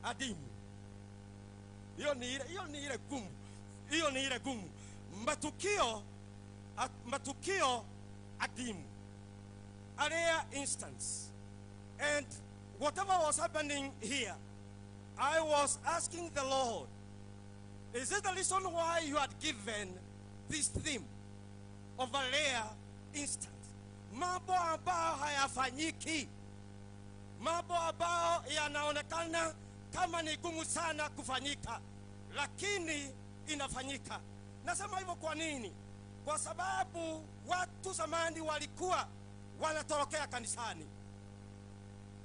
adimu. Hiyo ni ile, hiyo ni ile gumu, hiyo ni ile gumu. Matukio, matukio adimu, a rare instance. And whatever was happening here, I was asking the Lord, is it the reason why you had given this theme of a rare instance? Mambo ambayo hayafanyiki, mambo ambayo yanaonekana kama ni gumu sana kufanyika, lakini inafanyika. Nasema hivyo kwa nini? Kwa sababu watu zamani walikuwa wanatorokea kanisani.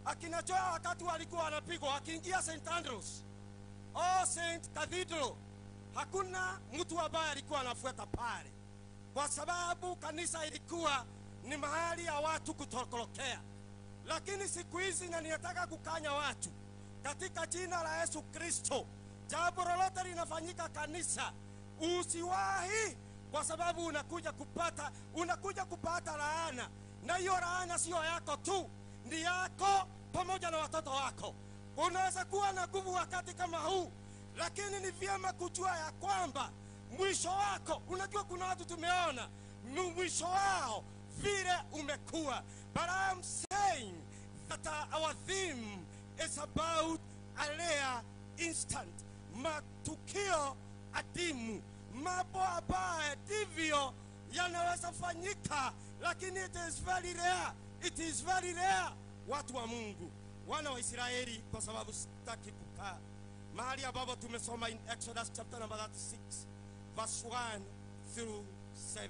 Akina Joa wakati walikuwa wanapigwa, wakiingia St. Andrews au St. Cathedral, hakuna mtu ambaye alikuwa anafuata pale, kwa sababu kanisa ilikuwa ni mahali ya watu kutorokea. Lakini siku hizi, na ninataka kukanya watu katika jina la Yesu Kristo, jambo lolote linafanyika kanisa, usiwahi, kwa sababu unakuja kupata laana, na hiyo laana sio yako tu, ni yako pamoja na watoto wako. Unaweza kuwa na nguvu wakati kama huu, lakini ni vyema kujua ya kwamba mwisho wako, unajua kuna watu tumeona mwisho wao vile umekuwa. But I am saying that our theme is about a rare instant, matukio adimu, mambo ambayo ndivyo yanaweza fanyika, lakini it is very rare, it is very rare. Watu wa Mungu, wana wa Israeli, kwa sababu sitaki kukaa mahali ambapo tumesoma in Exodus chapter number 36 verse 1 through 7.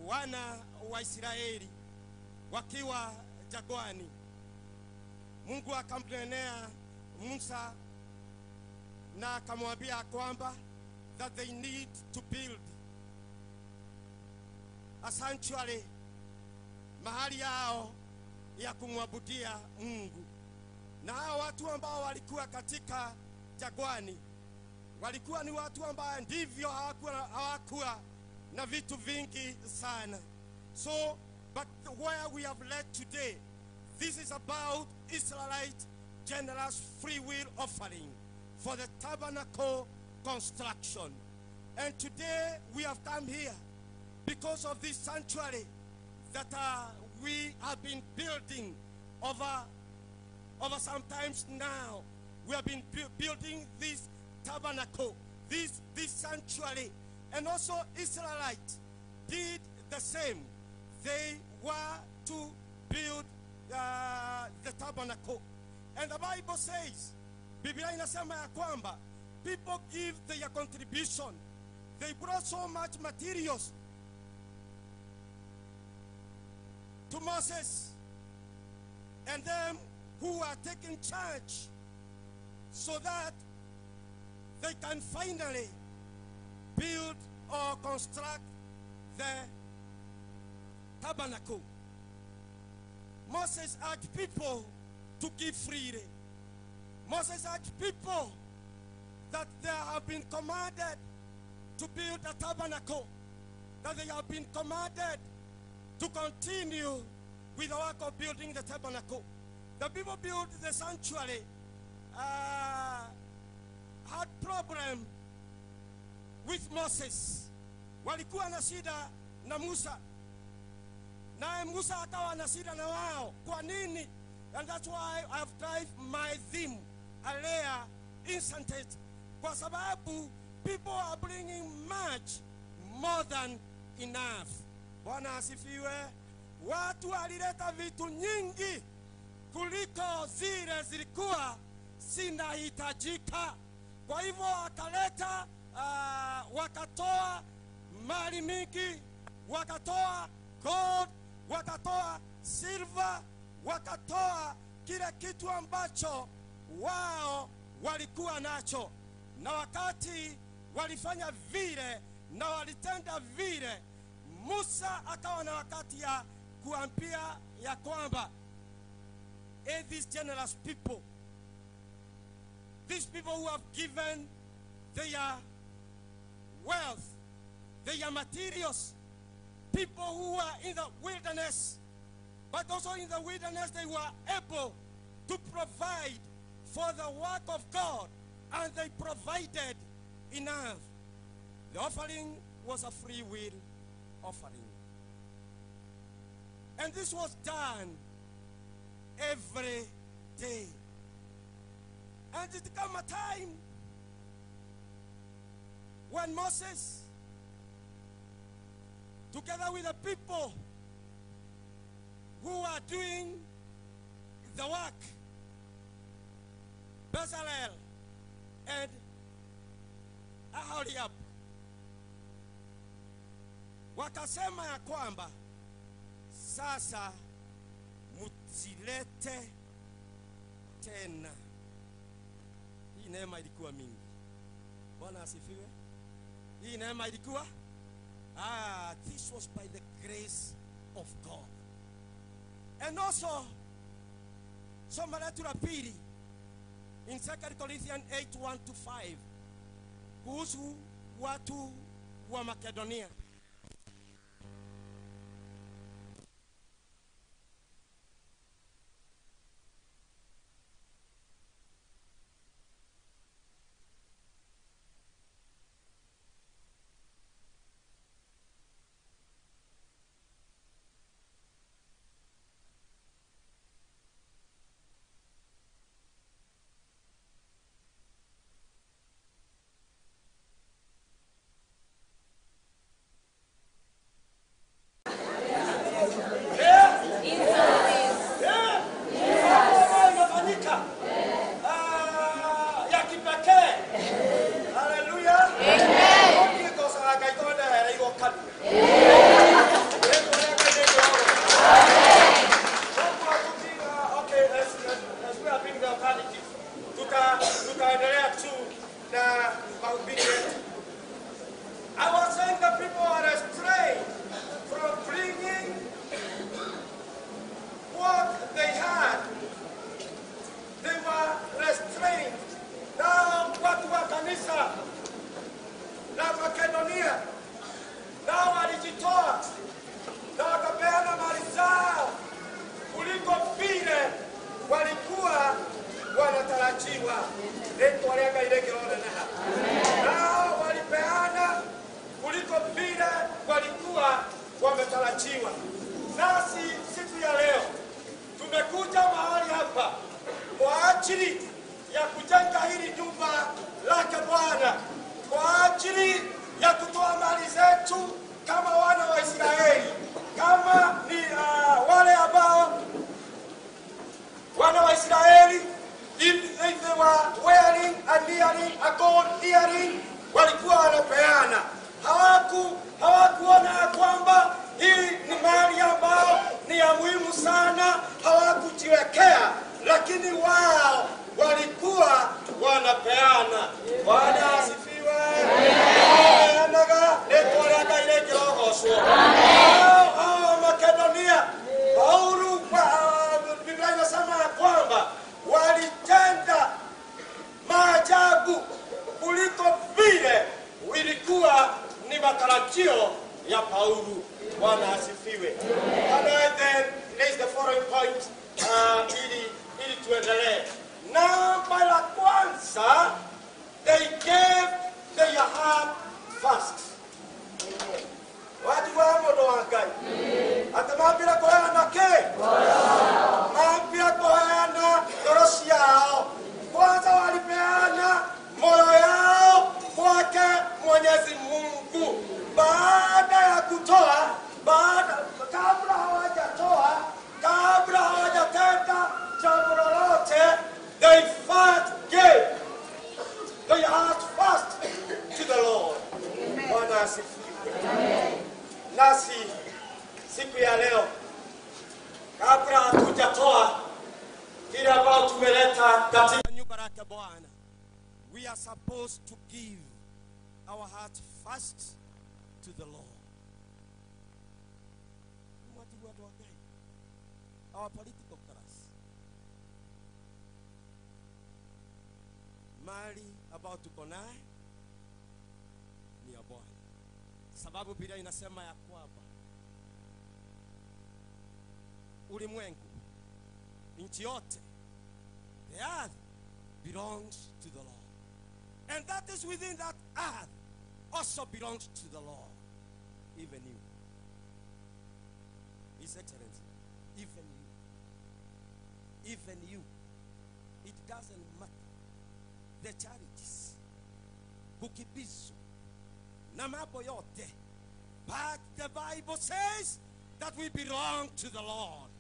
Wana wa Israeli wakiwa jangwani, Mungu akamnenea Musa na akamwambia kwamba that they need to build a sanctuary, mahali yao ya kumwabudia Mungu. Na hao watu ambao walikuwa katika jangwani walikuwa ni watu ambao ndivyo hawakuwa na vitu vingi sana. So, but where we have led today, this is about Israelite generous free will offering for the tabernacle construction. And today we have come here because of this sanctuary that we have been building over some times now. We have been building this tabernacle, this sanctuary. And also Israelites did the same. They were to build the tabernacle. And the Bible says, Biblia inasema ya kwamba people give their contribution. They brought so much materials to Moses and them who are taking charge so that they can finally build or construct the tabernacle. Moses asked people to give freely. Moses asked people that they have been commanded to build a tabernacle, that they have been commanded to continue with the work of building the tabernacle. The people built the sanctuary had problem with Moses. Walikuwa na shida na Musa, naye Musa akawa na shida na wao. Kwa nini? And that's why I've drive my theme a rare instant, kwa sababu people are bringing much more than enough. Bwana asifiwe. Watu walileta vitu nyingi kuliko zile zilikuwa zinahitajika. Kwa hivyo wakaleta, wakatoa mali mingi, wakatoa gold, wakatoa silver, wakatoa kile kitu ambacho wao walikuwa nacho. Na wakati walifanya vile na walitenda vile, Musa akawa na wakati ya kuambia ya kwamba, "Hey, these generous people, these people who have given their wealth, their materials, people who are in the wilderness, but also in the wilderness they were able to provide for the work of God, and they provided enough. The offering was a free will offering. And this was done every day. And it came a time when Moses, together with the people who were doing the work, Bezalel and Aholiab, wakasema ya kwamba sasa msilete tena. Hii neema ilikuwa mingi. Bwana asifiwe. Hii neema ilikuwa, this was by the grace of God. And also, somo letu la pili in 2 Corinthians 8:1-5 kuhusu watu wa Makedonia. I was saying the people are restrained from bringing what they had. They were restrained. Now, watu wa kanisa la Makedonia nao walijitoa na wakapeana mali zao kuliko vile walikuwa wanatarajiwa. Nao walipeana kuliko vile walikuwa wametarajiwa. Nasi siku ya leo tumekuja mahali hapa kwa ajili ya kujenga hili nyumba lake Bwana, kwa ajili ya kutoa mali zetu kama wana wa Israeli, kama ni wale ambao wana wa Israeli, if they were wearing an earring, a gold earring, walikuwa wanapeana. Hawakuona kwamba hii ni mali ambayo ni ya muhimu sana, hawakujiwekea, lakini wao walikuwa wanapeana. Bwana asifiwe. Hao Makedonia, Paulo, Biblia inasema kwamba walitenda maajabu kuliko vile ilikuwa ni matarajio ya Paulo. Bwana asifiwe. And I then raise the following point ili tuendelee. Namba la kwanza, they gave their heart first. Watu wa modo wa Ngai. Atamambira kuheana ke? Mambira kuheana ngoro ciao. Kwanza walipeana moyo yao kwake Mwenyezi Mungu. Baada ya kutoa, kabla hawajatoa, kabla hawajatenda jambo lolote, they first gave their heart first to the Lord. Bwana asifiwe. Nasi siku ya leo, kabla hatujatoa kile ambao tumeleta katika nyumba yake Bwana, we are supposed to give our heart first to the Lord. Our political class, mali ambao tuko naye ni ya Bwana, sababu Biblia inasema ya kwamba ulimwengu, nchi yote, the earth belongs to the Lord. And that is within that earth also belongs to the Lord. Even you. His Excellency, even you. Even you. It doesn't matter. The charities, kukimbizwa, na mambo yote. But the Bible says that we belong to the Lord.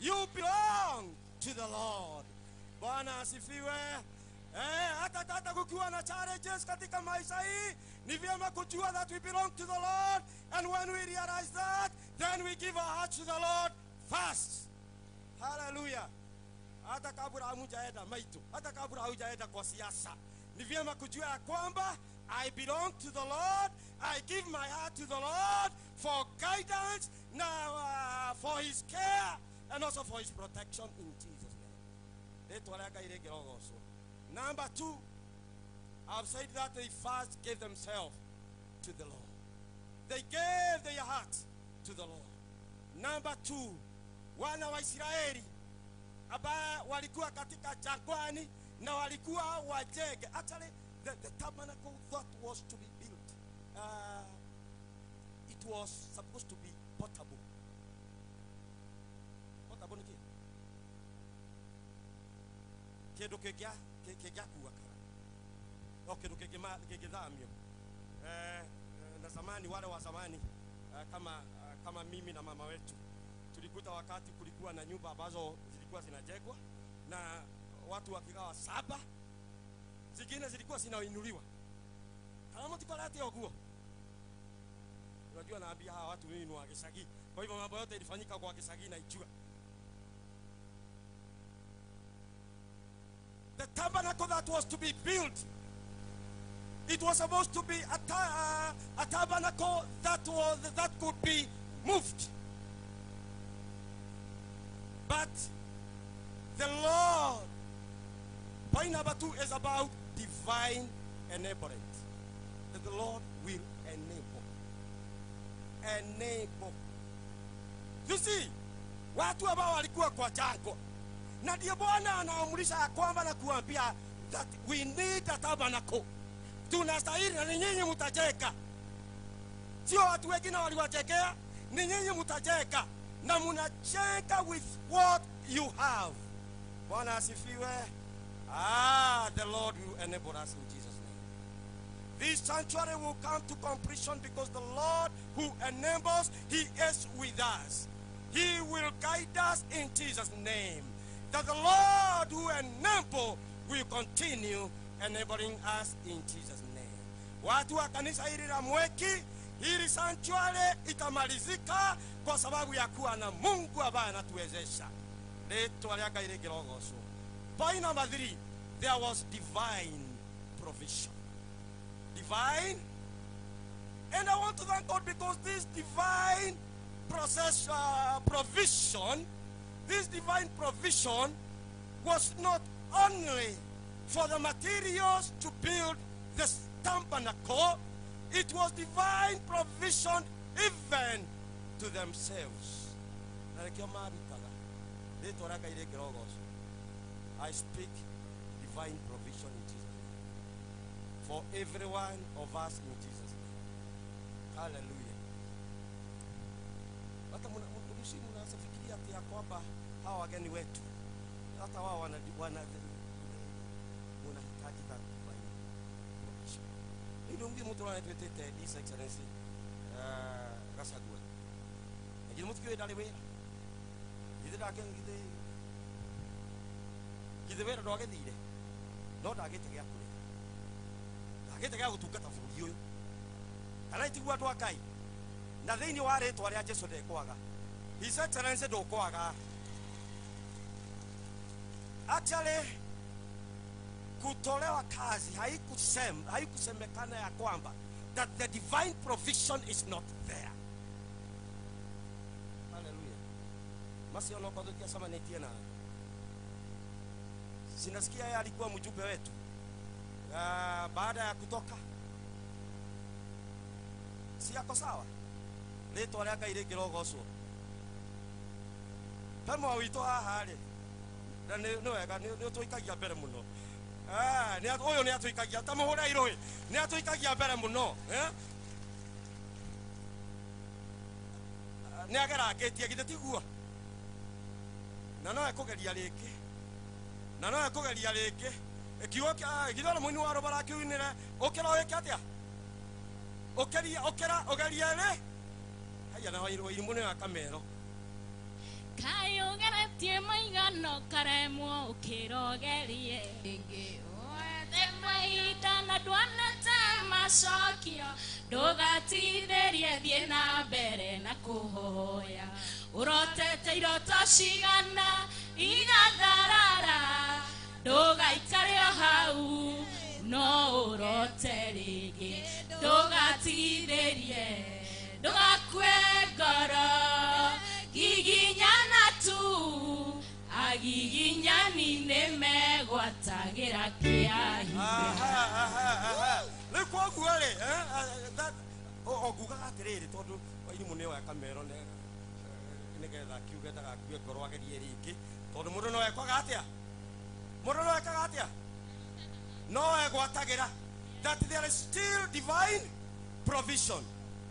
You belong to the Lord. Bwana asifiwe. Hata kukiwa na challenges katika maisha hii, ni vyema kujua that we belong to the Lord. And when we realize that, then we give our heart to the Lord first. Hallelujah. Hata kabla hamjaenda maito, hata kabla haujaenda kwa siasa, ni vyema kujua ya kwamba I belong to the Lord. I give my heart to the Lord for guidance, now for his care and also for his protection in Jesus' name. Number two, I've said that they first gave themselves to the Lord. They gave their heart to the Lord. Number two, wana wa Israeli ambao walikuwa katika jangwani na walikuwa wajenge. Actually, the tabernacle that was to be built, it was supposed to be portable. Portable ni kile kindu kĩngĩakua kana no kindu kĩngĩthamio. Na zamani, wale wa zamani, kama mimi na mama wetu tulikuta wakati kulikuwa na nyumba ambazo zilikuwa zinajengwa na watu wakigawa saba, zingine zilikuwa zinainuliwa. Kama mtikolete oguo. Unajua naambia hawa watu mimi ni wa Gicagi. Kwa hivyo mambo yote ilifanyika kwa Gicagi na ijua. The tabernacle that was to be built, it was supposed to be a tabernacle that could be moved. But the Lord, point number two is about divine enablement. That the Lord will enable. Enable. You see, watu ambao walikuwa kwa jangwa, na ndio Bwana anaamrisha ya kwamba na kuambia that we need a tabernacle. Tunastahili na nyinyi mtajeka. Sio watu wengine waliwachekea, ni nyinyi mtajeka. Na mnacheka with what you have. Bwana asifiwe. The Lord will enable us in Jesus' name. This sanctuary will come to completion because the Lord who enables, he is with us. He will guide us in Jesus' name. That the Lord who enables will continue enabling us in Jesus' name. Watu wa kanisa hili la Mweki, hili sanctuary itamalizika kwa sababu ya kuwa na Mungu ambaye anatuwezesha. Leto lya Ngai rĩngĩrogocwo. Point number three, there was divine provision. Divine. And I want to thank God because this divine process, provision, this divine provision was not only for the materials to build the tabernacle, it was divine provision even to themselves. I speak divine provision in Jesus' name. For every one of us in Jesus' name. Hallelujah. Hata mnaanza fikiria ati ya kwamba hawa wageni wetu hata wao wanahitaji that divine provision. Ndio mtu mtu anatuetete His Excellency Gachagua. Lakini mtu kiwe dale wera. Githe ndake githe githe wera ndwagethire. No ndagite gĩa kũrĩa. Ndagite gĩa gũtungata bũrũri ũyũ. Kana itigua andũ a Ngai. Na thĩinĩ wa rĩtwa rĩa Jesũ ndekwaga. His Excellency ndũkwaga. Actually, kutolewa kazi haikusemekana ya kwamba that the divine provision is not there. Hallelujah. Macio no kwa tutia na. Sinasikia yeye alikuwa mjumbe wetu. Baada ya kutoka si yako sawa. Rĩtwa rĩa Ngai rĩngĩrogocwo. Pemwa witũ haha rĩ, na nĩ wega nĩ ũtũikagia mbere mũno. Ũyũ nĩ atũikagia ta mũhũre irũĩ, nĩ atũikagia mbere mũno, eh? Nĩ agerangĩtie githĩ tiguo? Na no ekũgeria rĩngĩ, na no ekũgeria rĩngĩ. Kiugo githĩ ona mũini wa rũbara akiuinĩre ũkĩra ũgĩke atĩa? Ũkĩria ũkĩra ũgerie rĩ? Haya na Wairimũ nĩ akamero. Kaĩ ũgeretie maigana ũkaremwo ũkĩrogerie rĩngĩ, wethe mahinda na ndwanate macokio, ndũgatithĩrie, thiĩ na mbere na kũhoya. Ũrotete iroto cigana igatharara, ndũgaikare o hau no ũrote rĩngĩ, ndũgatithĩrie, ndũgakue ngoro. Giginyana tu, agiginyani nĩ megwatagĩra kĩahinya. Rĩu koguo rĩ, o ngugaga atĩrĩrĩ, tondũ Wairimũ nĩwe akamero nĩgetha akiuge ndagakue ngoro agerie rĩngĩ, tondũ mũndũ no ekaga atĩa? Mũndũ no ekaga atĩa? No egwatagĩra. That there is still divine provision.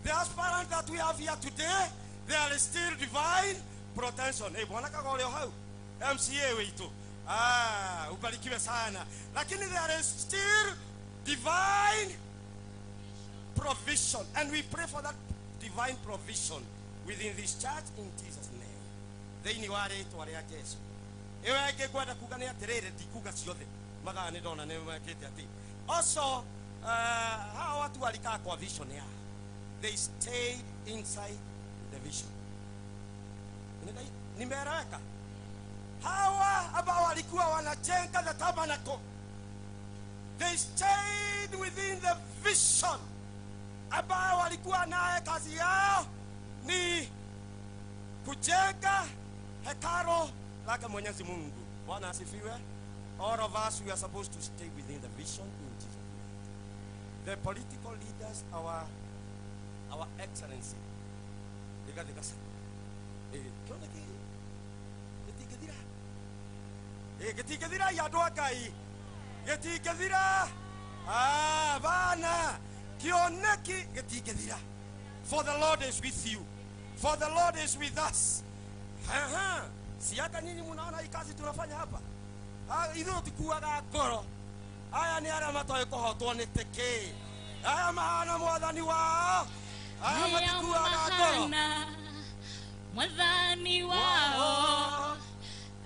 The aspirant that we have here today, there is still divine protection. Hey, bwana Kagole hau MCA witũ, ah, ubarikiwe sana. Lakini there is still divine provision, and we pray for that divine provision within this church in Jesus' name. Thĩinĩ wa rĩtwa rĩa Jesu. Ĩyo ĩngĩ ngwenda kuga nĩ atĩrĩrĩ, ndikuga ciothe, mathaa nĩ ndona nĩ mekĩte atĩ also, hawa watu walikaa kwa vision yao. They stayed inside the vision. Nimeeleweka? Hawa ambao walikuwa wanajenga the tabernacle, they stayed within the vision. Ambao walikuwa naye kazi yao ni kujenga hekalo lake Mwenyezi Mungu. Bwana asifiwe. All of us, we are supposed to stay within the vision in Jesus' name. The political leaders, our excellency, Rigathi Gachagua. Kĩoneki gĩtingĩthira. Gĩtingĩthira ya andũ a Ngai. Gĩtingĩthira. Ah, bana. Kĩoneki gĩtingĩthira. For the Lord is with you. For the Lord is with us. Aha. Si hata nyinyi mnaona hii kazi tunafanya hapa. Ithuĩ tũtikuaga ngoro. Aya nĩ arĩa matoĩ kũhotwo nĩ tĩkĩ. Aya mahana mwathani wao. Aya matikuaga ngoro. Mwathani wao,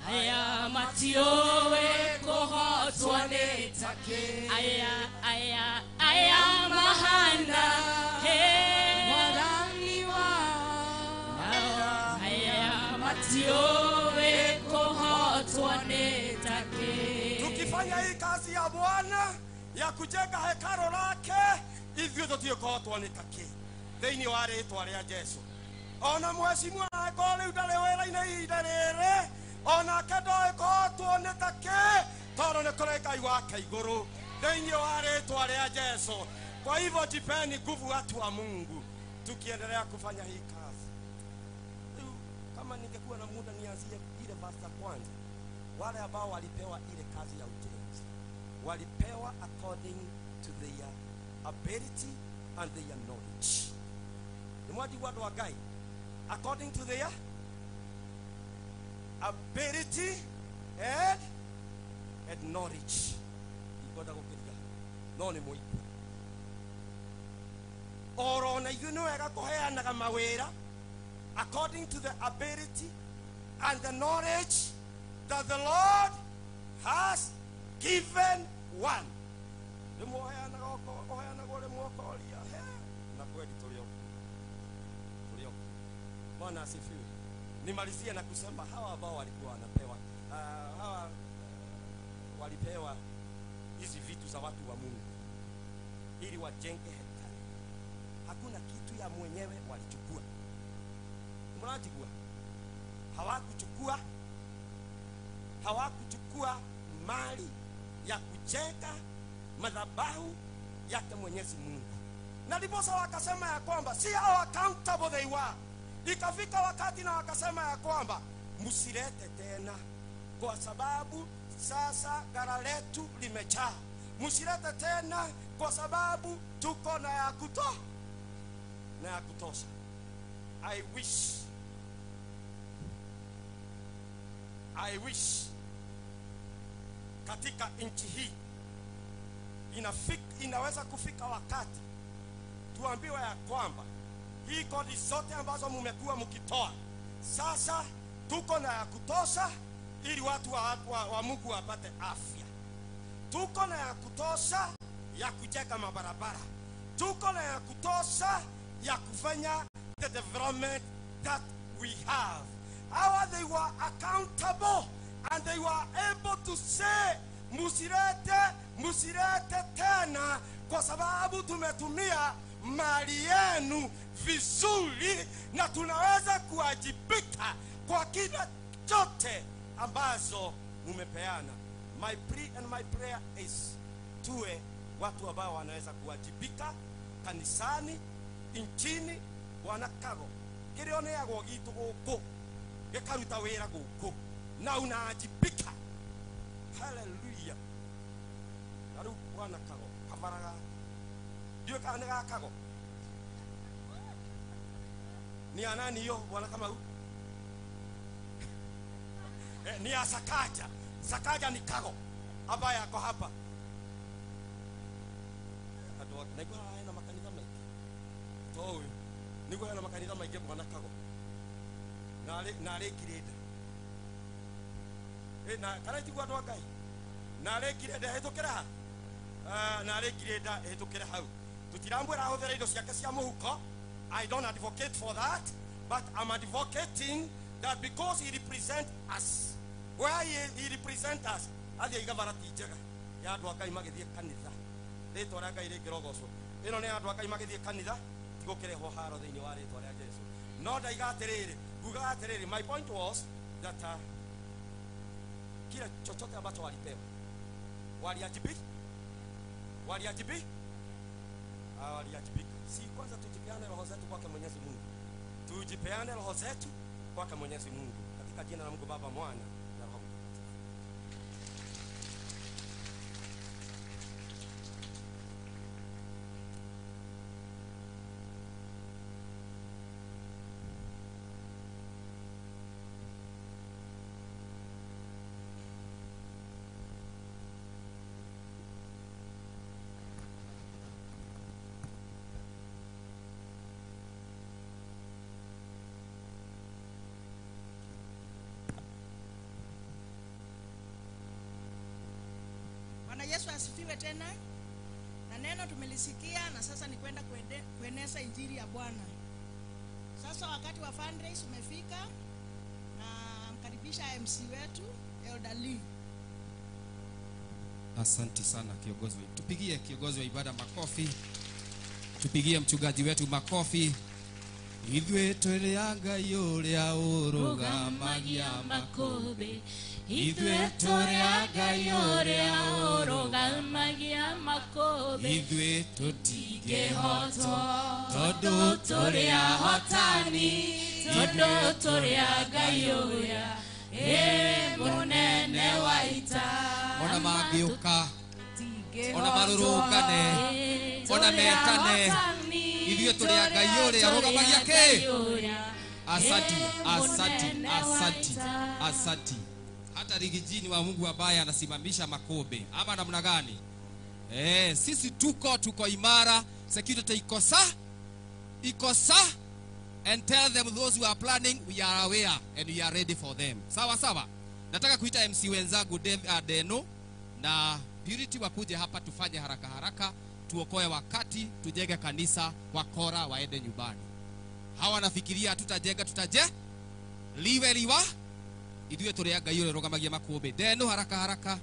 aya matiũĩ kũhotwo nĩ takĩ. Aya, aya, aya mahana, hey. Mwathani wao, aya matiũĩ kũhotwo nĩ takĩ. Tukifanya hii kazi ya Bwana ya kujenga hekalo lake, ithuĩ tũtiũĩ kũhotwo nĩ takĩ. Thĩinĩ wa rĩtwa rĩa Jesu. Ona mheshimiwa angĩkorwo rĩu ndarĩ wĩra-inĩ ihinda rĩrĩ, onake ndoĩ kũhotwo nĩ takĩ, tondũ nĩ kũrĩ Ngai wake igũrũ. Thĩinĩ wa rĩtwa rĩa Jesu. Kwa hivyo jipeni nguvu watu wa Mungu, tukiendelea kufanya hii kazi. Rĩu kama ningekuwa na muda nianzie ile verse ya kwanza. Wale ambao walipewa ile kazi ya ujenzi, walipewa according to their ability and their knowledge. Ni mwaji andũ a Ngai, according to their ability and knowledge. Ikwenda gũkĩria no nĩ mũigua. Oro na ithuĩ nĩ wega kũheanaga mawĩra according to the ability and the knowledge that the Lord has given one. Rĩmwe ũheanaga ũheanagwo rĩmwe ũkoria, he, na kweli tũrĩ o kuo. Tũrĩ o kuo. Bwana asifiwe. Nimalizie na kusema hawa ambao walikuwa wanapewa, hawa walipewa hizi vitu za watu wa Mungu ili wajenge hekalu. Hakuna kitu ya mwenyewe walichukua. Mnajigua? Hawakuchukua mali ya kujenga madhabahu yake Mwenyezi Mungu. Na ndiposa wakasema ya kwamba see how accountable they were. Ikafika wakati na wakasema ya kwamba msilete tena, kwa sababu sasa gara letu limejaa. Msilete tena kwa sababu tuko na ya kutoa na ya kutosha. I wish katika nchi hii inaweza kufika wakati tuambiwe ya kwamba hii kodi zote ambazo mmekuwa mkitoa sasa tuko na ya kutosha ili watu wa Mungu wapate afya. Tuko na ya kutosha ya kujenga mabarabara. Tuko na ya kutosha ya kufanya the development that we have. How they were accountable and they were able to say musirete, musirete tena kwa sababu tumetumia mali yenu vizuri na tunaweza kuwajibika kwa kila chote ambazo mumepeana. My plea and my prayer is tuwe watu ambao wanaweza kuwajibika kanisani, nchini. Bwana Kago kiria oneagwo gitu guku gikaruta wira guku na unawajibika. Hallelujah. Na riu Bwana Kago kabaraga ndiwe kana ni ga Kago ni anani yo Bwana Kamau? Ni ya Sakaja. Sakaja ni Kago ambaye ako hapa. Andũ naigua hena makanitha maingĩ to ũyũ nĩguo hena makanitha maingĩ Bwana Kago na arĩkire nda na kana itiguo andũ a Ngai na arĩkire nda hĩtũkĩre ha na arĩkire nda hĩtũkĩre hau. Tũtiramwĩra ahũthĩre indo ciake cia mũhuko. I don't advocate for that, but I'm advocating that because he represents us, where he represents us, athiĩ igabara ti njega ya andũ a Ngai magĩthiĩ kanitha. Rĩtwa rĩa Ngai rĩngĩrogocwo. Ĩno nĩ andũ a Ngai magĩthiĩ kanitha tigũkĩrehwo haro thĩinĩ wa rĩtwa rĩa Jesu. No ndaiga atĩrĩrĩ, ngugaga atĩrĩrĩ, my point was that kile chochote ambacho walipewa waliajibika, waliajibika. Si kwanza tujipeane roho zetu kwake Mwenyezi Mungu, tujipeane roho zetu kwake Mwenyezi Mungu katika jina la Mungu Baba, Mwana na Roho Mtakatifu. Bwana Yesu asifiwe tena. Na neno tumelisikia na sasa ni kwenda kueneza injili ya Bwana. Sasa wakati wa fundraise umefika na mkaribisha MC wetu Elder Lee. Asante sana kiongozi. Tupigie kiongozi wa ibada makofi. Tupigie mchungaji wetu makofi. Ithuĩ tũrĩ a Ngai ũrĩa ũrũgamagia makũmbĩ. Ithuĩ tũrĩ a Ngai ũrĩa ũrũgamagia makũmbĩ. Ithuĩ tũtingĩhotwo tondũ tũrĩ ahotani, tondũ tũrĩ a Ngai ũrĩa mũnene wa ita. Ona mangĩũka, ona marũrũngane, ona metane, ithuĩ tũrĩ a Ngai ũrĩa ũrũgamagia kĩ? Asanti, asanti, asanti, asanti. Hata rigijini wa Mungu ambaye anasimamisha makobe ama namna gani? Sisi tuko imara. Security ikosa, and tell them those who are planning we are aware and we are ready for them. Sawa sawa. Nataka kuita MC wenzangu Deno na Purity wakuje hapa tufanye haraka haraka, tuokoe wakati, tujenge kanisa, wakora waende nyumbani. Hawa nafikiria tutajenga, tutaje liwe liwa ithuĩ tũrĩ a Ngai ũrĩa ũrũgamagia makũmbĩ. Deno haraka haraka.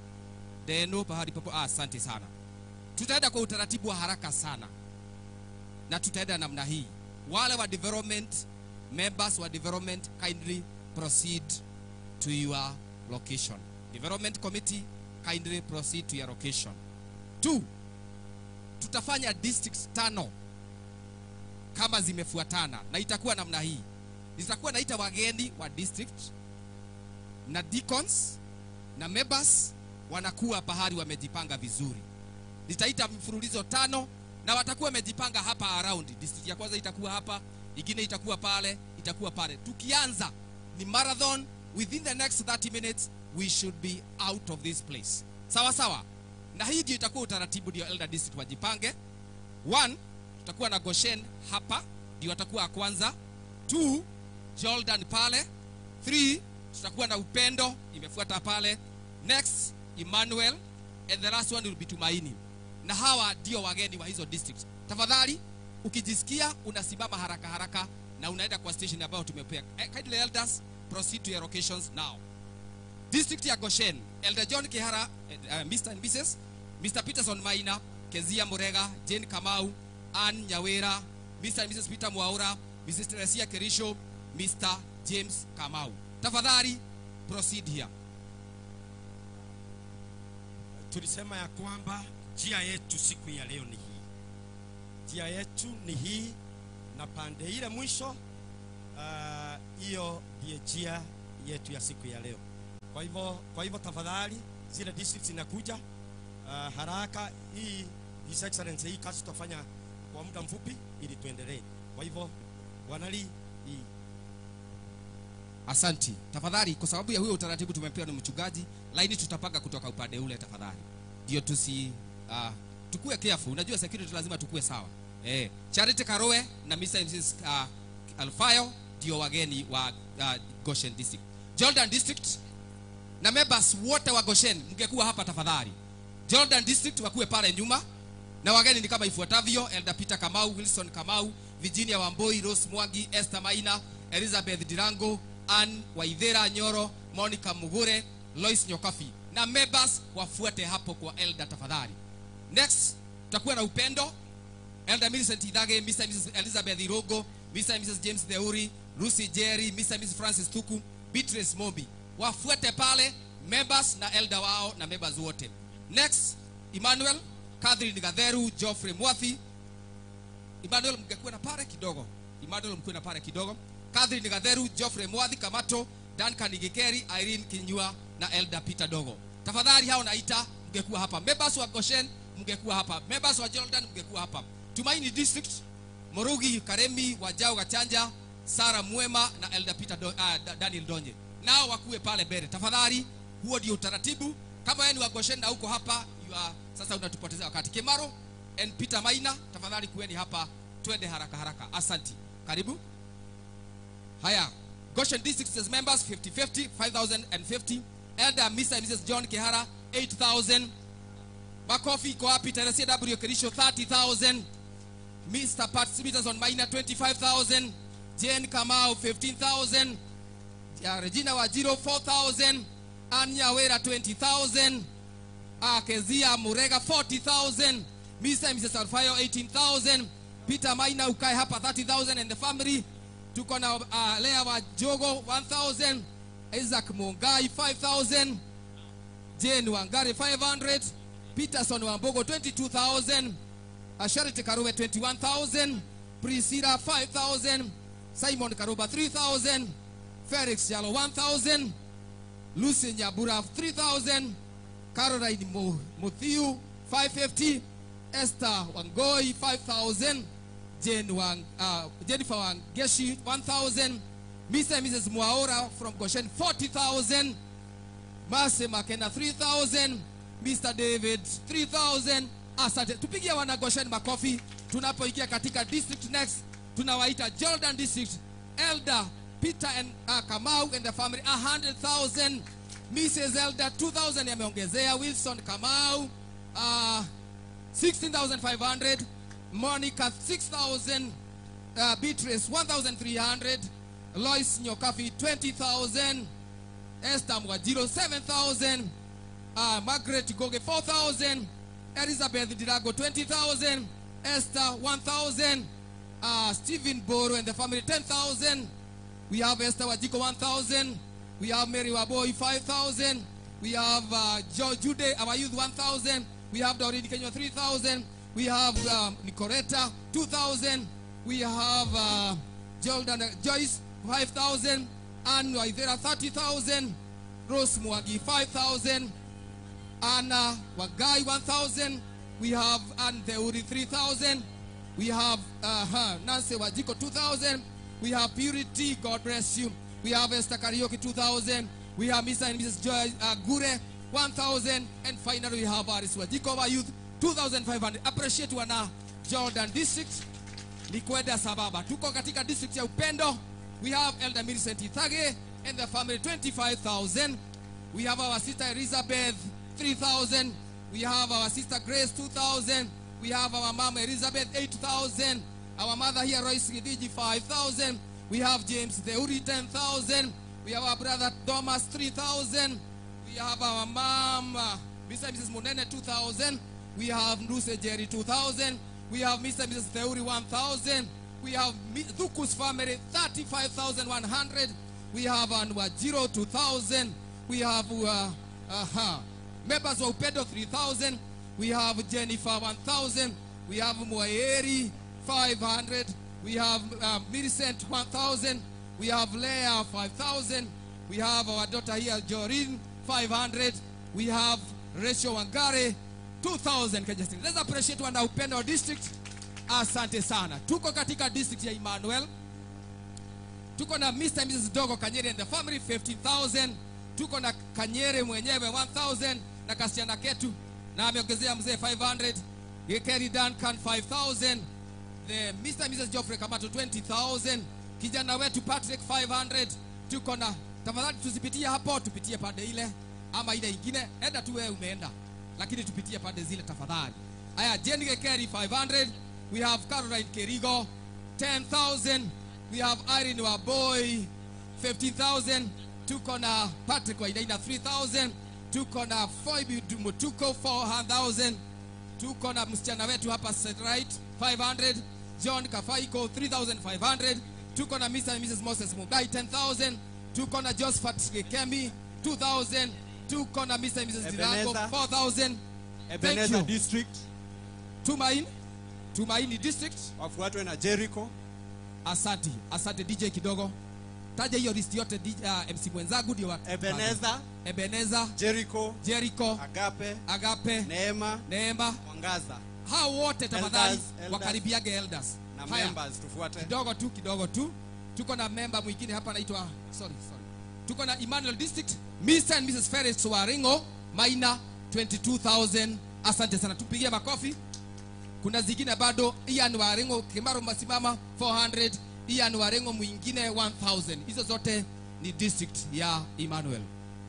Deno pahali popo. Asante sana. Tutaenda kwa utaratibu wa haraka sana. Na tutaenda namna hii. Wale wa development, members wa development, kindly proceed to your location. Development committee, kindly proceed to your location. 2, tutafanya districts 5 kama zimefuatana na itakuwa namna hii. Nitakuwa naita wageni wa district na deacons na members wanakuwa pahali wamejipanga vizuri. Nitaita mfululizo 5 na watakuwa wamejipanga hapa around. District ya kwanza itakuwa hapa, ingine itakuwa pale, itakuwa pale. Tukianza ni marathon, within the next 30 minutes we should be out of this place. Sawa sawa. Na hii ndio itakuwa utaratibu, ndio Elder District wajipange. 1, tutakuwa na Goshen hapa, ndio watakuwa wa kwanza. 2, Jordan pale. 3, tutakuwa na Upendo imefuata pale. Next, Emmanuel, and the last one will be Tumaini. Na hawa ndio wageni wa hizo districts. Tafadhali ukijisikia unasimama haraka haraka na unaenda kwa station ambayo tumepea. Kindly elders, proceed to your locations now. District ya Goshen, Elder John Kihara, Mr. and Mrs. Mr. Peterson Maina, Kezia Murega, Jane Kamau, Ann Nyawera, Mr. and Mrs. Peter Mwaura, Mrs. Teresia Kerisho, Mr. James Kamau. Tafadhali proceed here. Tulisema ya kwamba njia yetu siku ya leo ni hii. Njia yetu ni hii, na pande ile mwisho hiyo ndiye njia yetu ya siku ya leo. Kwa hivyo tafadhali zile districts zinakuja haraka. Hii His Excellency, hii kazi tutafanya kwa muda mfupi ili tuendelee. Kwa hivyo wanali hii. Asanti. Tafadhali, kwa sababu ya huyo utaratibu tumepewa na mchungaji, laini tutapanga kutoka upande ule tafadhali. Ndio tusi tukue careful. Unajua security lazima tukue sawa. Charity Karowe na Mr. and Mrs. Alfayo ndio wageni wa Goshen District. Jordan District na members wote wa Goshen mngekuwa hapa tafadhali. Jordan District wakuwe pale nyuma. Na wageni ni kama ifuatavyo: Elder Peter Kamau, Wilson Kamau, Virginia Wamboi, Rose Mwangi, Esther Maina, Elizabeth Dirango, Ann Waithera Nyoro, Monica Mugure, Lois Nyokafi. Na members wafuate hapo kwa Elder tafadhali. Next tutakuwa na Upendo, Elder Millicent Idage, Mr. and Mrs. Elizabeth Irogo, Mr. and Mrs. James Theuri, Lucy Jerry, Mr. and Mrs. Francis Tuku, Beatrice Mombi. Wafuate pale members na elder wao na members wote. Next, Emmanuel, Catherine Gatheru, Geoffrey Mwathi. Emmanuel mngekuwa na pale kidogo. Emmanuel mkuwe na pale kidogo. Catherine Gatheru, Geoffrey Mwathi, Kamato, Duncan Gikeri, Irene Kinyua na Elder Peter Dogo. Tafadhali hao naita mngekuwa hapa. Members wa Goshen mngekuwa hapa. Members wa Jordan mngekuwa hapa. Tumaini District, Morugi Karemi, Wajao Gachanja, Sara Mwema na Elder Peter Daniel Donye. Nao wakuwe pale mbele. Tafadhali huo ndio utaratibu. Kama wewe ni wa Goshen na uko hapa, you are, sasa unatupotezea wakati. Kimaro and Peter Maina, tafadhali kuweni hapa, twende haraka haraka. Asanti. Karibu. Haya, Goshen District members 50-50, 5,050. Elder Mr. and Mrs. John Kihara 8,000. Makofi iko wapi? Teresia W Kerisho 30,000. Mr. Pat Peterson Maina 25,000. Jane Kamau 15,000. Regina Wajiro 4,000. Anya Wera 20,000. Kezia Murega 40,000. Mr. and Mrs. Alfayo 18,000. Peter Maina ukae hapa 30,000 and the family. Tuko na Lea Wajogo 1,000. Isaac Mungai 5,000. Jane Wangari 500. Peterson Wambogo 22,000. Charity Karuwe 21,000. Priscilla 5,000. Simon Karuba 3,000. Felix Jalo 1,000. Lucy Nyabura 3,000. Caroline Muthiu 550. Esther Wangoi 5,000. Jennifer Wangeshi 1,000. Mr. and Mrs. Mwaura from Goshen 40,000. Mercy Makena 3,000. Mr. David 3,000. Asante. Tupigie wana Goshen makofi tunapoingia katika district next. Tunawaita Jordan District, Elder Peter and Kamau and the family 100,000. Mrs. Elder 2,000 yameongezea. Wilson Kamau 16,500. Monica 6,000. Beatrice 1,300. Lois Nyokafi 20,000. Esther Mwajiro 7,000. Margaret Goge 4,000. Elizabeth Dirago 20,000. Esther 1,000. Stephen Boro and the family 10,000. We have Esther Wajiko 1,000. We have Mary Waboi 5,000. We have Jude, our youth 1,000. We have Doreen Kenya 3,000. We have Nicoretta 2,000. We have Jordan Joyce 5,000. Ann Waithera 30,000. Rose Mwagi 5,000. Anna Wagai 1,000. We have Antheuri 3,000. We have Nancy Wajiko 2,000. We have Purity, God bless you. We have Esther Karaoke 2,000. We have Mr. and Mrs. Joy Gure 1,000. And finally we have Aris Wajiko wa youth 2,500. Appreciate wana Jordan District. Ni kwenda sababa. Tuko katika district ya Upendo. We have Elder Millicent Ithage and the family 25,000. We have our sister Elizabeth 3,000. We have our sister Grace 2,000. We have our mama Elizabeth 8,000. Our mother here Royce Gidiji 5,000. We have James Theuri 10,000. We have our brother Thomas 3,000. We have our mom Mr. and Mrs. Munene 2,000. We have Nduse Jerry 2,000. We have Mr. and Mrs. Theuri 1,000. We have Thuku's family 35,100. We have Anwajiro 2,000. We have members of Upendo 3,000. We have Jennifer 1,000. We have Mwaeri 500. We have Millicent 1,000. We have Leah 5,000. We have our daughter here Jorin 500. We have Rachel Wangare 2,000. Let's appreciate wana Upendo District. Asante sana. Tuko katika district ya Emmanuel. Tuko na Mr. and Mrs. Dogo Kanyere and the family 15,000. Tuko na Kanyere mwenyewe 1,000 na kasichana ketu na ameongezea mzee 500. Gekeri Duncan 5,000. The Mr. and Mrs. Geoffrey Kamato 20,000. Kijana wetu Patrick 500. Tuko na, tafadhali tusipitie hapo, tupitie pande ile ama ile ingine. Enda tu wewe umeenda, lakini tupitie pande zile tafadhali. Aya, Jane Gekeri 500. We have Caroline Kerigo 10,000. We have Irene Waboy 15,000. Tuko na Patrick Wainaina 3,000. Tuko na Phoebe Mutuko 4,000. Tuko na msichana wetu hapa Right 500. John Kafaiko 3,500. Tuko na Mr. and Mrs. Moses Mugai 10,000. Tuko na Josephat Kemi 2,000. Tuko na Mr. and Mrs. Dirango 4,000. Ebenezer District. Tumaini. Tumaini District. Wafuatwe na Jericho. Asante. Asante DJ kidogo. Taja hiyo list yote DJ, MC mwenzangu ndio watu. Ebenezer. Ebenezer, Jericho, Jericho, Agape, Agape, Neema, Neema, Mwangaza. Hao wote tafadhali wakaribiage elders. Na members tufuate. Kidogo tu, kidogo tu. Tuko na member mwingine hapa anaitwa sorry. Tuko na Emmanuel District, Mr. and Mrs. Ferris Waringo, Maina 22,000. Asante sana. Tupigie makofi. Kuna zingine bado. Ian Waringo Kimaro Masimama 400. Ian Waringo mwingine 1,000. Hizo zote ni district ya Emmanuel.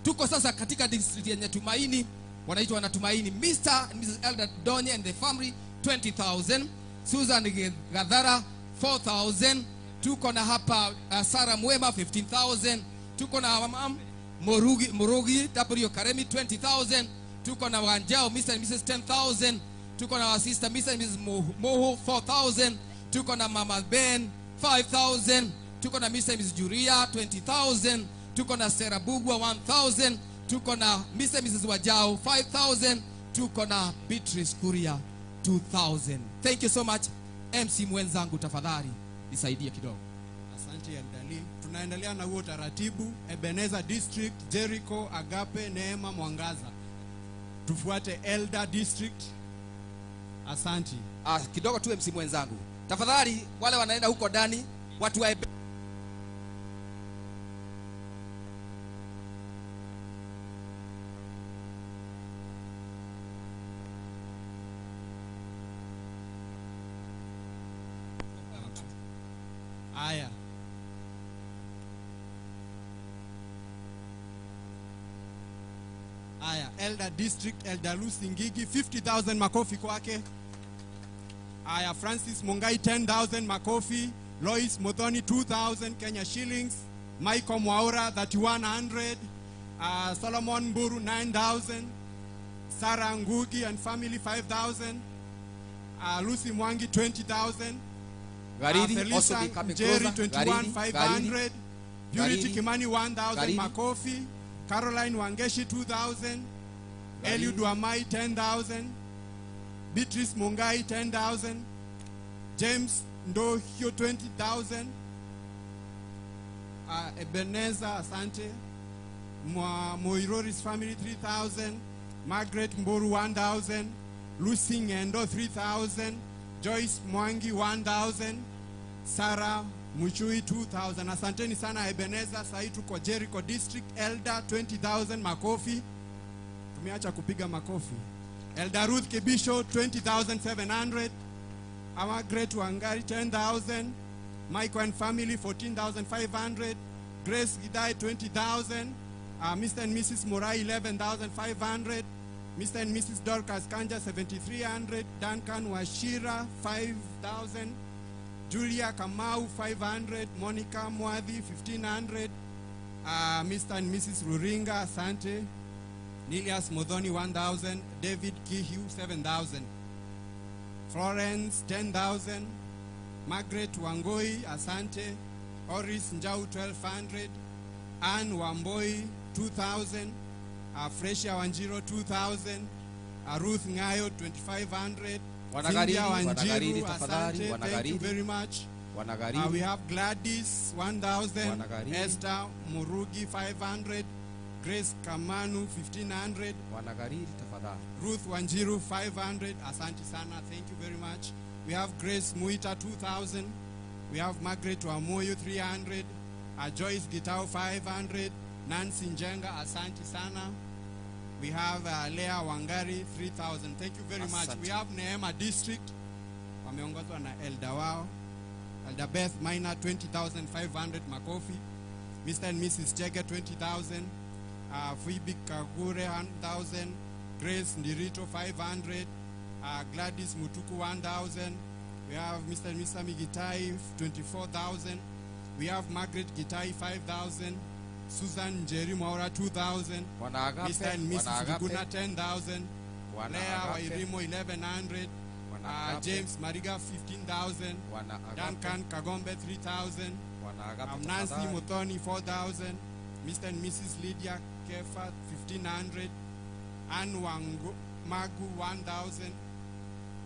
Tuko sasa katika district yenye Tumaini. Wanaitwa wanatumaini Mr. and Mrs. Elder Donye and the family 20,000. Susan Gadhara 4,000. Tuko na hapa Sarah Mwema 15,000. Tuko na Mam Murugi W Karemi 20,000. Tuko na Wanjao Mr. and Mrs. 10,000. Tuko na our sister Mr. and Mrs. Moho 4,000. Tuko na Mama Ben 5,000. Tuko na Mr. and Mrs. Juria 20,000. Tuko na Sarah Bugwa 1,000. Tuko na Mr. and Mrs. Wajao 5,000. Tuko na Beatrice Kuria 2,000. Thank you so much. MC mwenzangu tafadhali nisaidie kidogo. Asante Eldali. Tunaendelea na huo taratibu. Ebenezer District, Jericho, Agape, Neema, Mwangaza. Tufuate Elder District. Asante. Kidogo tu MC mwenzangu. Tafadhali wale wanaenda huko ndani, watu wa Aya. Aya, Elder District, Elder Lucy Ngigi 50,000 makofi kwake. Aya, Francis Mungai 10,000 makofi. Lois Muthoni 2,000 Kenya shillings. Michael Mwaura 3,100. Solomon Mburu 9,000. Sarah Ngugi and family 5,000. Lucy Mwangi 20,000. Garidi, also be coming Jerry closer. 21,500. Purity Kimani 1,000 makofi. Caroline Wangeshi 2,000. Eliud Wamai 10,000. Beatrice Mungai 10,000. James Ndohio 20,000. Ebenezer Asante. Moirori's family 3,000. Margaret Mboru 1,000. Lucy Ngendo 3,000, Joyce Mwangi 1,000, Sarah Muchui 2,000. Asanteni sana Ebeneza. Sahii tuko Jericho District. Elder 20,000, makofi. Tumeacha kupiga makofi. Elder Ruth Kibisho 20,700. Our Great Wangari 10,000. Michael and family 14,500. Grace Gidai 20,000. Mr. and Mrs. Murai 11,500. Mr. and Mrs. Dorcas Kanja 7,300. Duncan Washira 5,000. Julia Kamau 500. Monica Mwadhi 1,500. Mr. and Mrs. Ruringa, asante. Nilias Modhoni 1,000. David Kihiu 7,000. Florence 10,000. Margaret Wangoi, asante. Oris Njau 1,200. Ann Wamboi 2,000. Fresia Wanjiro 2,000. Ruth Ngayo 2,500. Wanagariri, Cynthia wanagariri Wanjiru, tafadhali, asante. Thank you wanagariri. very much. Wanagariri. We have Gladys 1,000. Wanagariri. Esther Murugi 500. Grace Kamanu 1,500. Wanagariri tafadhali. Ruth Wanjiru 500. Asante sana, thank you very much. We have Grace Muita 2,000. We have Margaret Wamoyo 300. Joyce Gitau 500. Nancy Njenga, asante sana. We have Leah Wangari 3,000. Thank you very much. Asante. We have Neema District wameongozwa na Elder wao Elder Beth Minor 20,500, makofi. Mr. and Mrs. Chege 20,000. Phoebe Kagure 1,000. Grace Ndirito 500. Gladys Mutuku 1,000. We have Mr. and Mrs. Migitai 24,000. We have Margaret Gitai 5,000. Susan Njeri Mwaura 2,000. Wana Agape, Mr. and Mrs. Wana Agape. Guguna 10,000. Wana Leah Agape. Wairimo 1,100. Wana Agape. James Mariga 15,000. Wana Agape. Duncan Kagombe 3,000. Wana Agape Nancy tafadhali. Muthoni 4,000. Mr. and Mrs. Lydia Kefa 1,500. Ann Wangu Magu 1,000.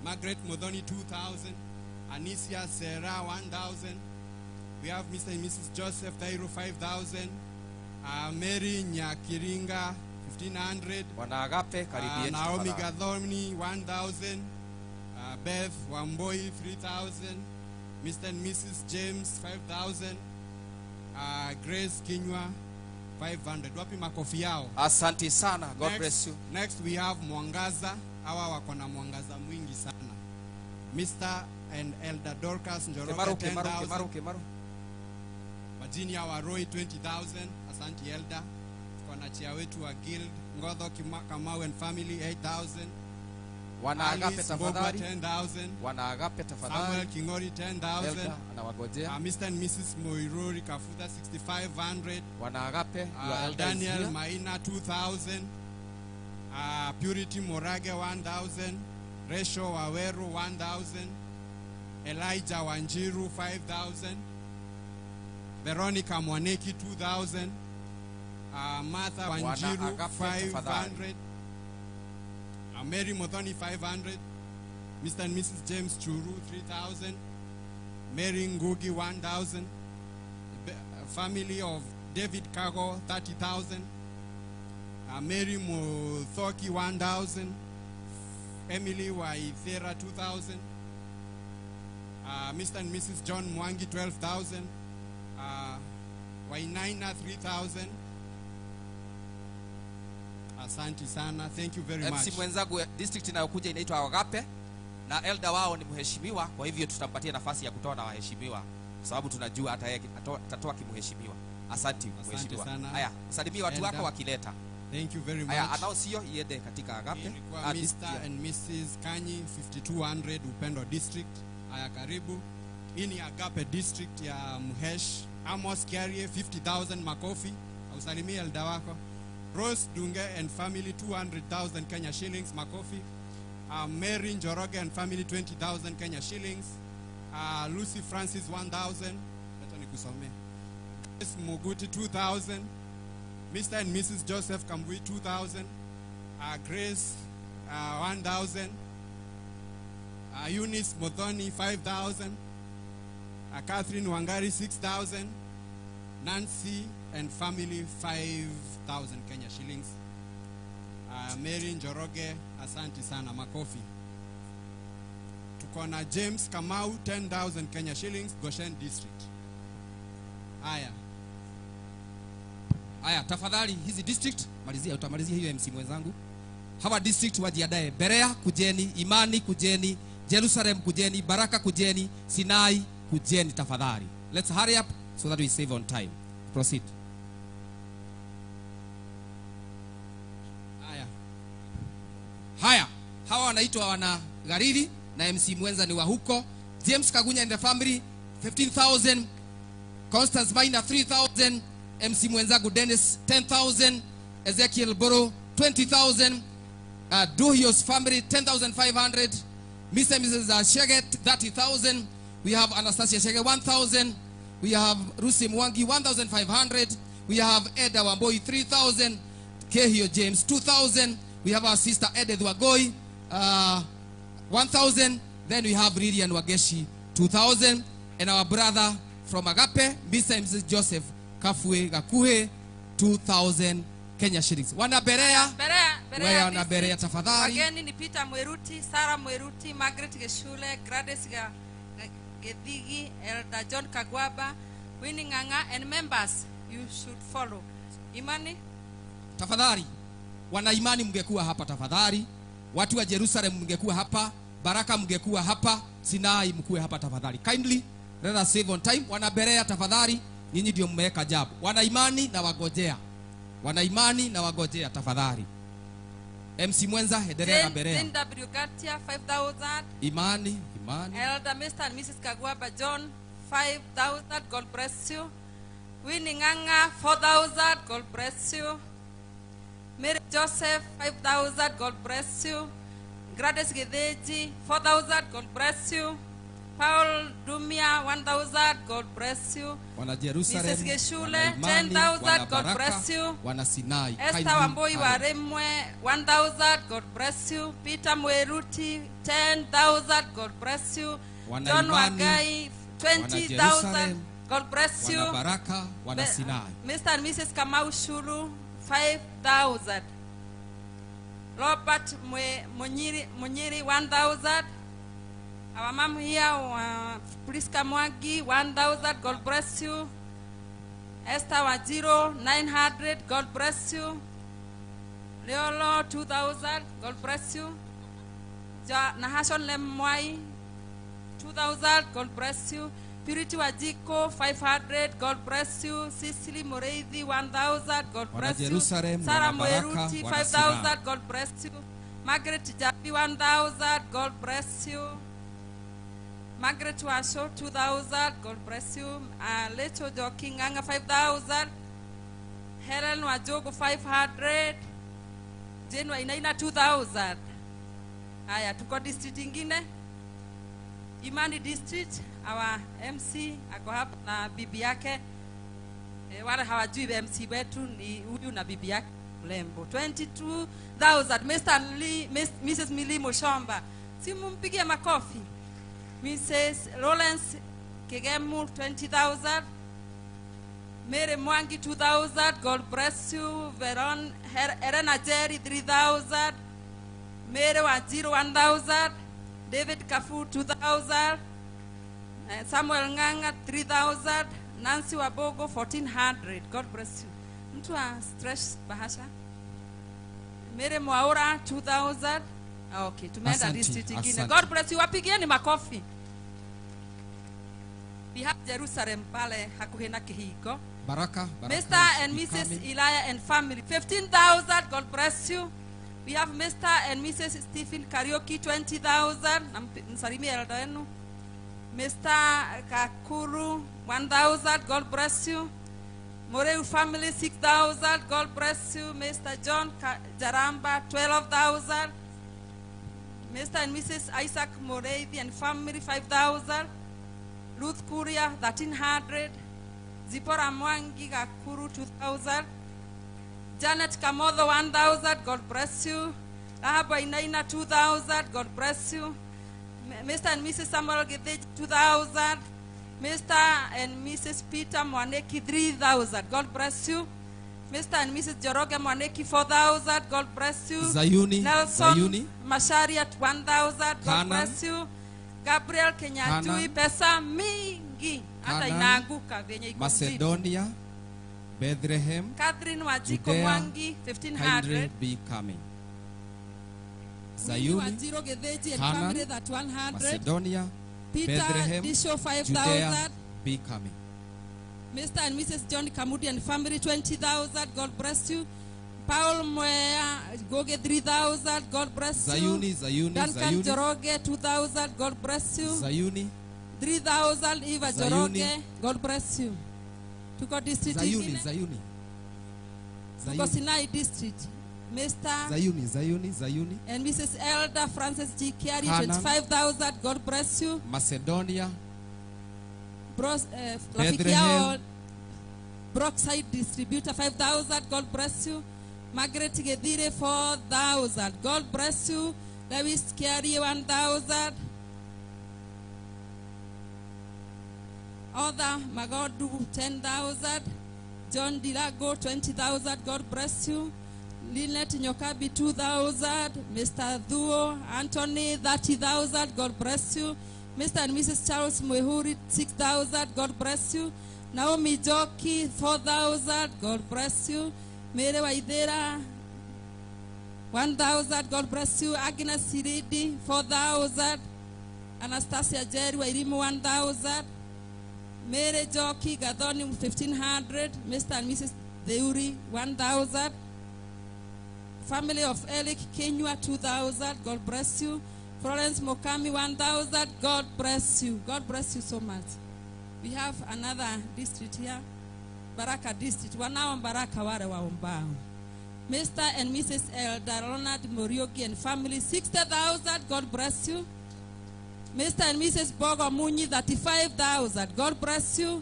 Margaret Muthoni 2,000. Anicia Serra 1,000. We have Mr. and Mrs. Joseph Tairo 5,000. Mary Nyakiringa 1,500. Wana Agape, karibieni Naomi tafadhali. Gathoni 1,000. Beth Wamboi 3,000. Mr. and Mrs. James 5,000. Grace Kinywa 500. Wapi makofi yao? Asante sana. God Next, bless you. Next we have Mwangaza. Hawa wako na mwangaza mwingi sana. Mr. and Elder Dorcas Njoroge Kemaru, Kemaru, 10,000. Kemaru, Kemaru. Virginia Waroi 20,000. Asante Elder. Tuko na chia wetu wa Guild Ngodho Kamau and family 8,000. Wana Agape Alice Mbogwa tafadhali. 10,000. Wana Agape tafadhali. Samuel Kingori 10,000. Elder anawagojea. Mr. and Mrs. Moirori Kafuta 6,500. Wana Agape, your elder is Daniel here. Maina 2,000. Purity Morage 1,000. Resho Waweru 1,000. Elijah Wanjiru 5,000. Veronica Mwaneki 2,000. Martha Wana Wanjiru Agape tafadhali. 500. Mary Muthoni 500. Mr. and Mrs. James Churu 3,000. Mary Ngugi 1,000. Family of David Kago 30,000. Mary Muthoki 1,000. Emily Waithera 2,000. Mr. and Mrs. John Mwangi 12,000. Wainaina 3,000. Asante sana. Thank you very MC much. mwenzangu, district inayokuja inaitwa Agape na elder wao ni mheshimiwa, kwa hivyo tutampatia nafasi ya kutoa na waheshimiwa kwa sababu tunajua hata yeye atatoa kimheshimiwa. Asante Asante mheshimiwa. sana. Haya, usalimie watu Elder. wako wakileta. Thank you very Haya, much. announce hiyo iende katika Agape. Ilikuwa Ah, Mr. district. and Mrs. Kanyi 5200 Upendo District. Haya, karibu. Hii ni Agape District ya Mhesh. Amos Kiarie 50,000, makofi. Ausalimie elder wako. Rose Dunge and family 200,000 Kenya shillings, makofi. Mary Njoroge and family 20,000 Kenya shillings. Lucy Francis 1,000. Acha nikusomee. Grace Muguti 2,000. Mr. and Mrs. Joseph Kambui 2,000. Grace 1,000. Eunice Muthoni 5,000. Catherine Wangari 6,000. Nancy and family 5,000 Kenya shillings. Mary Njoroge, asante sana, makofi. Tuko na James Kamau 10,000 Kenya shillings, Goshen District. Haya. Haya, tafadhali hizi district malizia, utamalizia hiyo MC mwenzangu. Hawa district wajiandae. Berea kujeni, Imani kujeni, Jerusalem kujeni, Baraka kujeni, Sinai kujeni tafadhali. Let's hurry up so that we save on time. Proceed. Haya. Haya, hawa wanaitwa wana Gariri na MC mwenza ni wa huko. James Kagunya and the family 15,000, Constance Maina 3,000, MC mwenzangu Dennis 10,000, Ezekiel Boro 20,000, Duhios family 10,500, Mr. and Mrs. Sheget 30,000, we have Anastasia Shege 1,000, we have Rusi Mwangi 1,500, we have Eda Wamboi 3,000, Kehio James 2,000, we have our sister Edith Wagoi 1,000, then we have Lilian Wageshi 2,000, and our brother from Agape, Mr. and Mrs. Joseph Kafue Gakuhe 2,000 Kenya shillings. Wana Berea, Berea, wana Berea tafadhali. Wageni ni Peter Mweruti, Sarah Mweruti, Margaret Geshule, Gladys Gethigi, Elder John Kagwaba, Winnie Ng'ang'a, and members you should follow. Imani? Tafadhali, wana Imani mngekuwa hapa tafadhali. Watu wa Jerusalem mngekuwa hapa, Baraka mngekuwa hapa, Sinai mkuwe hapa tafadhali. Kindly, let us save on time. Wana Berea tafadhali, nyinyi ndio mmeweka jabu. Wana Imani na wagojea. Wana Imani na wagojea tafadhali. MC mwenza endelea na Berea. Jane W. Gatia 5,000. Imani, Imani. Elder Mr. and Mrs. Kagwaba John 5,000. God bless you. Winnie Ng'ang'a 4,000. God bless you. Mary Joseph 5,000. God bless you. Gladys Gedeji 4,000. God bless you. Paul Dumia 1,000. God bless you. Wana Jerusalem, Mrs. Geshule wana Imani, 10,000. wana God Baraka, bless you. wana Sinai. Esther Wamboi wa Remwe 1,000. God bless you. Peter Mweruti 10,000. God bless you. Wana John Imani, Wagai 20,000. Jerusalem, God bless you. wana Baraka, wana Sinai. Mr. and Mrs. Kamau Shuru 5,000. Robert Munyiri 1,000. Our mom here, Priska Mwangi 1,000. God bless you. Esther Wajiro 900. God bless you. Leolo 2,000. God bless you. Nahashon Lemwai 2,000. God bless you. Purity Wajiko 500. God bless you. Cicely Moreithi 1,000. God bless you. Jerusalem, Sarah wana Baraka, Mweruti wana 5,000. Sinai. God bless you. Margaret Jabi 1,000. God bless you. Margaret Washo 2,000. God bless you. Lecho Joki Ng'ang'a 5,000. Helen Wajogo 500. Jane Wainaina 2,000. Haya, tuko district ingine. Imani district, our MC ako hapa na bibi yake. Wale hawajui MC wetu ni huyu na bibi yake mlembo. 22,000. Mr. Lee, Mrs. Milimo Shomba. Si mumpigie makofi. Mrs. Lawrence Kegemu 20,000. Mary Mwangi 2,000. God bless you. Veron Erena Jerry 3,000. Mary Wanjiru 1,000. David Kafu 2,000. Samuel Ng'ang'a 3,000. Nancy Wabogo 1,400. God bless you. Mtu wa stress bahasha. Mary Mwaura 2,000. Okay, tumeenda district ingine. God bless you. Wapigieni makofi. We have Jerusalem pale hakuhi na kihingo. Baraka, Baraka. Mr. and Mrs. Elia and family 15,000. God bless you. We have Mr. and Mrs. Stephen Karaoke 20,000. Msalimie elder wenu. Mr. Kakuru 1,000. God bless you. Moreu family 6,000. God bless you. Mr. John Jaramba 12,000. Mr. and Mrs. Isaac Moreithi and family 5,000. Ruth Kuria 1,300. Zipporah Mwangi Gakuru 2,000. Janet Kamotho 1,000. God bless you. Rahab Wainaina 2,000. God bless you. Mr. and Mrs. Samuel Githiji 2,000. Mr. and Mrs. Peter Mwaneki 3,000. God bless you. Mr. and Mrs. Joroge Mwaneki 4,000. God bless you. Zayuni, Nelson Zayuni. Macharia 1,000. God Canaan. bless you. Gabriel Kenyatui, Canaan, pesa mingi hata Canaan, inaanguka vyenye iko mzito. Macedonia, Bethlehem, Catherine Wajiko Judea, Mwangi kindly 1500. be coming. Winnie Zayuni, Wanjiro Getheji and Canaan, family 3100. Macedonia, Peter Bethlehem, Disho Judea, 5000. be coming. Mr. and Mrs. John Kamudi and family 20,000. God bless you. Paul Mwea Goge 3,000. God bless you. Zayuni, Zayuni, Duncan Zayuni, Joroge 2,000. God bless you. Zayuni, 3,000 Eva Zayuni. Joroge. God bless you. Tuko district Zayuni, ingine. Zayuni, Tuko Zayuni, Sinai district. Mr. Zayuni, Zayuni, Zayuni, and Mrs. Elder Francis G. Kiari Canaan. 25,000. God bless you. Macedonia, Bros, rafiki Bethlehem. yao Brookside Distributor 5,000. God bless you. Margaret Gedire 4,000. God bless you. Lewis Kiari 1,000. Other Magodu 10,000. John Dilago 20,000. God bless you. Lynette Nyokabi 2,000. Mr. Thuo Anthony 30,000. God bless you. Mr. and Mrs. Charles Mwehuri 6,000. God bless you. Naomi Joki 4,000. God bless you. Mary Waithera 1,000. God bless you. Agnes Siridi 4,000. Anastasia Jerry Wairimu 1,000. Mary Joki Gathoni 1,500. Mr. and Mrs. Deuri 1,000. Family of Eric Kenywa 2,000. God bless you. Florence Mokami 1,000. God bless you. God bless you so much. We have another district here, Baraka district. Wanao Baraka wale waombao. Mr. and Mrs. Elder Ronald Moriogi and family 60,000. God bless you. Mr. and Mrs. Bogo Munyi 35,000. God bless you.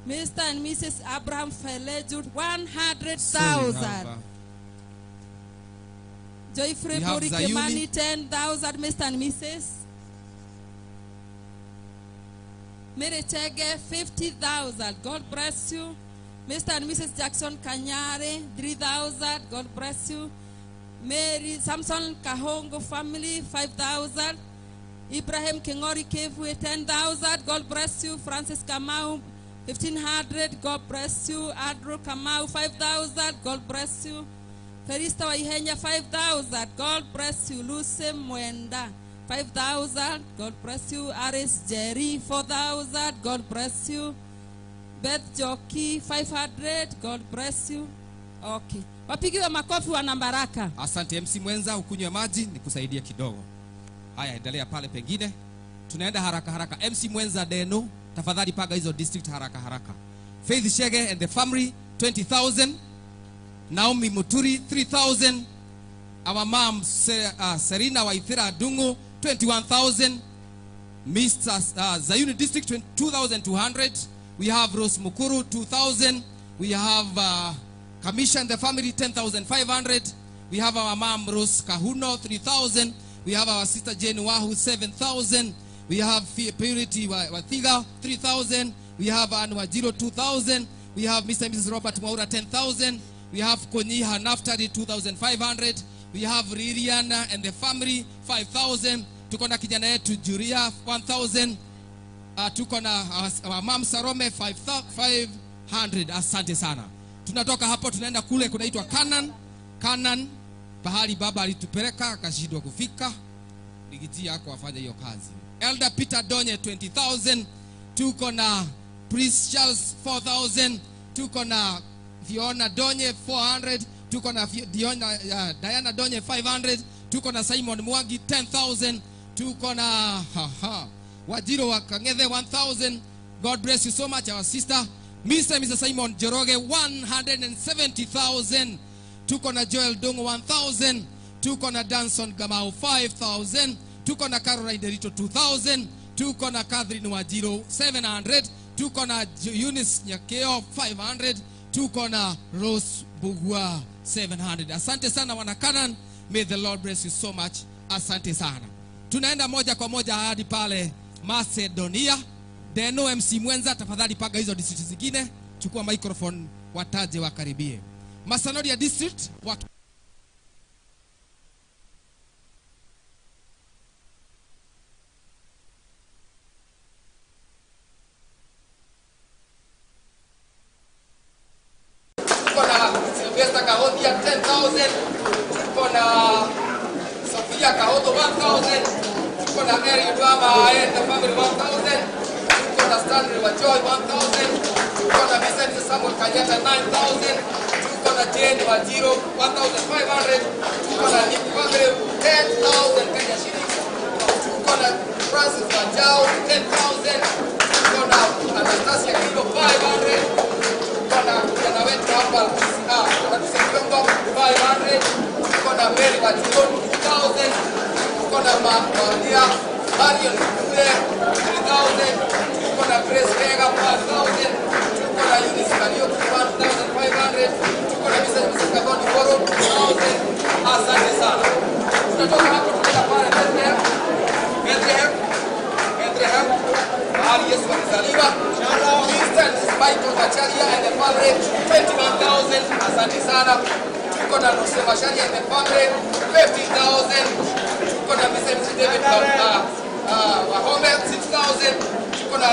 Mr. and Mrs. Abraham Felejud So 100,000. we have, Joyfrey We have Bori Zayuni. Kimani 10,000. Mr. and Mrs. Mary Chege 50,000. God bless you. Mr. and Mrs. Jackson Kanyare 3,000. God bless you. Mary Samson Kahongo family 5,000. Ibrahim Kengori Kevwe 10,000. God bless you. Francis Kamau 1,500. God bless you. Andrew Kamau 5,000. God bless you. Felista Waihenya 5,000. God bless you. Lucy Mwenda 5,000. God bless you. Aris Jerry 4,000. God bless you. Beth Joki 500. God bless you. Okay. Wapigiwe makofi wana baraka. Asante MC mwenza, ukunywe maji nikusaidie kidogo. Haya, endelea pale pengine. Tunaenda haraka haraka. MC mwenza Deno, tafadhali paga hizo district haraka haraka. Faith Shege and the family 20,000. Naomi Muturi 3,000. Our mom Serena Waithira Dungu 21,000. Mr. Zayuni District 2,200. We have Rose Mukuru 2,000. We have Kamisha and the family 10,500. We have our mom Rose Kahuno 3,000. We have our sister Jane Wahu 7,000. We have Purity Wathiga 3,000. We have Ann Wajiro 2,000. We have Mr. and Mrs. Robert Mwaura 10,000. We have Konyiha Naftali 2,500. We have Ririana and the family 5,000. Tuko na kijana yetu Juria 1,000. Tuko na our mom Sarome 500. Asante sana. Tunatoka hapo tunaenda kule kunaitwa Canaan. Canaan pahali baba alitupeleka akashindwa kufika. Ligiji yako afanye hiyo kazi. Elder Peter Donye 20,000. Tuko na Priest Charles 4,000. Tuko na Fiona Donye 400. Tuko na Diana Donye 500. Tuko na Simon Mwangi 10,000. Tuko na Wajiro wa Kangethe 1,000. God bless you so much our sister. Mr. and Mrs. Simon Joroge 170,000. Tuko na Joel Dongo 1,000. Tuko na Danson Gamau 5,000. Tuko na Caroline Derito 2,000. Tuko na Catherine Wajiro 700. Tuko na Eunice Nyakeo 500. Tuko na Rose Bugua 700. Asante sana wana Canaan. May the Lord bless you so much. Asante sana. Tunaenda moja kwa moja hadi pale Macedonia. Deno MC mwenza, tafadhali paga hizo district zingine. Chukua microphone wataje wakaribie. Macedonia district Esther Kahodia 10,000. Tuko na Sofia Kahodo 1,000. Tuko na Eric Dwama and the family 1,000. Tuko na Stanley Wajoy 1,000. Tuko na Vincent Samuel Kanyata 9,000. Tuko na Jane Wajiro 1,500. Tuko na Nick Family 10,000 Kenya shillings. Tuko na Francis Wajao 10,000. Tuko na Anastasia Kilo 500. Tuko na kijana wetu hapa Anatusaidia 500. Tuko na Mary Wajiro 2,000. Tuko na Maria Marion Kule 3,000. Tuko na Grace Vega 5,000. Tuko na Eunice Kariuki 1,500. Tuko na Mr. Mrs. Kaboni Boro 2,000. Asante sana. Tunatoka hapo tunaenda pale Bethlehem. Bethlehem. Bethlehem. Mahali Yesu alizaliwa. Mr. and Mrs. Michael Macharia and the family 21,000. Asante sana. Tuko na Lucy Macharia and the family 15,000. Tuko na Mr. and Mrs. David Wahome 6,000. Tuko na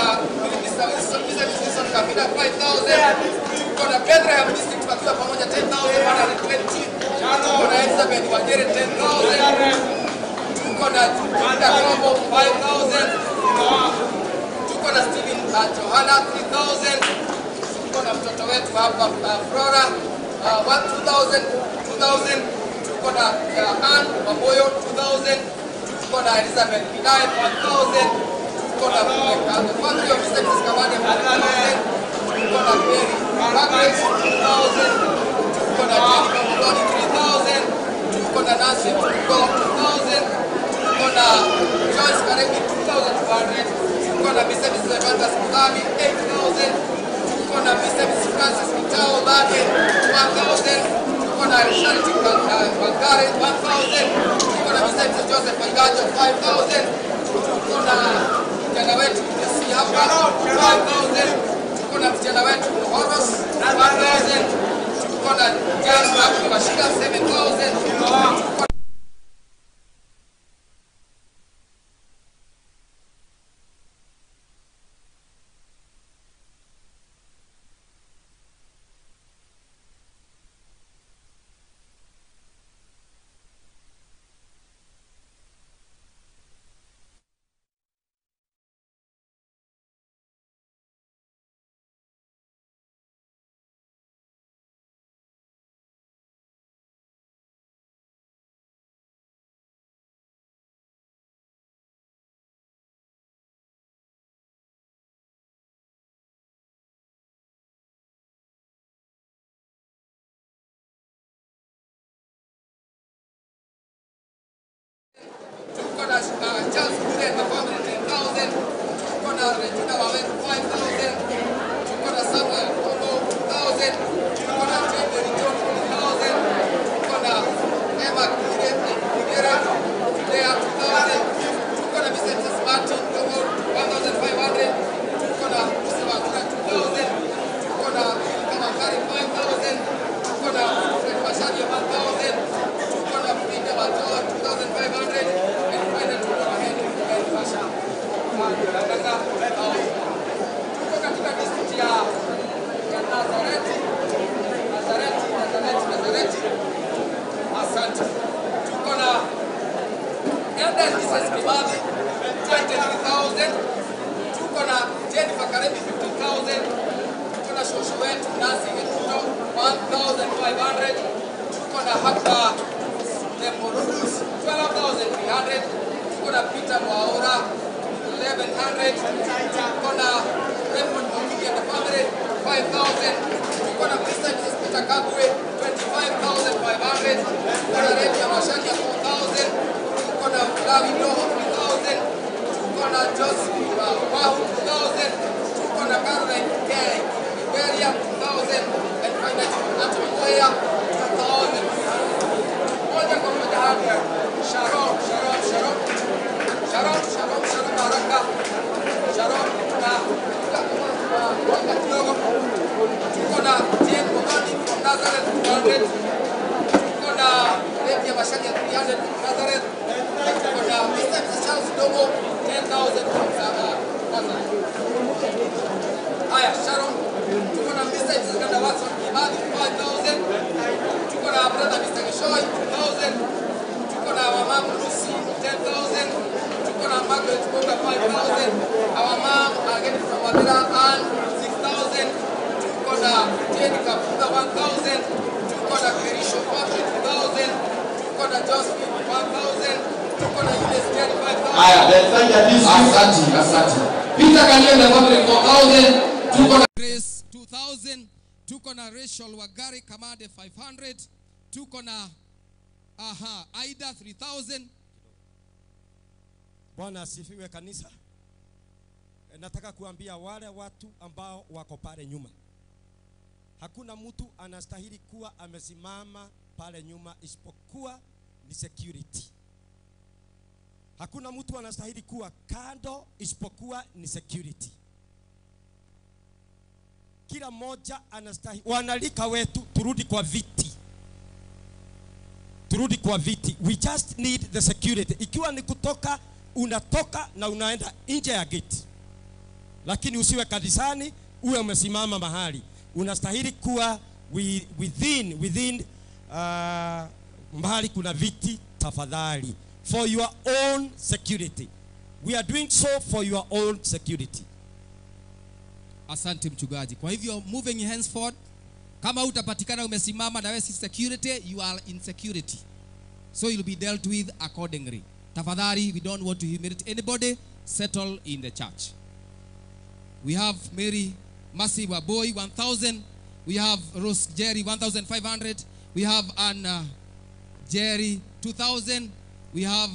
Mr. Wilson, Mr. and Mrs. Wilson Kabila 5,000. Tuko na Bethlehem District wakiwa pamoja 10,120. Tuko na Elizabeth Wajere 10,000. Tuko na Juda Kombo 5,000. Tuko na Steven Johana 3,000. Tuko na mtoto wetu hapa Flora 2,000 2,000. Tuko na Ann Maboyo 2,000. Tuko na Elizabeth Pinai 1,000. Tuko na the family of Mr. and Mrs. Kamani 1,000. Tuko na Mary Margaret 2,000. Tuko na Jennifer Muloni 3,000. Tuko na Nancy Tuko 2,000. Tuko na Joyce Karebi 2,200. Tuko na Mr. and Mrs. Evantas Mugabe 8,000. Tuko na Mr. and Mrs. Francis Mitao Bage 1,000. Tuko na Charity Wangare 1,000. Tuko na Mr. and Mrs. Joseph Wangajo 5,000. Tuko na kijana wetu Jesse hapa 5,000. Tuko na msichana wetu Horos 1,000. Tuko na James Mashika 7,000. Tuko Tuko na Charles Kure and the family 10,000. Tuko na Regina Waweru 5,000. Tuko na Samuel Kono 2,000. Tuko na Jane John 2,000. Tuko na Emma Kire Kire 2,000. Tuko na Mr. and Mrs. Martin Kogo 1,500. Tuko na Lucy Wagura 2,000. Tuko na Milka Makari 5,000. Tuko na Fred Masharia 1,000. Tuko na Frida Watoa 2,500. And finally tuko na Henry Mary Masha. Tuko katika district ya Nazareti. Nazareti, Nazareti, Nazareti. Asante. Tuko na Elder Mrs. Kibabi 23,000. Tuko na Jennifer Karebi 15,000. Tuko na shosho wetu Nancy Getuto 1,500. Tuko na hapa Lemorudus 12,300. Tuko na Peter Mwaura 1,100. Tuko na Raymond Mokili and the family 5,000. Tuko na Mr. and Mrs. Peter Kabwe 25,500. Tuko na Rebia Mashakia 4,000. Tuko na Flavi Noho 3,000. Tuko na Joseph Wahu 2,000. Tuko na Caroline K Iberia 2,000. And finally Anthony Moya 2,000. Moja kwa moja hapa Sharon, Sharon, Sharon. Sharon, Sharon, Sharon Baraka. Sharon na kidogo. Tuko na Jane Mogani from Nazareth 200. Tuko na Letia Masharia 300 from Nazareth. Tuko na Mr. and Mrs. Charles Dogo 10,000 from Nazareth. Haya, Sharon. Tuko na Mr. and Mrs. Ganda Watson Kibadi 5,000. brother Mr. Gishoi 2,000. Tuko na our mom Lucy 10,000. Tuko na Margaret Koga 5,000. Our mom again from Madera Ann 6,000. Tuko na Jane Kapuga 1,000. Tuko na Kerisho Patrick 2,000. Tuko na Josephine 1,000. Tuko na Eunice Jerry 5,000. Haya, Bethsaida district. Asante, asante. Peter Kanyenda family 4,000. Tuko na Grace 2,000. Tuko na Rachel Wagari Kamade 500. Tuko na Aida 3,000. Bwana asifiwe kanisa. Nataka kuambia wale watu ambao wako pale nyuma, hakuna mtu anastahili kuwa amesimama pale nyuma isipokuwa ni security. Hakuna mtu anastahili kuwa kando isipokuwa ni security. Kila mmoja anastahili. Wanalika wetu turudi kwa viti. Turudi kwa viti. We just need the security. Ikiwa ni kutoka, unatoka na unaenda nje ya gate. Lakini usiwe kanisani, uwe umesimama mahali. Unastahili kuwa within mahali kuna viti tafadhali. For your own security. We are doing so for your own security. Asante mchungaji. Kwa hivyo moving henceforth, kama utapatikana umesimama na wewe si security, you are in security. So you'll be dealt with accordingly. Tafadhali, we don't want to humiliate anybody. Settle in the church. We have Mary Mercy Waboi 1,000. We have Rose Jerry 1,500. We have Anna Jerry 2,000. We have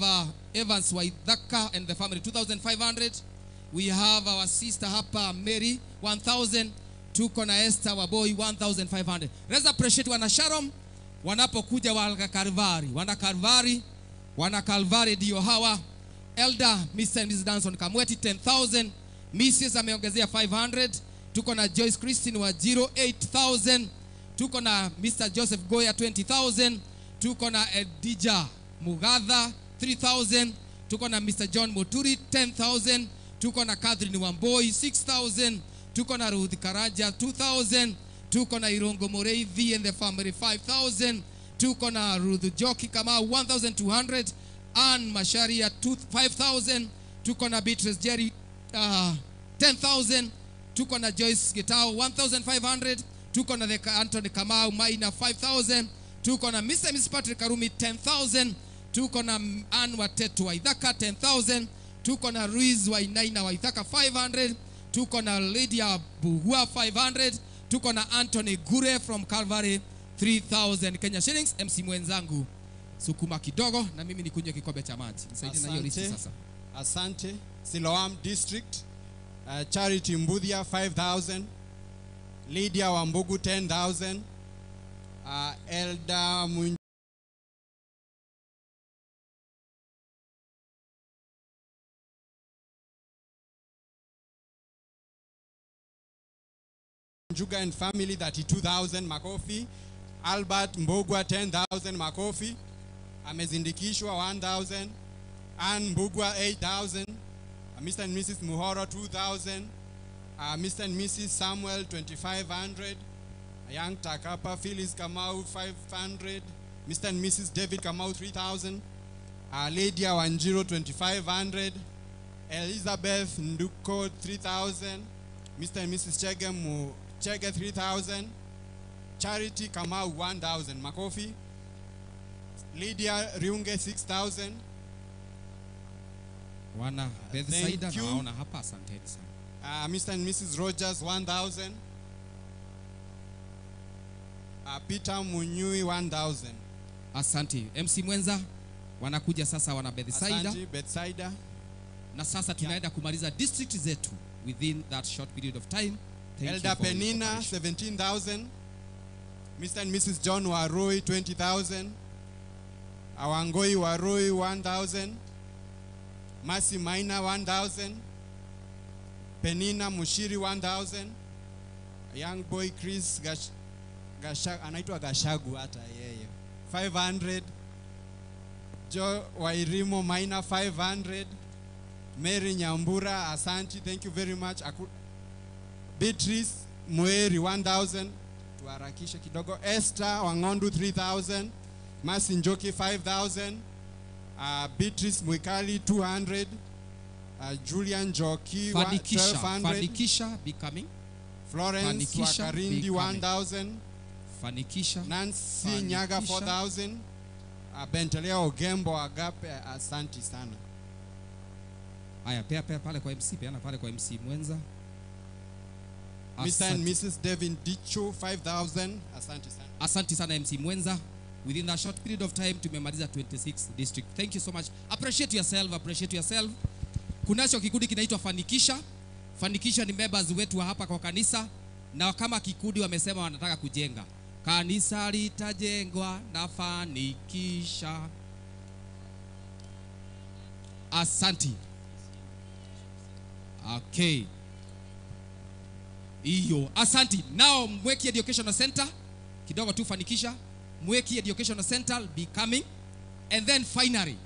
Evans Waithaka and the family 2,500. We have our sister hapa Mary 1,000. Tuko na Esther Waboi 1,500. Let's appreciate wana Shalom wanapokuja wana Kalvari. Wana Kalvari, wana Kalvari ndio hawa. Elder Mr. and Mrs. Danson Kamweti 10,000. Mrs. ameongezea 500. Tuko na Joyce Christine wa 08,000. Tuko na Mr. Joseph Goya 20,000. Tuko na Edija Mugatha 3,000. Tuko na Mr. John Moturi 10,000. Tuko na Catherine Wamboi 6,000. Tuko na Ruth Karanja 2,000. Tuko na Irongo Moreithi and the family 5,000. Tuko na Ruth Joki Kamau 1,200. Ann Masharia 5,000. Tuko na Beatrice Jerry 10,000. Tuko na Joyce Gitau 1,500. Tuko na Anthony Kamau Maina 5,000. Tuko na Mr. and Mrs. Patrick Karumi 10,000. Tuko na Ann Watetu Waithaka 10,000. Tuko na Ruiz Wainaina Waithaka 500. Tuko na Lydia Bugua 500. Tuko na Anthony Gure from Calvary 3,000 Kenya shillings. MC mwenzangu sukuma kidogo na mimi nikunywe kikombe cha maji. Nisaidie na hiyo list sasa. Asante. Siloam District, Charity Mbuthia 5,000. Lydia Wambugu 10,000. Elder Munjuga and family 32,000 makofi. Albert Mbugua 10,000 makofi. Amezindikishwa 1,000. Ann Mbugua 8,000. Mr. and Mrs. Muhoro 2,000. Mr. and Mrs. Samuel 2,500. Young Takapa Phyllis Kamau 500. Mr. and Mrs. David Kamau 3,000. Lydia Wanjiro 2,500. Elizabeth Nduko 3,000. Mr. and Mrs. Chege Chege 3,000. Charity Kamau 1,000. Makofi. Lydia Riunge 6,000. Wana Bethsaida naona hapa, asanteni sana. Mr. and Mrs. Rogers 1,000. Peter Munyui 1,000. Asante. MC mwenza wanakuja sasa wana Bethsaida. Asante Bethsaida. Na sasa tunaenda kumaliza district zetu within that short period of time. Thank Elder Penina 17,000. Mr. and Mrs. John Warui 20,000. Awangoi Warui 1,000. Mercy Maina 1,000. Penina Mushiri 1,000. Young boy Chris anaitwa Gashagu hata yeye 500. Joe Wairimo Maina 500. Mary Nyambura, asante, thank you very much. Beatrice Mueri 1,000. Tuharakishe kidogo. Esther Wangondu 3000, Mercy Njoki 5000, Beatrice Mwikali 200, Julian Njoki Fanikisha, 1200, Fanikisha becoming Florence Fanikisha Wakarindi becoming. 1000, Fanikisha Nancy Nyaga Fanikisha. 4000, Bentelea Ogembo Agape, asanti sana. Haya, pea pea pale kwa MC, peana pale kwa MC mwenza. Mr. and Asante. Mrs. Devin Dicho 5000, asante sana. Asante sana MC mwenza. Within a short period of time tumemaliza 26 district. Thank you so much. Appreciate yourself, appreciate yourself. Kunacho kikundi kinaitwa Fanikisha. Fanikisha ni members wetu wa hapa kwa kanisa, na kama kikundi wamesema wanataka kujenga kanisa, litajengwa na Fanikisha. Asanti. Okay. Iyo, asanti. Now Mweki Educational Center, kidogo tu Fanikisha. Mweki Educational Center be coming. And then finally,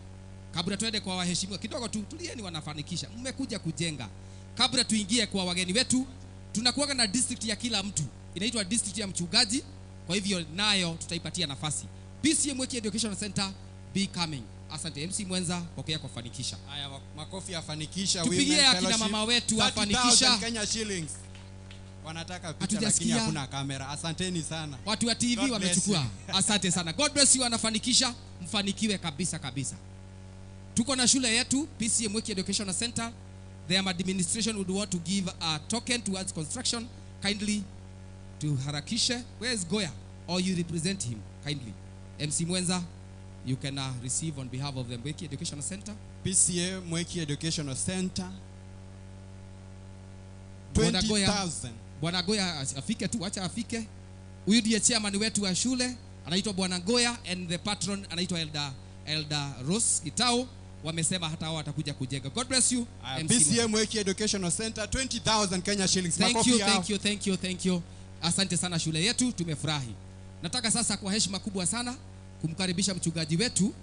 kabla tuende kwa waheshimiwa kidogo tu, tulieni wanafanikisha. Mmekuja kujenga. Kabla tuingie kwa wageni wetu, tunakuwaga na district ya kila mtu. Inaitwa district ya mchungaji. Kwa hivyo nayo tutaipatia nafasi. PCEA Mweki Educational Center be coming. Asante MC mwenza, pokea kwa Fanikisha. Haya, makofi ya Fanikisha. Tupigie Women akina Fellowship. mama wetu wa 30,000 Fanikisha. Kenya shillings. Wanataka picha lakini Hatujasikia. hakuna kamera. Asanteni sana. Watu wa TV God bless wamechukua. you. Asante sana. God bless you, wanafanikisha, mfanikiwe kabisa kabisa. Tuko na shule yetu PCEA Mweki Educational Center. Their administration would want to give a token towards construction. Kindly tuharakishe. Where is Goya? Or you represent him kindly. MC Mwenza, you can receive on behalf of the Mweki Educational Center. PCEA Mweki Educational Center. Bwana Goya. 20,000. Bwana Goya afike tu, acha afike. Huyu ndiye chairman wetu wa shule, anaitwa Bwana Goya, and the patron anaitwa Elder Rose Gitau. Wamesema hata wao watakuja kujenga. God bless you. MC PCEA Mwenza. Mweki Educational Center 20,000 Kenya shillings. Thank Makofi you, yao. thank you, thank you, thank you. Asante sana shule yetu, tumefurahi. Nataka sasa kwa heshima kubwa sana kumkaribisha mchungaji wetu.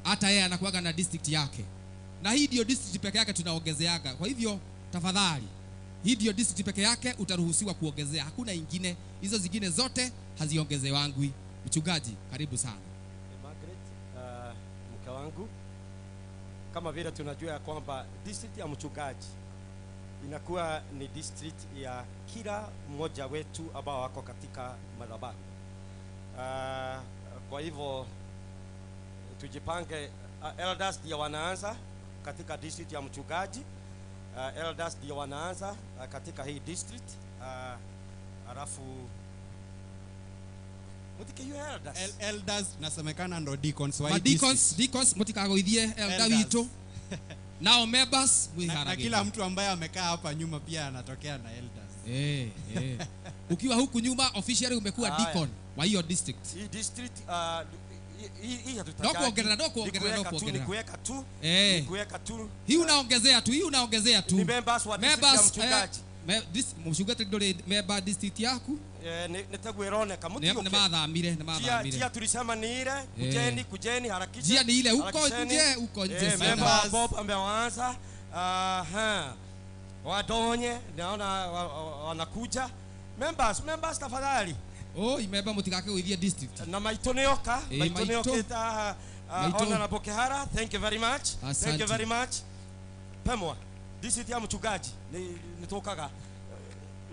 Hata yeye anakuwaga na district yake, na hii ndio district peke yake tunaongezeaga. Kwa hivyo tafadhali, hii ndio district peke yake utaruhusiwa kuongezea, hakuna ingine. Hizo zingine zote haziongezewangwi. Mchungaji, karibu sana. Margaret, mke wangu, kama vile tunajua ya kwamba district ya mchungaji inakuwa ni district ya kila mmoja wetu ambao wako katika madhabahu. Kwa hivyo tujipange. Elders ndio wanaanza katika district ya mchungaji. Elders ndio wanaanza katika hii district. Alafu mutike elders. Elders nasemekana ndo deacons wa hii Ma deacons, district. deacons mutikagoithie elder Elders. witu. Nao members Na mwiharagĩrie. kila mtu ambaye amekaa hapa nyuma pia anatokea na elders. Ukiwa huku nyuma officially umekuwa Haya. deacon wa hiyo district. Hii district hii hatutajaji. No kuongerera, no kuongerera, Ni no kuweka tu, kuongerera. ni kuweka tu, ni kuweka tu. Hii unaongezea tu, hii unaongezea tu. Ni members wa district ya Members, mchungaji. mchungaji nduri member district yaku? Nitaguo ironeka, mutiuke. Nĩ mathamire, nĩ mathamire. Njia tulisema ni ile, kujeni, kujeni, harakisha. Njia ni ile, huko Harakisheni. nje, huko nje sana. Member Bob amewaanza. Aha. Wadonye, naona wanakuja. Members, members tafadhali. Oh, imemba mutigakĩgũithie district. Na maitũ nĩ oka, maitũ nĩ maitũ. okĩte, Maitũ. Honorable Kehara, thank you very much. Thank you Asante. very much. Pemwa, district ya mchungaji ni tũkaga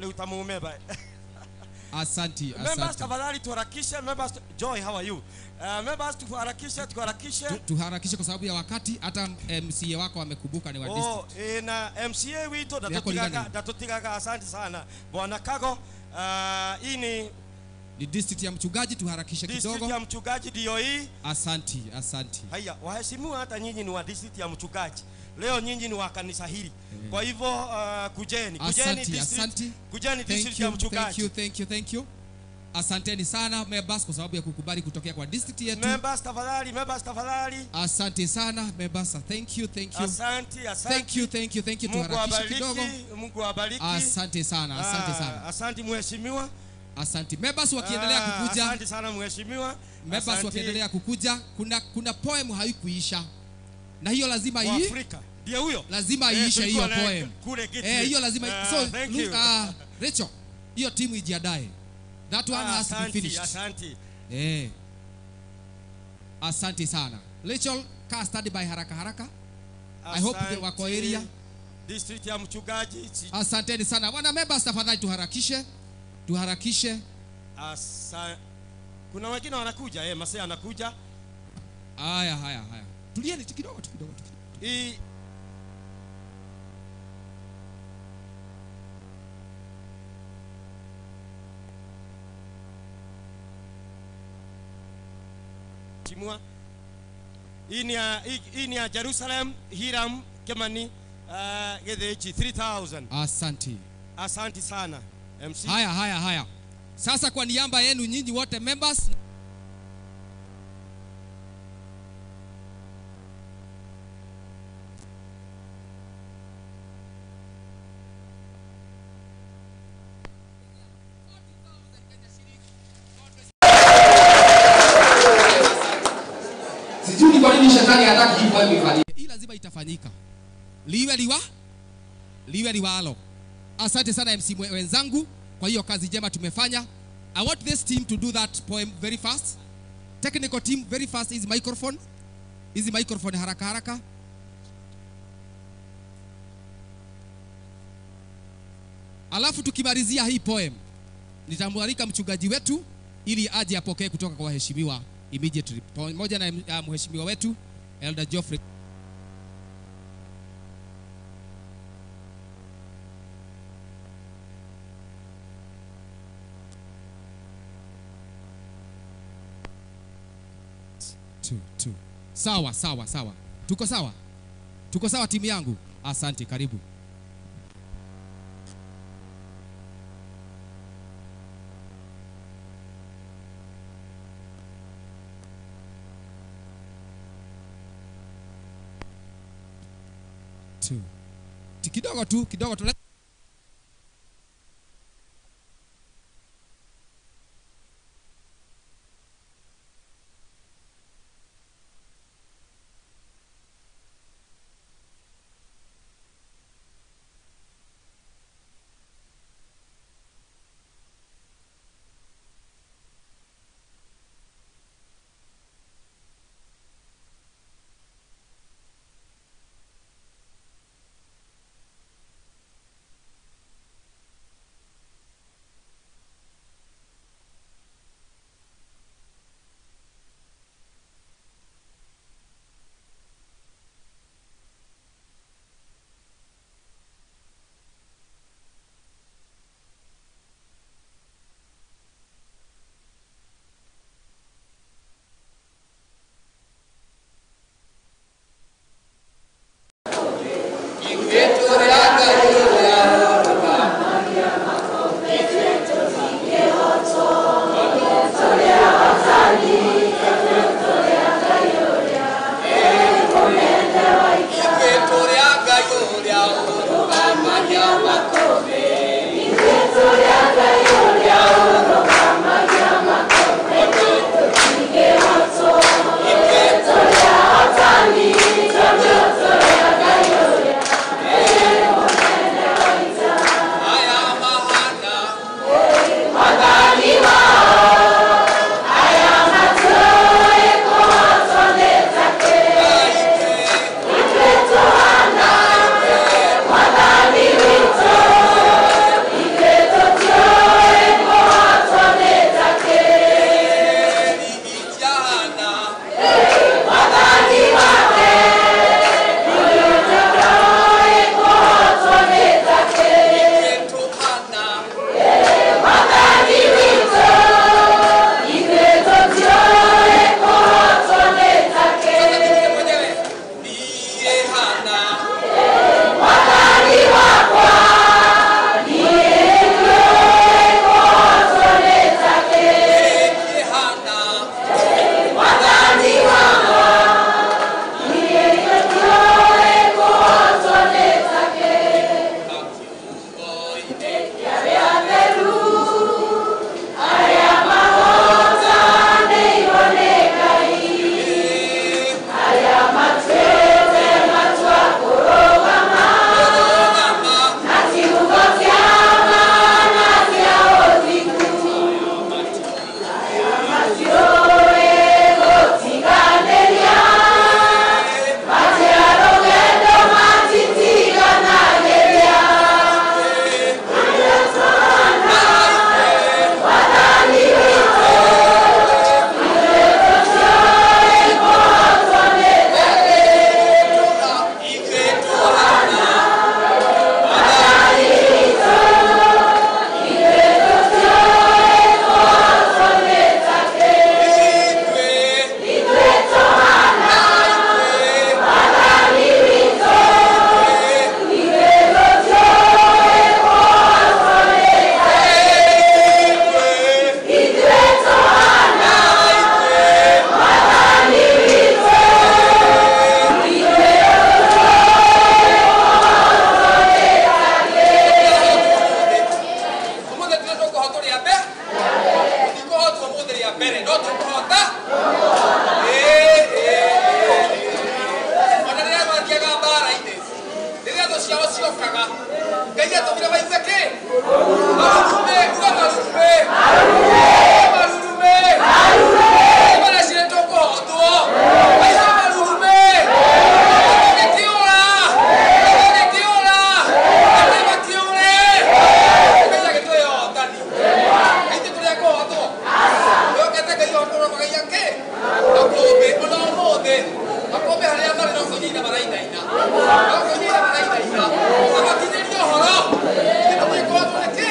rĩu ta mũmemba. Asante, Members asante. tafadhali tuharakishe. Members, Joy, how are you? Members tuharakishe, tuharakishe. Tuharakishe kwa sababu ya wakati. Hata MCA wako amekumbuka ni wa district. Na MCA witũ Yako ligani? ndatũtigaga. Asante sana Bwana Kago. Hii ni district ya mchungaji, tuharakishe district kidogo. ya mchungaji ndio hii. Asante, asante. Haya, waheshimiwa, hata nyinyi ni wa district ya mchungaji. Leo nyinyi ni wa kanisa hili. Kwa hivyo kujeni, kujeni Asante, district, asante. kujeni Thank district ya you, thank mchungaji. you, thank you, thank you. Asanteni sana members kwa sababu ya kukubali kutokea kwa district yetu. Members tafadhali, members tafadhali. Asante sana members, thank you, thank you. Asante, asante. Thank you, thank you, thank you. Mungu Tuharakishe awabariki, kidogo. Mungu awabariki. Asante sana, asante sana. Asante mheshimiwa. Asante. Members wakiendelea kukuja. Asante sana mheshimiwa. Members Asante. wakiendelea kukuja, kuna poem haikuisha. Na hiyo lazima Wa Afrika. Ndiye huyo. Lazima iishe Tulikuwa hiyo naye poem. kule Gitwe. Hiyo lazima so, Thank you. Rachel, hiyo timu ijiandae. That one has to be finished. Asante. Eh. Asante sana. Rachel, car study by haraka haraka. I hope they wako area. District ya mchungaji. Asanteni sana. Wana members tafadhali tuharakishe. Tuharakishe. Kuna wengine wanakuja, masee anakuja. Haya haya haya. Tulieni kidogo tu kidogo tu. Hii Timua. Hii ni ya Jerusalem Hiram Kemani Gedechi 3000. Asante. Asante sana MC. Haya haya haya. Sasa kwa niaba yenu nyinyi wote members, sijui kwa nini shetani hataki hivyo ifanyike. Hii lazima itafanyika. Liwe liwa, liwe liwalo. Asante sana MC wenzangu kwa hiyo kazi njema tumefanya. I want this team to do that poem very fast. Technical team very fast. Hizi microphone. Hizi microphone haraka haraka. Alafu tukimalizia hii poem, nitamwalika mchungaji wetu ili aje apokee kutoka kwa waheshimiwa immediately. Pamoja na mheshimiwa wetu Elder Geoffrey. Two. Sawa, sawa, sawa. Tuko sawa? Tuko sawa timu yangu? Asante, karibu. Two. Kidogo tu, kidogo tu. icio ciao ciokaga Ngai atũmire maigue kĩ marurume uga marurume marurume maracire tũkũhotwo maigue marurume gĩkĩũra gĩkĩũra atĩ makĩũre Ngai agĩtũhe ũhotani ithuĩ tũrĩa kũhotwo yokete Ngai ũrũmagagia kĩ makũmbĩ ona ũmũthĩ makũmbĩ harĩa marĩ no kũinaina marainaina no kũinaina marainaina na makinyĩrie ũhoro ithuĩ tũkũhotwo nĩ kĩ.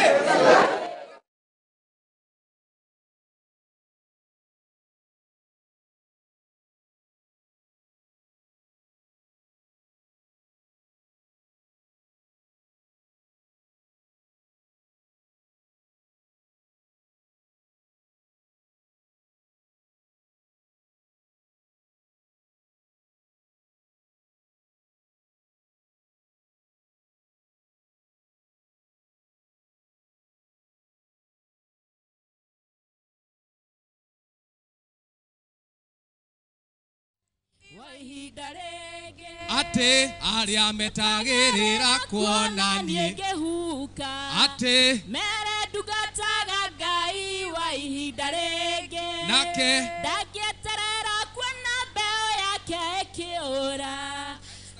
Atĩ arĩa metagĩrĩra kuona niĩ ngĩhuka atĩ mere ndungataga Ngai wa ihinda rĩngĩ nake ndangĩeterera kuona mbeũ yake ĩkĩũra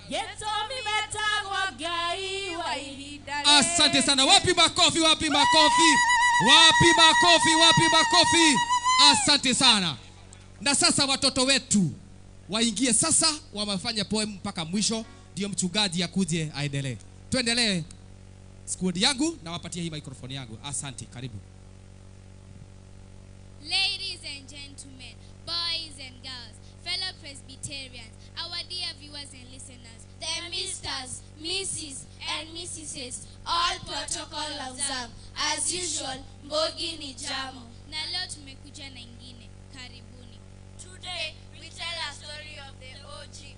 gĩtũmi metagwo Ngai wa ihinda rĩngĩ. Asante sana. Wapi makofi? Wapi makofi? Wapi makofi? Wapi makofi? Asante sana. Na sasa watoto wetu waingie sasa, wamefanya poem mpaka mwisho, ndio mchungaji akuje aendelee. Tuendelee squad yangu na wapatie hii microphone yangu. Asante, karibu. Ladies and gentlemen, boys and girls, fellow Presbyterians, our dear viewers and listeners, the Misters, Mrs. and Mrs., all protocol observed. As usual, Mbogi ni jamo. Na leo tumekuja na ingine. Karibuni. Today, we tell a story of the OG,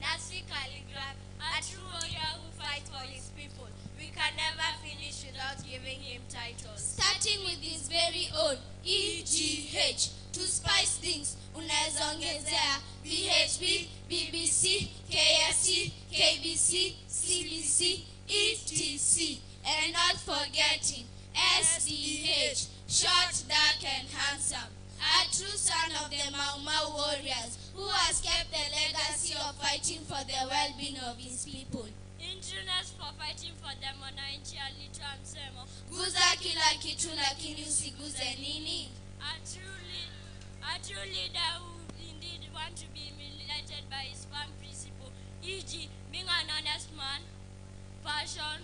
Nazi Calligraph, a true warrior who fights for his people. We can never finish without giving him titles. Starting with his very own, EGH. To spice things, unaweza ongezea BHB, BBC, KFC, KBC, CBC, ETC. And not forgetting SDH, short, dark and handsome. A true son of the Mau Mau warriors who has kept the legacy of fighting for the well-being of his people. Engineers for fighting for the mwananchi alitoa msemo, guza kila kitu lakini usiguze nini. A true leader who indeed want to be emulated by his firm principle, e.g. being an honest man, passion,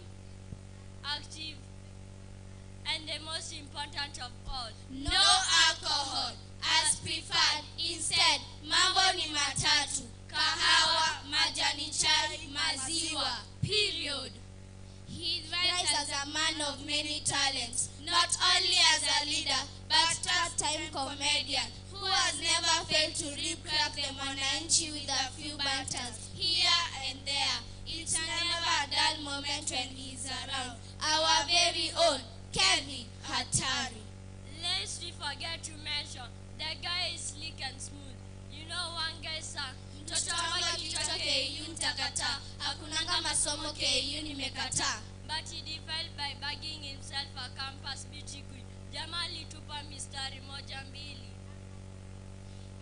active, and the most important of all, no alcohol as preferred. Instead, mambo ni matatu: kahawa, majani chai, maziwa. Period. He thrives as a man of many talents, not only as a leader, but tough-time comedian who has never failed to rip-crack the mwananchi with a few banters here and there. It's never a dull moment when he's around. Our very own Kevin Hatari. Lest we forget to mention, the guy is sleek and smooth. You know one guy, sir. Mtoto wangu kichwa KU nitakataa. Hakunanga masomo KU nimekataa. But he defiled by bagging himself a campus beauty queen. Jamaa alitupa mistari 1 2.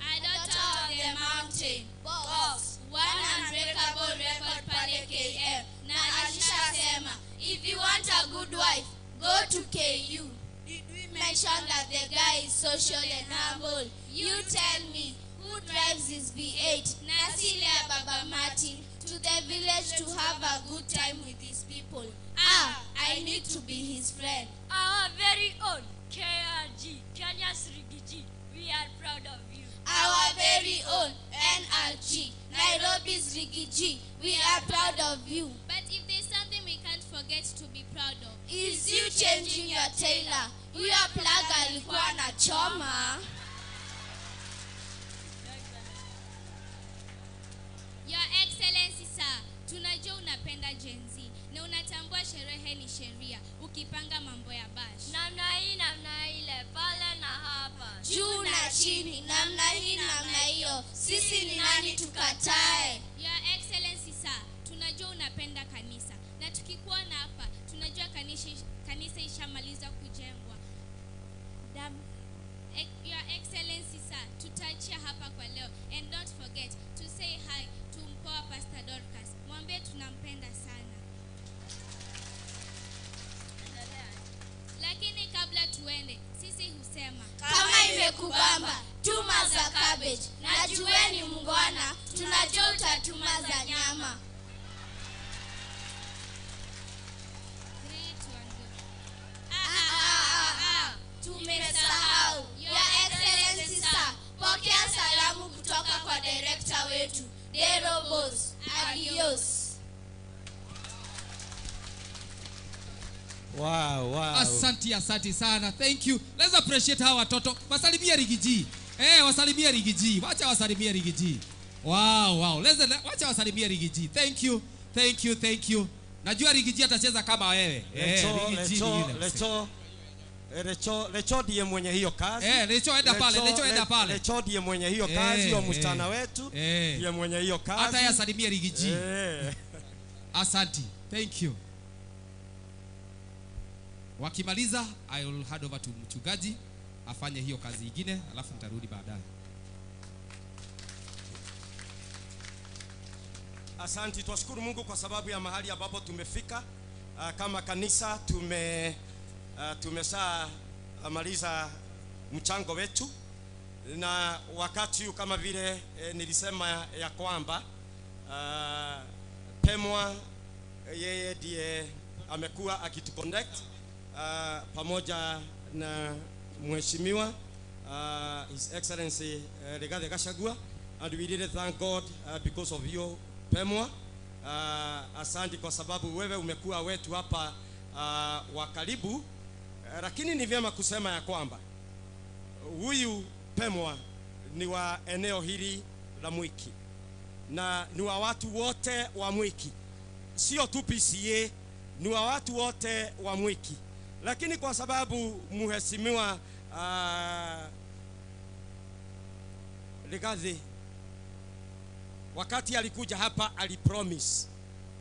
A daughter of the mountain. Box. One unbreakable record pale KM. Na alishasema, if you want a good wife, go to KU. Did we mention that the guy is social and humble? You tell me, who drives his V8, Nasilia Baba Martin, to the village to have a good time with his people? Ah, I need to be his friend. Our very own KRG, Kenya's Rigiji, we are proud of you. Our very own NRG, Nairobi's Rigiji, we are proud of you. But if there's something we can't forget to be proud of, is you changing your tailor. Huyo plug alikuwa anachoma. Your Excellency sir, tunajua unapenda Gen Z na unatambua sherehe ni sheria ukipanga mambo ya bash. Namna hii namna ile, pale na hapa, juu na chini, namna hii namna hiyo, sisi ni nani tukatae? Your Excellency sir, tunajua unapenda kanisa ishamaliza kujengwa. Your Excellency sir, tutaachia hapa kwa leo. And don't forget to say hi to mpoa Pastor Dorcas. Mwambie tunampenda sana. Lakini kabla tuende, sisi husema kama imekubamba, tuma za cabbage. Na jueni mngwana, tunajua utatuma za nyama. 3, 2, 1, go. Tumesahau. Your Excellency sir, pokea salamu kutoka kwa director wetu, Dero Boss. Adios. Wow, wow. Asante, asante sana. Thank you. Let's appreciate hawa watoto. Wasalimie Rigiji. Wasalimie Rigiji. Wacha wasalimie Rigiji. Wow, wow. Let's wacha wasalimie Rigiji. Thank you. Thank you, thank you. Najua Rigiji atacheza kama wewe. Rigiji ni yule. Lecho ndiye mwenye hiyo kazi. Lecho enda pale, Lecho enda pale. Lecho ndiye mwenye hiyo kazi, wa msichana wetu ndiye mwenye hiyo kazi. Hata yeye asalimie Rigiji. Asante. Thank you. Wakimaliza, I will hand over to mchungaji afanye hiyo kazi nyingine, alafu nitarudi baadaye. Asante, twashukuru Mungu kwa sababu ya mahali ambapo tumefika. Kama kanisa tumesha maliza mchango wetu, na wakati huu kama vile nilisema ya kwamba Pemwa yeye ndiye amekuwa akituconnect pamoja na mheshimiwa His Excellency Rigathi Gachagua, and we really thank God because of you Pemwa. Asante kwa sababu wewe umekuwa wetu hapa wa karibu. Lakini ni vyema kusema ya kwamba huyu Pemwa ni wa eneo hili la Mwiki na ni wa watu wote wa Mwiki, sio tu PCA, ni wa watu wote wa Mwiki. Lakini kwa sababu mheshimiwa Rigathi wakati alikuja hapa alipromise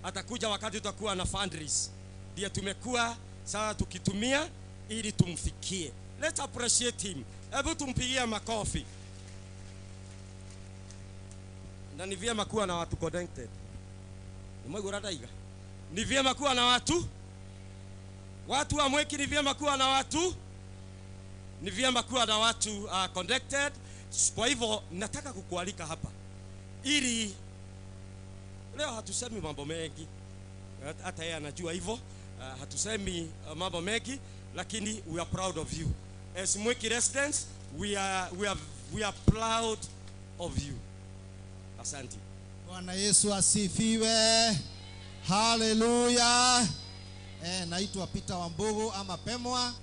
atakuja wakati tutakuwa na fundraise, ndiye tumekuwa sasa tukitumia ili tumfikie. Let's appreciate him. Hebu tumpigie makofi. Na ni vyema kuwa na watu connected. Ni vyema kuwa na watu. Watu wa Mwiki ni vyema kuwa na watu. Ni vyema kuwa na watu connected. Kwa hivyo nataka kukualika hapa ili leo hatusemi mambo mengi. Hata yeye anajua hivyo. Hatusemi mambo mengi, lakini we are proud of you. As Mwiki residents, we are proud of you. Asante. Bwana Yesu asifiwe. Haleluya. Naitwa Peter Wambugu ama Pemwa.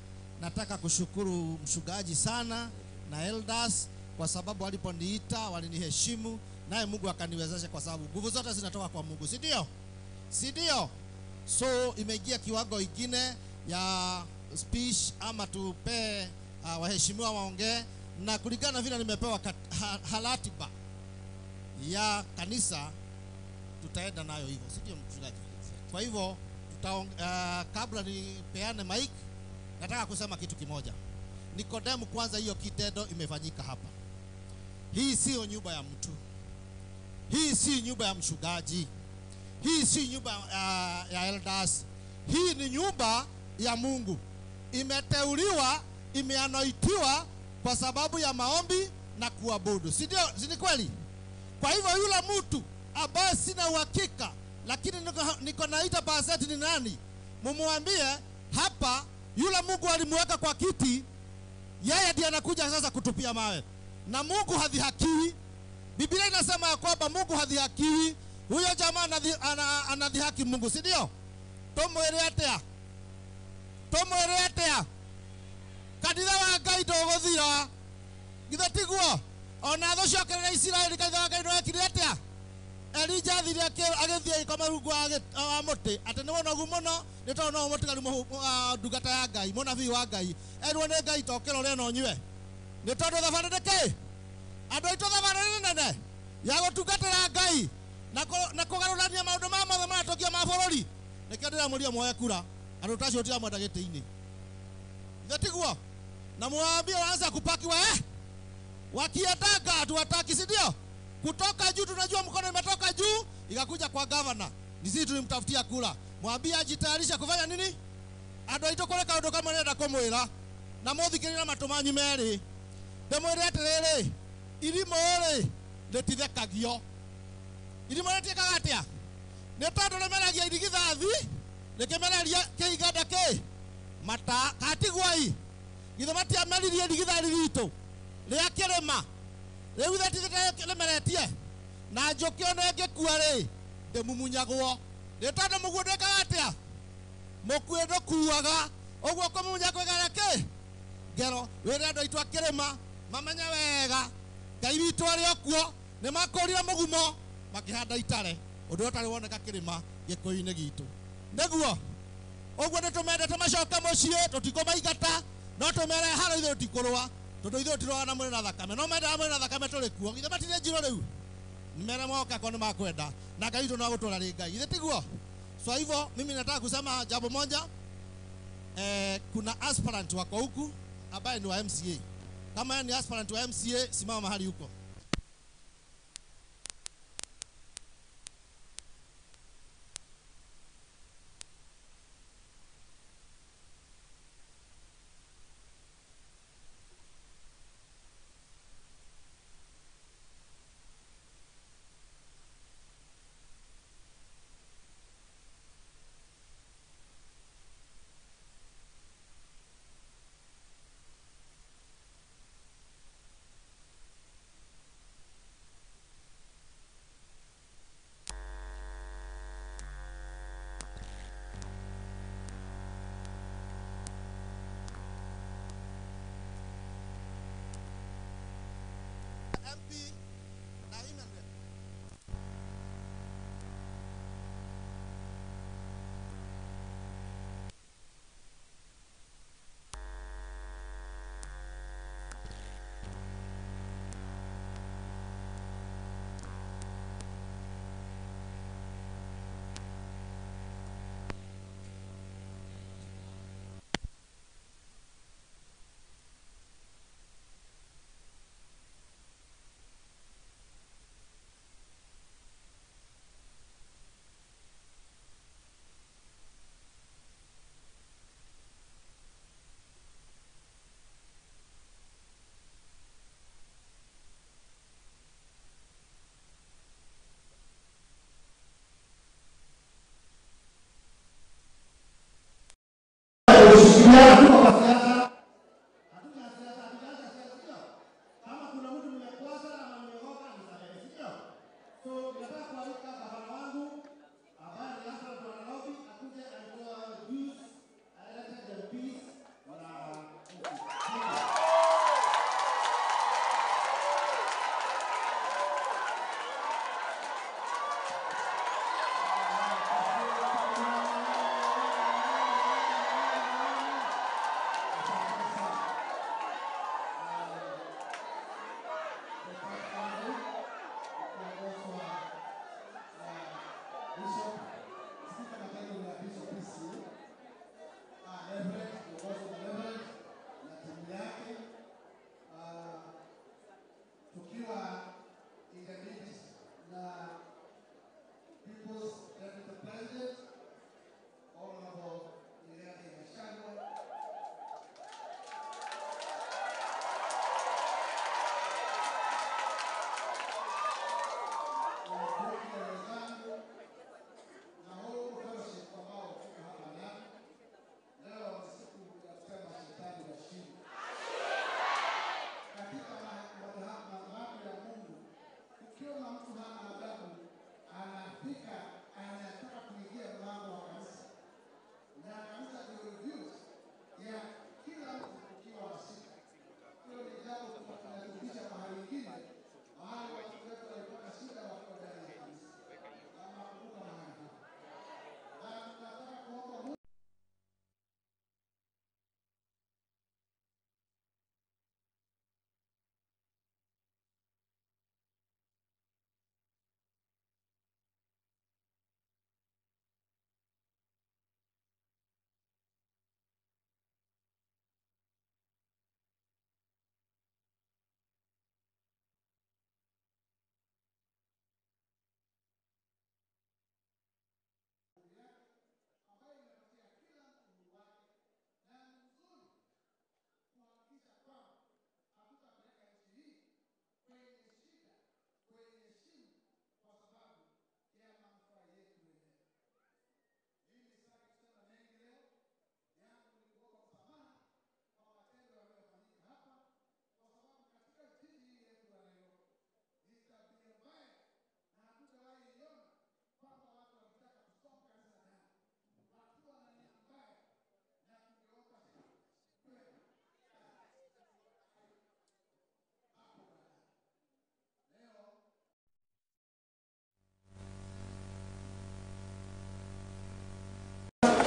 Nataka kushukuru mchungaji sana na elders kwa sababu waliponiita waliniheshimu, naye Mungu akaniwezesha, kwa sababu nguvu zote zinatoka kwa Mungu, si ndio? Si ndio? So imeingia kiwango ingine ya speech ama tupe waheshimiwa waongee, na kulingana vile nimepewa halatiba ya kanisa tutaenda nayo hivyo, si ndio mchungaji? Kwa hivyo kabla nipeane mic, nataka kusema kitu kimoja. Nikodemu, kwanza hiyo kitendo imefanyika hapa. Hii sio nyumba ya mtu. Hii si nyumba ya mchungaji. Hii si nyumba ya elders. Hii ni nyumba ya Mungu. Imeteuliwa, imeanoitiwa kwa sababu ya maombi na kuabudu. Si ndio? Si ni kweli? Kwa hivyo yule mtu ambaye sina uhakika, lakini niko naita paseti ni nani, mumwambie hapa yule Mungu alimweka kwa kiti, yeye ndiye anakuja sasa kutupia mawe. Na Mungu hadhihakiwi. Biblia inasema ya kwamba Mungu hadhihakiwi. Huyo jamaa anadhihaki Mungu, si ndio? Tumwire atia? Tumwire atia? Kanitha wa Ngai ndũgũthira. Githĩ tiguo? Ona thũ ciokerera Isiraeli, kanitha wa Ngai ndwekire atia? Elija athire agĩthiĩ agĩkoma rungu wa mũtĩ, atĩ nĩ mũnogu mũno, nĩ tondũ no mũtiganu ndungata ya Ngai, mũnabii wa Ngai. Erwo nĩ Ngai tokĩra ũrĩe na ũnyue. Nĩ tondũ thabarĩ nĩ kĩ? Andũ aitũ thabarĩ nĩ nene ya gũtungatĩra Ngai na kũgarũrania maũndũ ma mothe maratũkia ma bũrũri. Nĩkĩo ndĩramũria muoye kura. Andũ ta acio tũtiramwenda gĩtĩ-inĩ. Ngatiguo. Na muwaambie waanze kupaki wa wakiataka hatuwataki, si ndio? Kutoka juu tunajua mkono imetoka juu ikakuja kwa governor. Ni sisi tulimtafutia kula. Mwambie ajitayarishe kufanya nini? Andũ aitũ kũrĩ kaũndũ kamwe ndĩrenda kũmwĩra na mũthikĩrĩrie na matũ manyu merĩ. Ndĩmwĩre atĩrĩrĩ, irimũ rĩ rĩtithekagio. Irimũ rĩtiĩkaga atĩa? Nĩ tondũ rĩmeragia irigithathi rĩkĩmereria kĩiganda kĩ mata katigwai. Githĩ matiameririe irigithathi ritũ rĩa kĩrĩma rĩu ithe rĩmeretie na njũkĩ ona ĩngĩkua rĩ ndĩmumunyagwo. Nĩ tondũ mũguo ndwĩkaga atĩa? Mũkuĩ ndũkuaga. Ũguo kũmumunya kwĩgara kĩ ngero. Wĩre andũ aitũ a kĩrĩma mamenye wega Ngai witũ arĩ o kuo. Nĩ makũrire mũgumo makĩhanda itare, ũndũ ũtarĩ woneka kĩrĩma gĩkũyũ-inĩ gitũ. Nĩguo ũguo nĩ tũmendete macoke mũciĩ, tũtikũmaingata no tũmere haro ithuĩ tũtikũrũa, tondũ ithuĩ tũtirũaga na mwĩrĩ na thakame, no mendaga mwĩrĩ na thakame tũrĩ kuo. Githĩ matirĩ njirũ rĩu? Mere moka kwa nĩ makwenda na Ngai witũ no agũtũra rĩ Ngai. Githĩ tiguo? So hivyo mimi nataka kusema jambo moja. Kuna aspirant wako huku ambaye ni wa MCA. Kama ni aspirant wa MCA, simama mahali huko. MP na Emmanuel.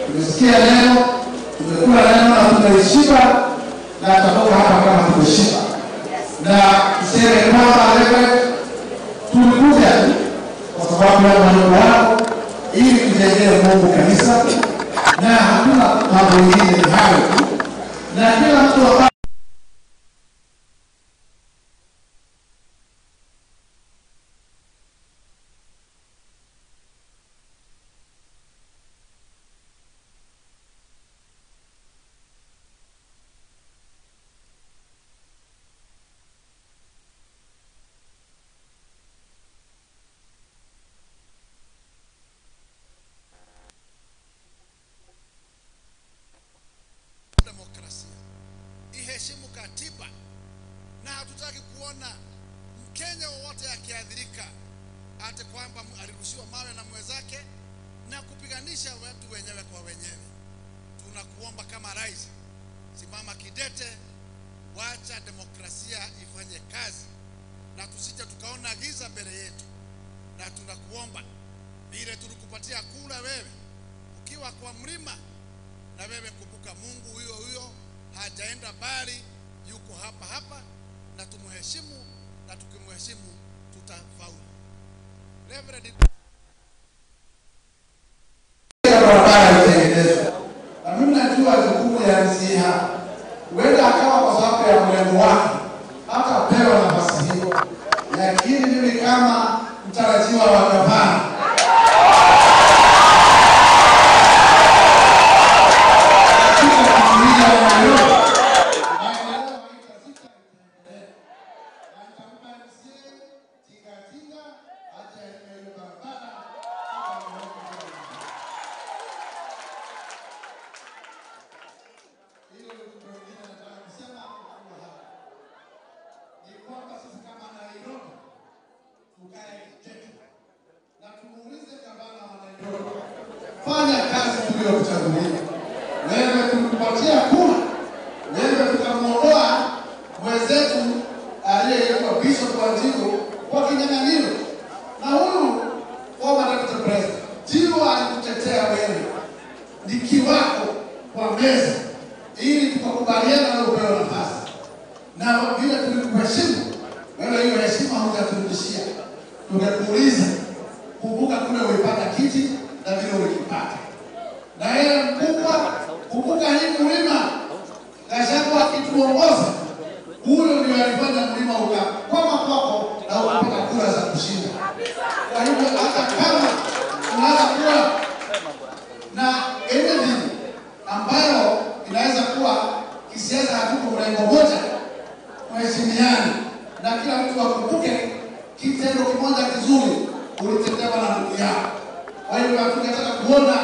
Tumesikia neno, tumekula neno na tumeishiba, na tutatoka hapa kama tumeshiba. Na tuseme kwamba Reverend, tulikuja tu kwa sababu ya mwaliko wako ili tujengee Mungu kanisa, na hakuna mambo mengine, ni hayo tu. Na kila mtu ambaye demokrasia iheshimu katiba, na hatutaki kuona Mkenya wowote akiathirika ati kwamba alirushiwa mawe na mwenzake na kupiganisha watu wenyewe kwa wenyewe. Tunakuomba kama rais, simama kidete, wacha demokrasia ifanye kazi na tusije tukaona giza mbele yetu. Na tunakuomba vile tulikupatia kura wewe ukiwa kwa mlima, na wewe kumbuka Mungu huyo huyo hajaenda mbali, yuko hapa hapa, na tumuheshimu, na tukimheshimu tutafaulu. Reverend barabara itengenezwe. Na mimi najua jukumu ya MC hapa, huenda akawa kwa sababu ya mlengo wake hatapewa nafasi hiyo, lakini mimi kama mtarajiwa wa gavana fanya kazi tuliyokuchagulia. Wewe tulikupatia kura, wewe tukamuondoa mwenzetu aliyeitwa Bishop Wanjiru kwa kinyang'anyiro, na huyu former deputy president Jiru alikutetea wewe ni kiwako kwa meza, ili tukakubaliana na upewe nafasi, na vile tulikuheshimu wewe, hiyo heshima hujaturudishia. Tungekuuliza, kumbuka kule ulipata kiti na vile ulikipata. Na yeye mkubwa, kumbuka hii mlima Gachagua akituongoza, huyo ndio alifanya mlima ukakwama kwako na ukapata kura za kushinda. Kwa hivyo hata kama tunaweza kuwa na anything ambayo inaweza kuwa kisiasa, hatuko mrengo moja, kuheshimiana na kila mtu akumbuke kitendo kimoja kizuri ulitendewa na ndugu yako. Kwa hivyo hatungetaka kuona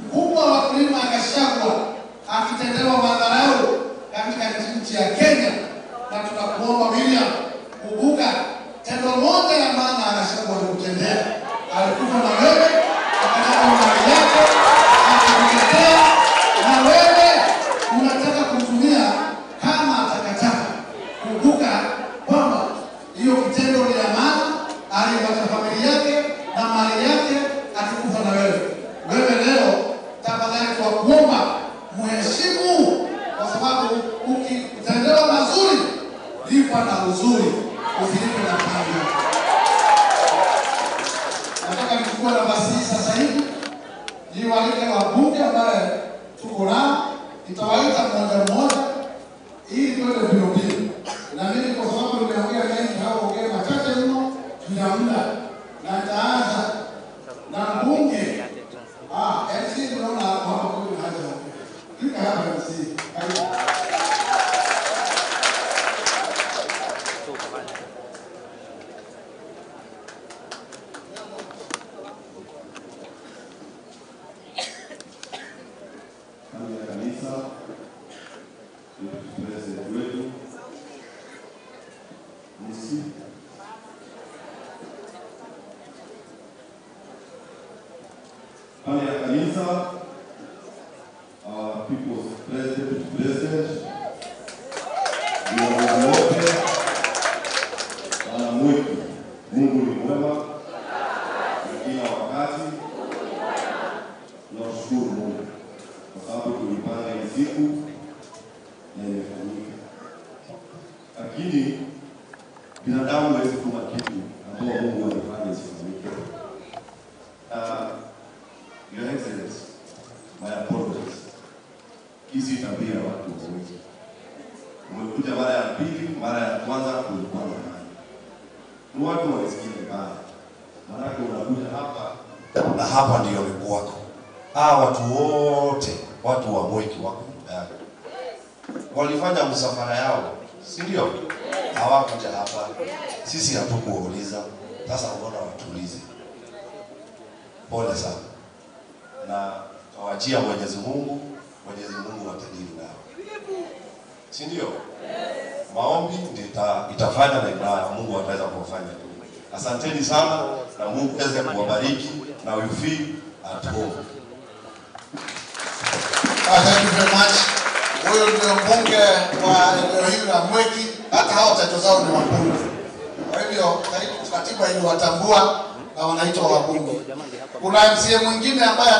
mkubwa wa mlima Gachagua akitendewa madharau katika nchi ya Kenya. Na tunakuomba William, kumbuka tendo moja ya maana Gachagua alikutendea. Alikufa na wewe, akataka mali yako, akakutetea, na wewe unataka kumtumia kama takataka. Kumbuka kwamba hiyo kitendo ni ya maana, aliwacha familia yake na mali yake, akikufa na wewe. Wewe leo tafadhali tunakuomba muheshimu, kwa sababu ukitendewa mazuri lipa na uzuri, usilipe na panga. Nataka nichukue nafasi hii sasa hivi niwaalike wabunge ambaye tuko nao, nitawaita mmoja mmoja ili tuende mbio mbio. Na mimi kwa sababu nimeongea mengi, hawaongea machache mno, tuna muda, na nitaanza na mbunge. MC tunaona hapa huyu hajaongea. Fika hapa MC. Karibu. Kambi ya kanisa, deputy president wetu Musi, kambi ya kanisa, our people's president, deputy president, viongozi wote, wanamwiki, Mungu ni mwema na kila wakati. Tunamshukuru Mungu. siku na imefanyika, lakini binadamu hawezi kutuma kitu ambao Mungu alifanya isifanyike. Your Excellency, my apologies. Hizi tabia watu wa Mwiki. Umekuja mara ya pili, mara ya kwanza kulikuwa na nani? Ni watu walisikia vibaya. Maanake unakuja hapa na hapa ndio miguu wako. Hawa watu wote, watu wa Mwiki wako yako. Walifanya msafara yao, si ndio? Hawakuja hapa. Sisi hatukuwauliza. Sasa unaona watulize. Pole sana. Na tawajia Mwenyezi Mungu, Mwenyezi Mungu atadili nao. Si ndio? Maombi ndio itafanya na Mungu ataweza kufanya. Asanteni sana na Mungu aweze kuwabariki na we feel at home. Thank you very much. Huyo ndio mbunge wa eneo hili la Mwiki, hata hao tatizo zao ni wabunge. Kwa hivyo katiba iliwatambua na wanaitwa wabunge. Kuna MCA mwingine ambaye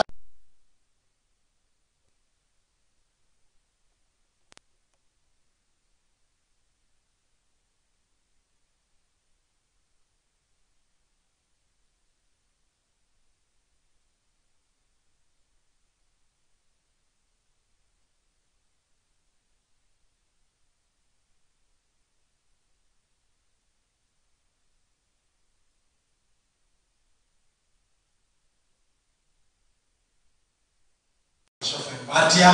Matia,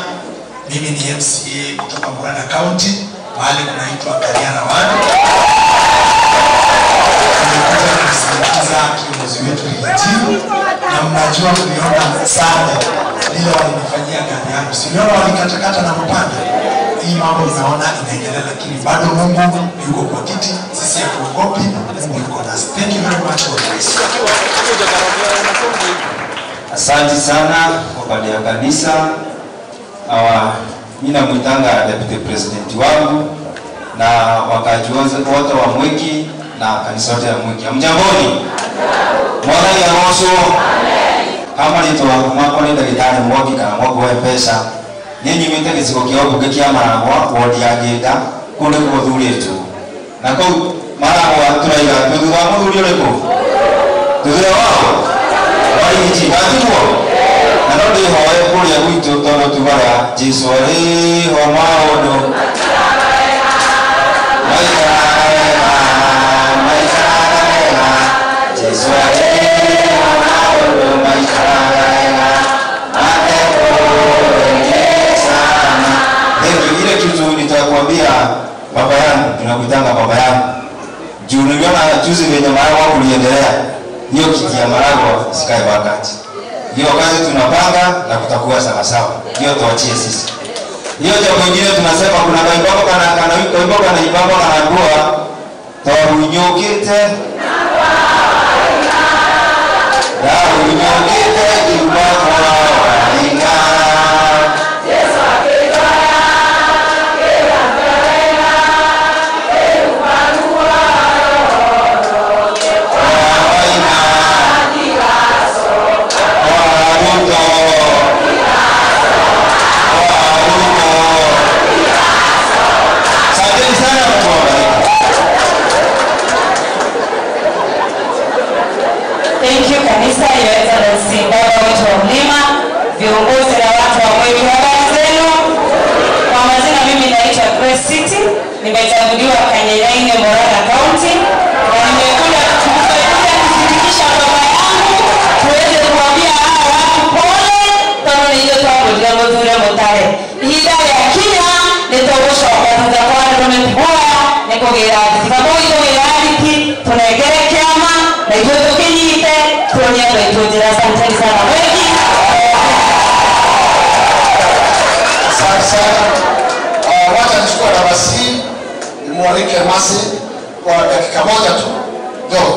mimi ni MCA kutoka Murang'a County, mahali kunaitwa Kariara Ward. Nimekuja kusindikiza kiongozi wetu Hiti, na mnajua mliona sana lile walinifanyia gari yangu. Siliona walikatakata na mpanda. Hii mambo mnaona inaendelea, lakini bado Mungu yuko kwa kiti, sisi hatuogopi, Mungu yuko nasi. Thank you very much for this. Asante sana kwa pande ya kanisa. Mimi namuitanga deputy president wangu na wakaji wote wa Mwiki na kanisa yote ya Mwiki. Hamjamboni? Mwana ya roso. Kama nitoa mwako ni daktari Mwoki kana mwako wa pesa. Ninyi mwite gĩcigo kĩa ũmbunge kĩa Maragwa ward ya Ngĩnda kũu nĩkuo thurĩtwo. Na kũu Maragwa tũraiga twĩ thutha wa mũthuri ũrĩkũ? Thutha wao? Waigiti gatiguo? Na no ndĩhoe kũrĩa gwitũ tondũ tugaga Jesũ arĩ ho maũndũ maikaraga wega, maikaraga wega. Jesũ arĩ ho maũndũ maikaraga wega, matekũrengecana. Thank you. Ile kitu nitakwambia baba yangu, tunakuitanga baba yangu. Juu niliona juzi venye Maragwa kuliendelea, hiyo kiti ya Maragwa sikae wakati. Hiyo kazi tunapanga na kutakuwa sawa sawa. Hiyo tuachie sisi. Hiyo jambo lingine tunasema kuna kaibako kana kaibako kana ibako kana torunyukite darunyukite ibako wainga. Yesu akitoya kila mbele erubarua waina Thank you kanisa, Your Excellency, baba wetu wa mlima, viongozi na watu wa Mwiki, habari zenu? Kwa majina mimi naitwa Grace City, nimechaguliwa Kanyenyaine Murang'a County, na nimekuja kushirikisha baba yangu tuweze kuambia hawa watu pole tondu nĩ ithuĩ twagũrire mũthure mũtare. Ihinda rĩakinya nĩ tũgũcoka thutha kwa arũme guoya nĩ kũgĩra nditi. Baba witũ gĩra nditi, tũnengere kĩama na ithuĩ tũkĩnyite tuonie andũ aitũ njĩra. Asanteni sana Mwiki. Asante sana. Wacha nichukue nafasi hii nimwalike Masi kwa dakika moja tu. Njoo.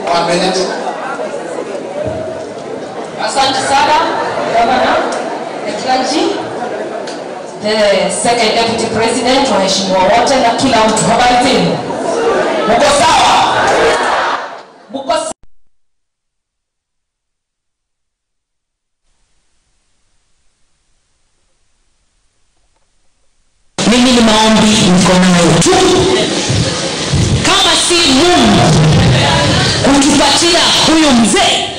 One minute. Asante sana Governor, the clergy, the second deputy president, waheshimiwa wote na kila mtu. Habari zenu? Mko sawa? Mko kutupatia huyu mzee,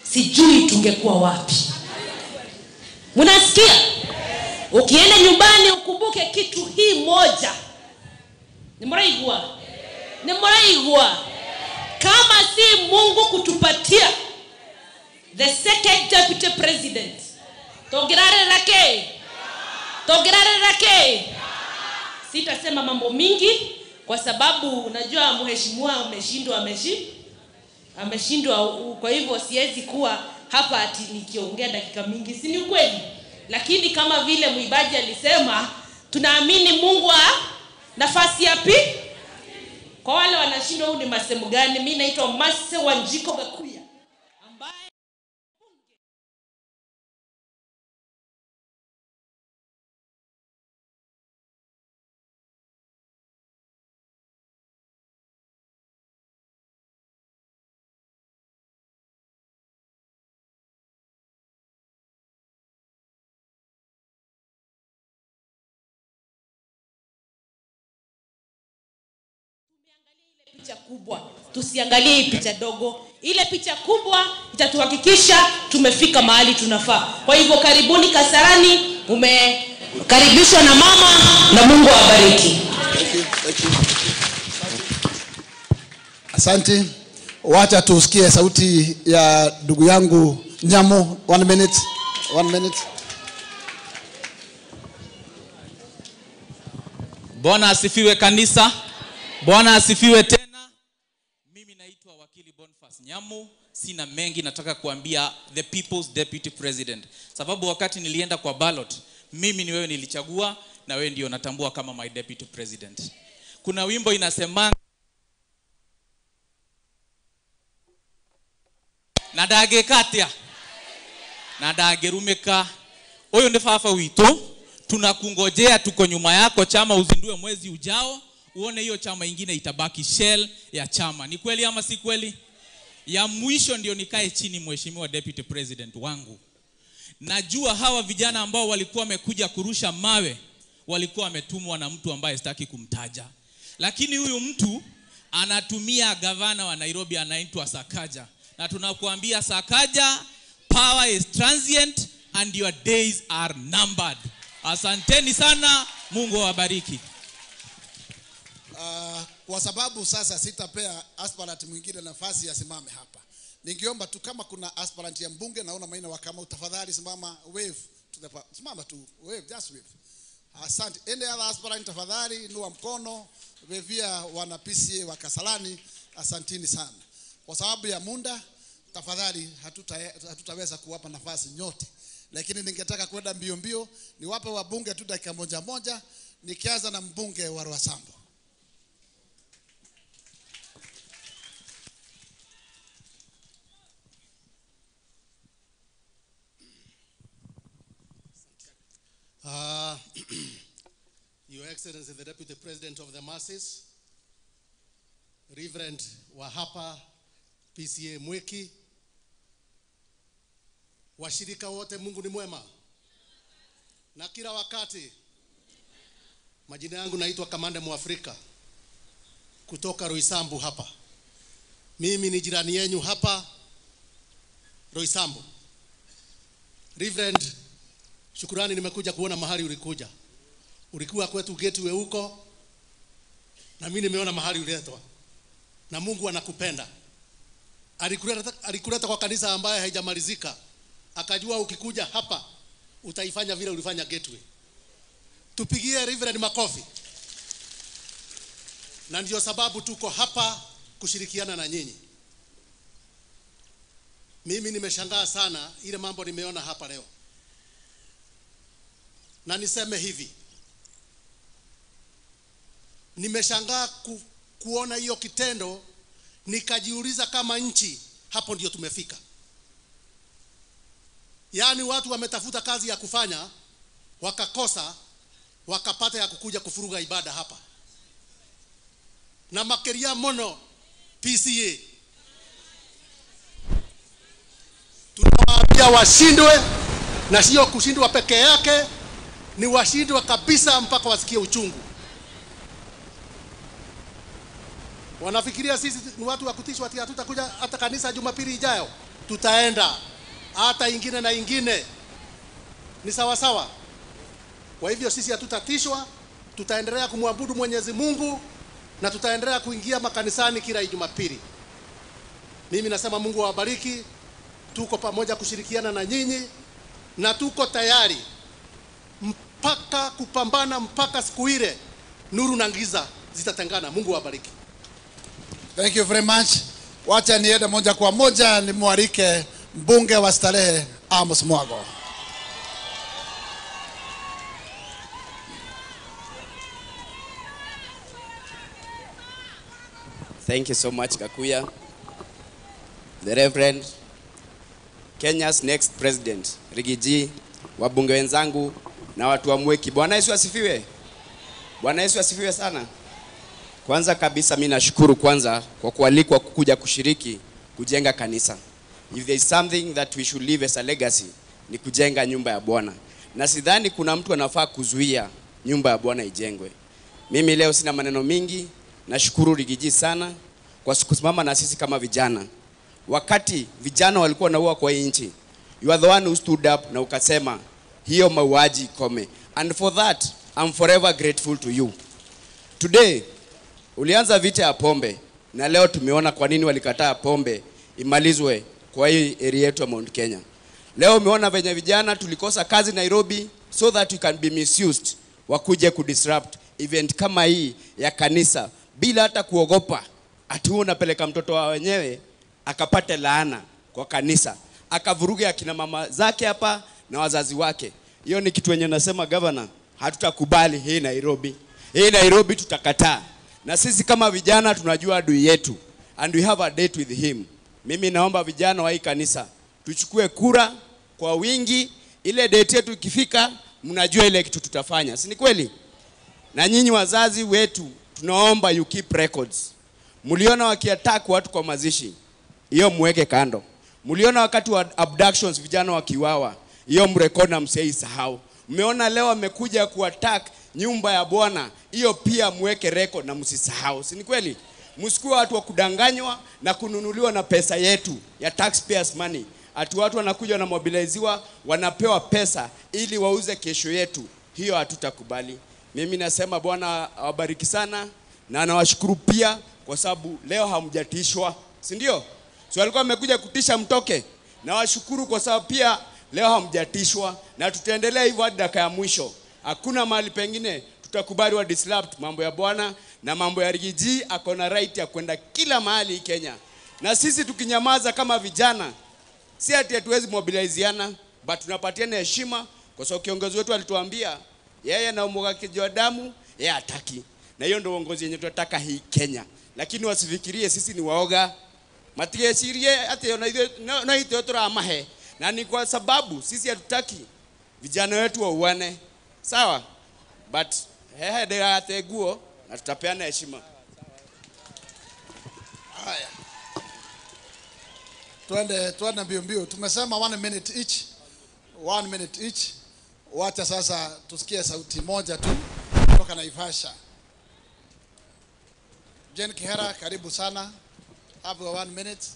sijui tungekuwa wapi. Mnasikia? Ukienda nyumbani ukumbuke kitu hii moja. Nimuraigwa. Nimuraigwa. Kama si Mungu kutupatia the second deputy president, tongirare rake. Tongirare rake. Sitasema mambo mingi kwa sababu unajua mheshimiwa ameshindwa, ameshindwa, kwa hivyo siwezi kuwa hapa ati nikiongea dakika mingi, si ni kweli? Lakini kama vile muibaji alisema, tunaamini Mungu wa nafasi yapi? Kwa wale wanashindwa huu ni masemo gani? Mimi naitwa Mase Wanjiko Gakuya, ambaye picha kubwa, tusiangalie hii picha dogo. Ile picha kubwa itatuhakikisha tumefika mahali tunafaa. Kwa hivyo karibuni Kasarani, umekaribishwa na mama, na Mungu awabariki. Thank you, thank you. Asante. Wacha tusikie sauti ya ndugu yangu Nyamu. 1 minute. 1 minute. Bwana asifiwe kanisa. Bwana asifiwe tena. Mimi naitwa Wakili Boniface Nyamu. Sina mengi, nataka kuambia the People's Deputy President. Sababu wakati nilienda kwa ballot, mimi ni wewe nilichagua na wewe ndio natambua kama my deputy president. Kuna wimbo inasema na ndangĩka na ndangĩrumĩka. Ũyũ nĩ baba witũ, tunakungojea, tuko nyuma yako. Chama uzindue mwezi ujao, uone hiyo chama ingine itabaki shell ya chama. Ni kweli ama si kweli? Ya mwisho ndio nikae chini, mheshimiwa deputy president wangu. Najua hawa vijana ambao walikuwa wamekuja kurusha mawe walikuwa wametumwa na mtu ambaye sitaki kumtaja. Lakini huyu mtu anatumia gavana wa Nairobi anaitwa Sakaja. Na tunakuambia Sakaja, power is transient and your days are numbered. Asanteni sana, Mungu awabariki. Kwa sababu sasa sitapea aspirant mwingine nafasi asimame hapa. Ningeomba tu kama kuna aspirant ya mbunge, naona Maina wa Kamau, tafadhali simama, wave to the, simama tu, wave, just wave. Asante. Any other aspirant tafadhali inua mkono, wavia wana PCA wa Kasarani, asantini sana. Kwa sababu ya muda, tafadhali hatutaweza kuwapa nafasi nyote. Lakini ningetaka kwenda mbio mbio, niwape wabunge tu dakika moja moja, nikianza na mbunge wa Roysambu. Your Excellency, the Deputy President of the Masses, Reverend Wahapa PCA Mwiki, washirika wote, Mungu ni mwema na kila wakati. Majina yangu naitwa Kamanda Mwafrika kutoka Roysambu hapa. Mimi ni jirani yenu hapa Roysambu. Reverend, shukurani, nimekuja kuona mahali ulikuja. Ulikuwa kwetu Gateway huko, na mimi nimeona mahali uliletwa. Na Mungu anakupenda. Alikuleta kwa kanisa ambaye haijamalizika. Akajua ukikuja hapa utaifanya vile ulifanya Gateway. Tupigie Reverend makofi. Na ndio sababu tuko hapa kushirikiana na nyinyi. Mimi nimeshangaa sana ile mambo nimeona hapa leo. Na niseme hivi, nimeshangaa kuona hiyo kitendo, nikajiuliza kama nchi hapo ndio tumefika. Yaani watu wametafuta kazi ya kufanya, wakakosa, wakapata ya kukuja kufuruga ibada hapa. Na makeria mono PCA. Tunawaambia washindwe, na sio kushindwa peke yake, ni washindwe kabisa mpaka wasikie uchungu. Wanafikiria sisi ni watu wa kutishwa ati hatutakuja hata kanisa Jumapili ijayo. Tutaenda hata ingine na ingine. Ni sawa sawa. Kwa hivyo sisi hatutatishwa, tutaendelea kumwabudu Mwenyezi Mungu na tutaendelea kuingia makanisani kila Jumapili. Mimi nasema Mungu awabariki. Tuko pamoja kushirikiana na nyinyi na tuko tayari mpaka kupambana mpaka siku ile nuru na giza zitatengana. Mungu awabariki. Thank you very much. Wacha niende moja kwa moja nimwalike mbunge wa Starehe Amos Mwago. Thank you so much, Kakuya. The Reverend, Kenya's next president, Rigiji, wabunge wenzangu na watu wa Mwiki. Bwana Yesu asifiwe. Bwana Yesu asifiwe sana. Kwanza kabisa mimi nashukuru kwanza kwa kualikwa kukuja kushiriki kujenga kanisa. If there is something that we should leave as a legacy, ni kujenga nyumba ya Bwana. Na sidhani kuna mtu anafaa kuzuia nyumba ya Bwana ijengwe. Mimi leo sina maneno mingi. Nashukuru Rigiji sana kwa kusimama na sisi kama vijana. Wakati vijana walikuwa wanaua kwa hii nchi, you are the one who stood up na ukasema hiyo mauaji ikome. And for that, I'm forever grateful to you. Today, ulianza vita ya pombe na leo tumeona kwa nini walikataa pombe imalizwe kwa hii area yetu ya Mount Kenya. Leo umeona venye vijana tulikosa kazi Nairobi so that we can be misused, wakuje kudisrupt event kama hii ya kanisa bila hata kuogopa. Ati wewe unapeleka mtoto wa wenyewe akapate laana kwa kanisa, akavuruge akina mama zake hapa na wazazi wake. Hiyo ni kitu yenye nasema governor, hatutakubali hii Nairobi. Hii Nairobi tutakataa. Na sisi kama vijana tunajua adui yetu and we have a date with him. Mimi naomba vijana wa hii kanisa tuchukue kura kwa wingi. Ile date yetu ikifika, mnajua ile kitu tutafanya, si ni kweli? Na nyinyi wazazi wetu tunaomba you keep records. Mliona wakiattack watu kwa mazishi, hiyo muweke kando. Mliona wakati wa abductions vijana wakiwawa, hiyo mrekodi na msiisahau. Mmeona leo amekuja kuattack nyumba ya Bwana, hiyo pia muweke record na msisahau, si ni kweli? Msikuwe watu wa kudanganywa na kununuliwa na pesa yetu ya taxpayers money. Ati watu wanakuja na mobiliziwa, wanapewa pesa ili wauze kesho yetu. Hiyo hatutakubali. Mimi nasema Bwana awabariki sana na nawashukuru pia kwa sababu leo hamjatishwa, si ndio? So walikuwa wamekuja kutisha mtoke. Nawashukuru kwa sababu pia leo hamjatishwa na tutaendelea hivyo hadi dakika ya mwisho. Hakuna mahali pengine tutakubali wa disrupt mambo ya Bwana na mambo ya Rigiji. Akona right ya kwenda kila mahali Kenya. Na sisi tukinyamaza kama vijana, si ati hatuwezi mobiliziana, but tunapatiana heshima kwa sababu kiongozi wetu alituambia yeye na umwagaji wa damu yeye hataki. Na hiyo ndio uongozi yenye tunataka hii Kenya. Lakini wasifikirie sisi ni waoga. Matigeshirie ati na ito turamahe. Na ni kwa sababu sisi hatutaki vijana wetu wauane. Sawa? But hehe ndio guo na tutapeana heshima. Haya. Twende mbio mbio. Tumesema 1 minute each. 1 minute each. Wacha sasa tusikie sauti moja tu kutoka Naivasha. Jane Kihara, karibu sana. Have 1 minute.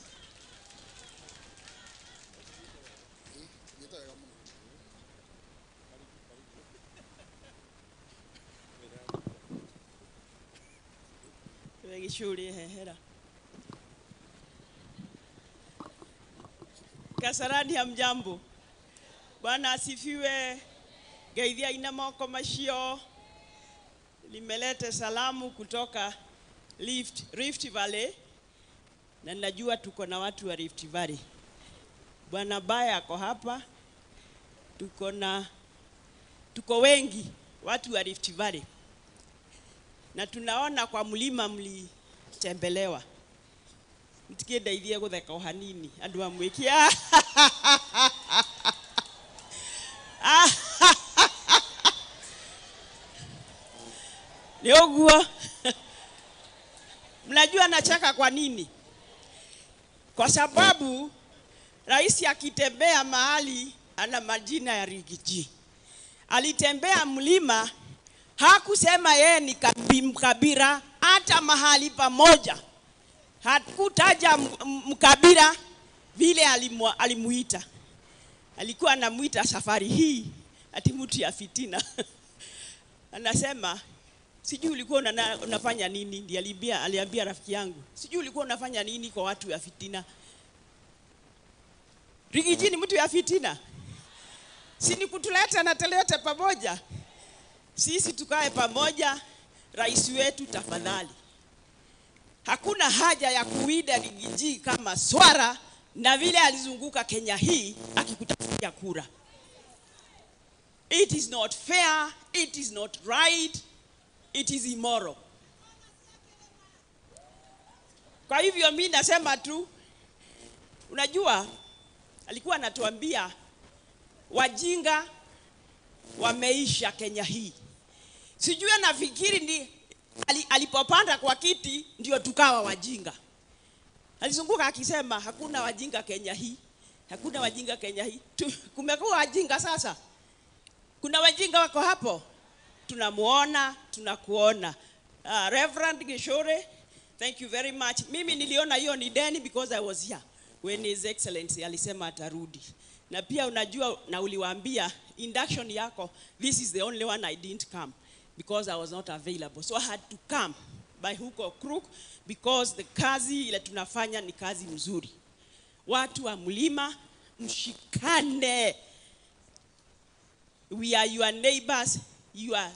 Kasarani hamjambo. Bwana asifiwe. Geithia ina moko macio. Nimelete salamu kutoka Rift Valley. Na najua tuko na watu wa Rift Valley. Bwana Baya ako hapa. Tuko wengi watu wa Rift Valley. Na tunaona kwa mlima mlitembelewa. Mtikienda gutheka o hanini andu amwikia. Ni uguo. Mnajua nacheka kwa nini? Kwa sababu rais akitembea mahali ana majina ya Rigiji. Alitembea mlima, hakusema yeye ni mkabila hata mahali pamoja. Hakutaja mkabila vile alimuita. Alikuwa anamuita safari hii ati mtu ya fitina. Anasema sijui ulikuwa unafanya nini, ndiye aliambia rafiki yangu. Sijui ulikuwa unafanya nini kwa watu ya fitina. Rigiji ni mtu ya fitina. Si ni kutuleta na tulete pamoja. Sisi tukae pamoja, rais wetu tafadhali. Hakuna haja ya kuida Rigiji kama swara na vile alizunguka Kenya hii akikutafutia kura. It is not fair, it is not right, it is immoral. Kwa hivyo mimi nasema tu, unajua alikuwa anatuambia wajinga wameisha Kenya hii. Sijui anafikiri ni alipopanda kwa kiti ndio tukawa wajinga. Alizunguka akisema hakuna wajinga Kenya hii, hakuna wajinga Kenya hii. Kumekuwa wajinga sasa. Kuna wajinga wako hapo. Tunamuona, tunakuona. Reverend Gishore, thank you very much. Mimi niliona hiyo ni deni because I was here when His Excellency alisema atarudi. Na pia unajua na uliwaambia induction yako, this is the only one I didn't come because I was not available. So I had to come by hook or crook because the kazi ile tunafanya ni kazi mzuri. Watu wa mlima mshikane. We are your neighbors, you are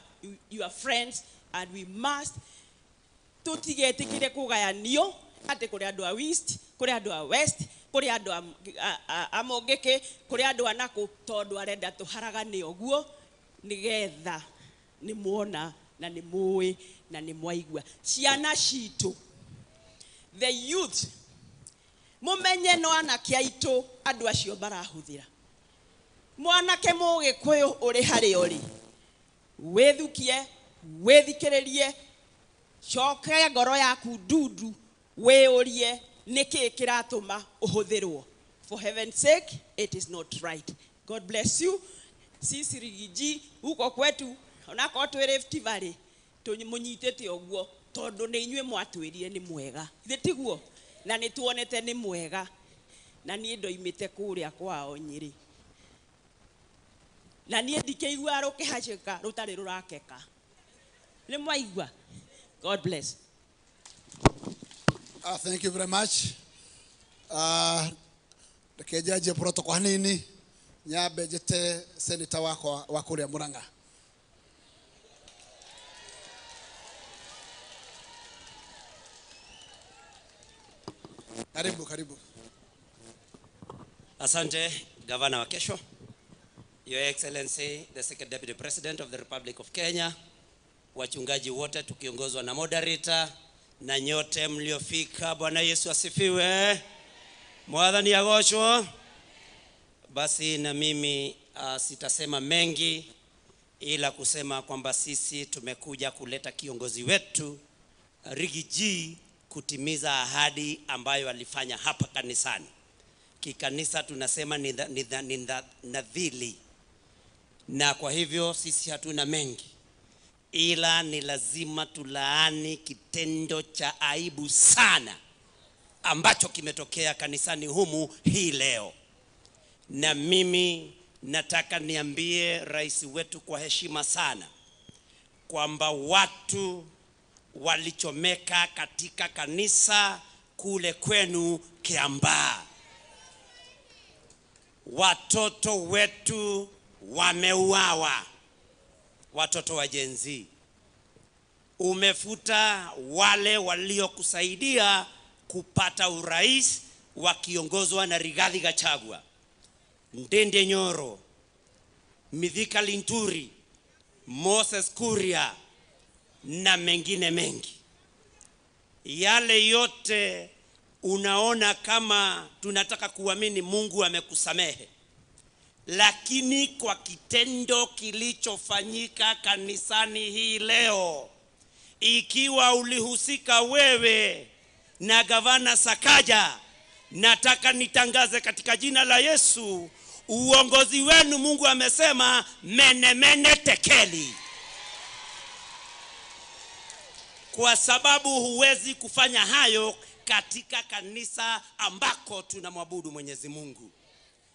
your friends, and we must tutigetikire kugayanio ate kuri andu a East, kuri andu a West, kuri andu a Mongeke, kuri andu a naku, tondu arenda tuharagane uguo nigetha ni muona na ni muwi na ni mwaigua. Ciana citu, the youth, mumenye no anake aitu andu acio marahuthira. Mwanake mugikuyu uri hari uri, withukie, withikiririe, coke ngoro yaku ndundu, wiurie niki kiratuma uhuthirwo. For heaven's sake, it is not right. God bless you. Sisi Rigiji huko kwetu onakorwo twi Rift Valley tumunyitite uguo tondu ni inyue mwatwirire ni mwega. Ithe tiguo? Na ni tuonete ni mwega. Na nie ndoimite kuria kwao Nyeri. Na nie ndikeigua rukihacika rutari rurakeka. Ni mwaigua. God bless. Thank you very much. Reke njanjie protocol hanini nyambe njite senator wakwa wa kuria Murang'a. Karibu, karibu. Asante, gavana wa kesho. Your Excellency, the Second Deputy President of the Republic of Kenya, wachungaji wote tukiongozwa na moderator, na nyote mliofika, Bwana Yesu asifiwe. Mwathani agoshwo. Basi na mimi sitasema mengi ila kusema kwamba sisi tumekuja kuleta kiongozi wetu Rigiji kutimiza ahadi ambayo alifanya hapa kanisani. Kikanisa tunasema ni nadhili. Na kwa hivyo sisi hatuna mengi, ila ni lazima tulaani kitendo cha aibu sana ambacho kimetokea kanisani humu hii leo. Na mimi nataka niambie rais wetu kwa heshima sana kwamba watu walichomeka katika kanisa kule kwenu Kiambaa. Watoto wetu wameuawa, watoto wa Gen Z. Umefuta wale waliokusaidia kupata urais wakiongozwa na Rigathi Gachagua, Ndende Nyoro, Mithika Linturi, Moses Kuria na mengine mengi. Yale yote unaona kama tunataka kuamini Mungu amekusamehe, lakini kwa kitendo kilichofanyika kanisani hii leo, ikiwa ulihusika wewe na gavana Sakaja, nataka nitangaze katika jina la Yesu, uongozi wenu Mungu amesema mene mene tekeli. Kwa sababu huwezi kufanya hayo katika kanisa ambako tunamwabudu Mwenyezi Mungu,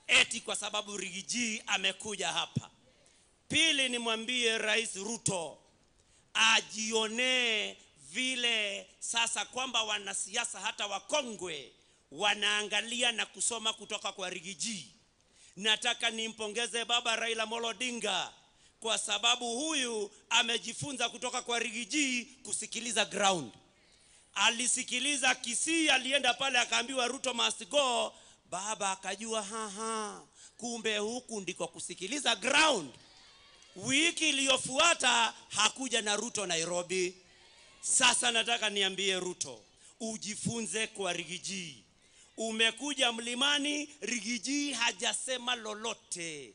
eti kwa sababu Rigiji amekuja hapa. Pili, nimwambie Rais Ruto ajionee vile sasa kwamba wanasiasa hata wakongwe wanaangalia na kusoma kutoka kwa Rigiji. Nataka nimpongeze Baba Raila Amolo Odinga kwa sababu huyu amejifunza kutoka kwa Rigiji kusikiliza ground. Alisikiliza Kisii, alienda pale akaambiwa Ruto must go. Baba akajua haha, kumbe huku ndiko kusikiliza ground. Wiki iliyofuata hakuja na Ruto Nairobi. Sasa nataka niambie Ruto, ujifunze kwa Rigiji. Umekuja mlimani, Rigiji hajasema lolote.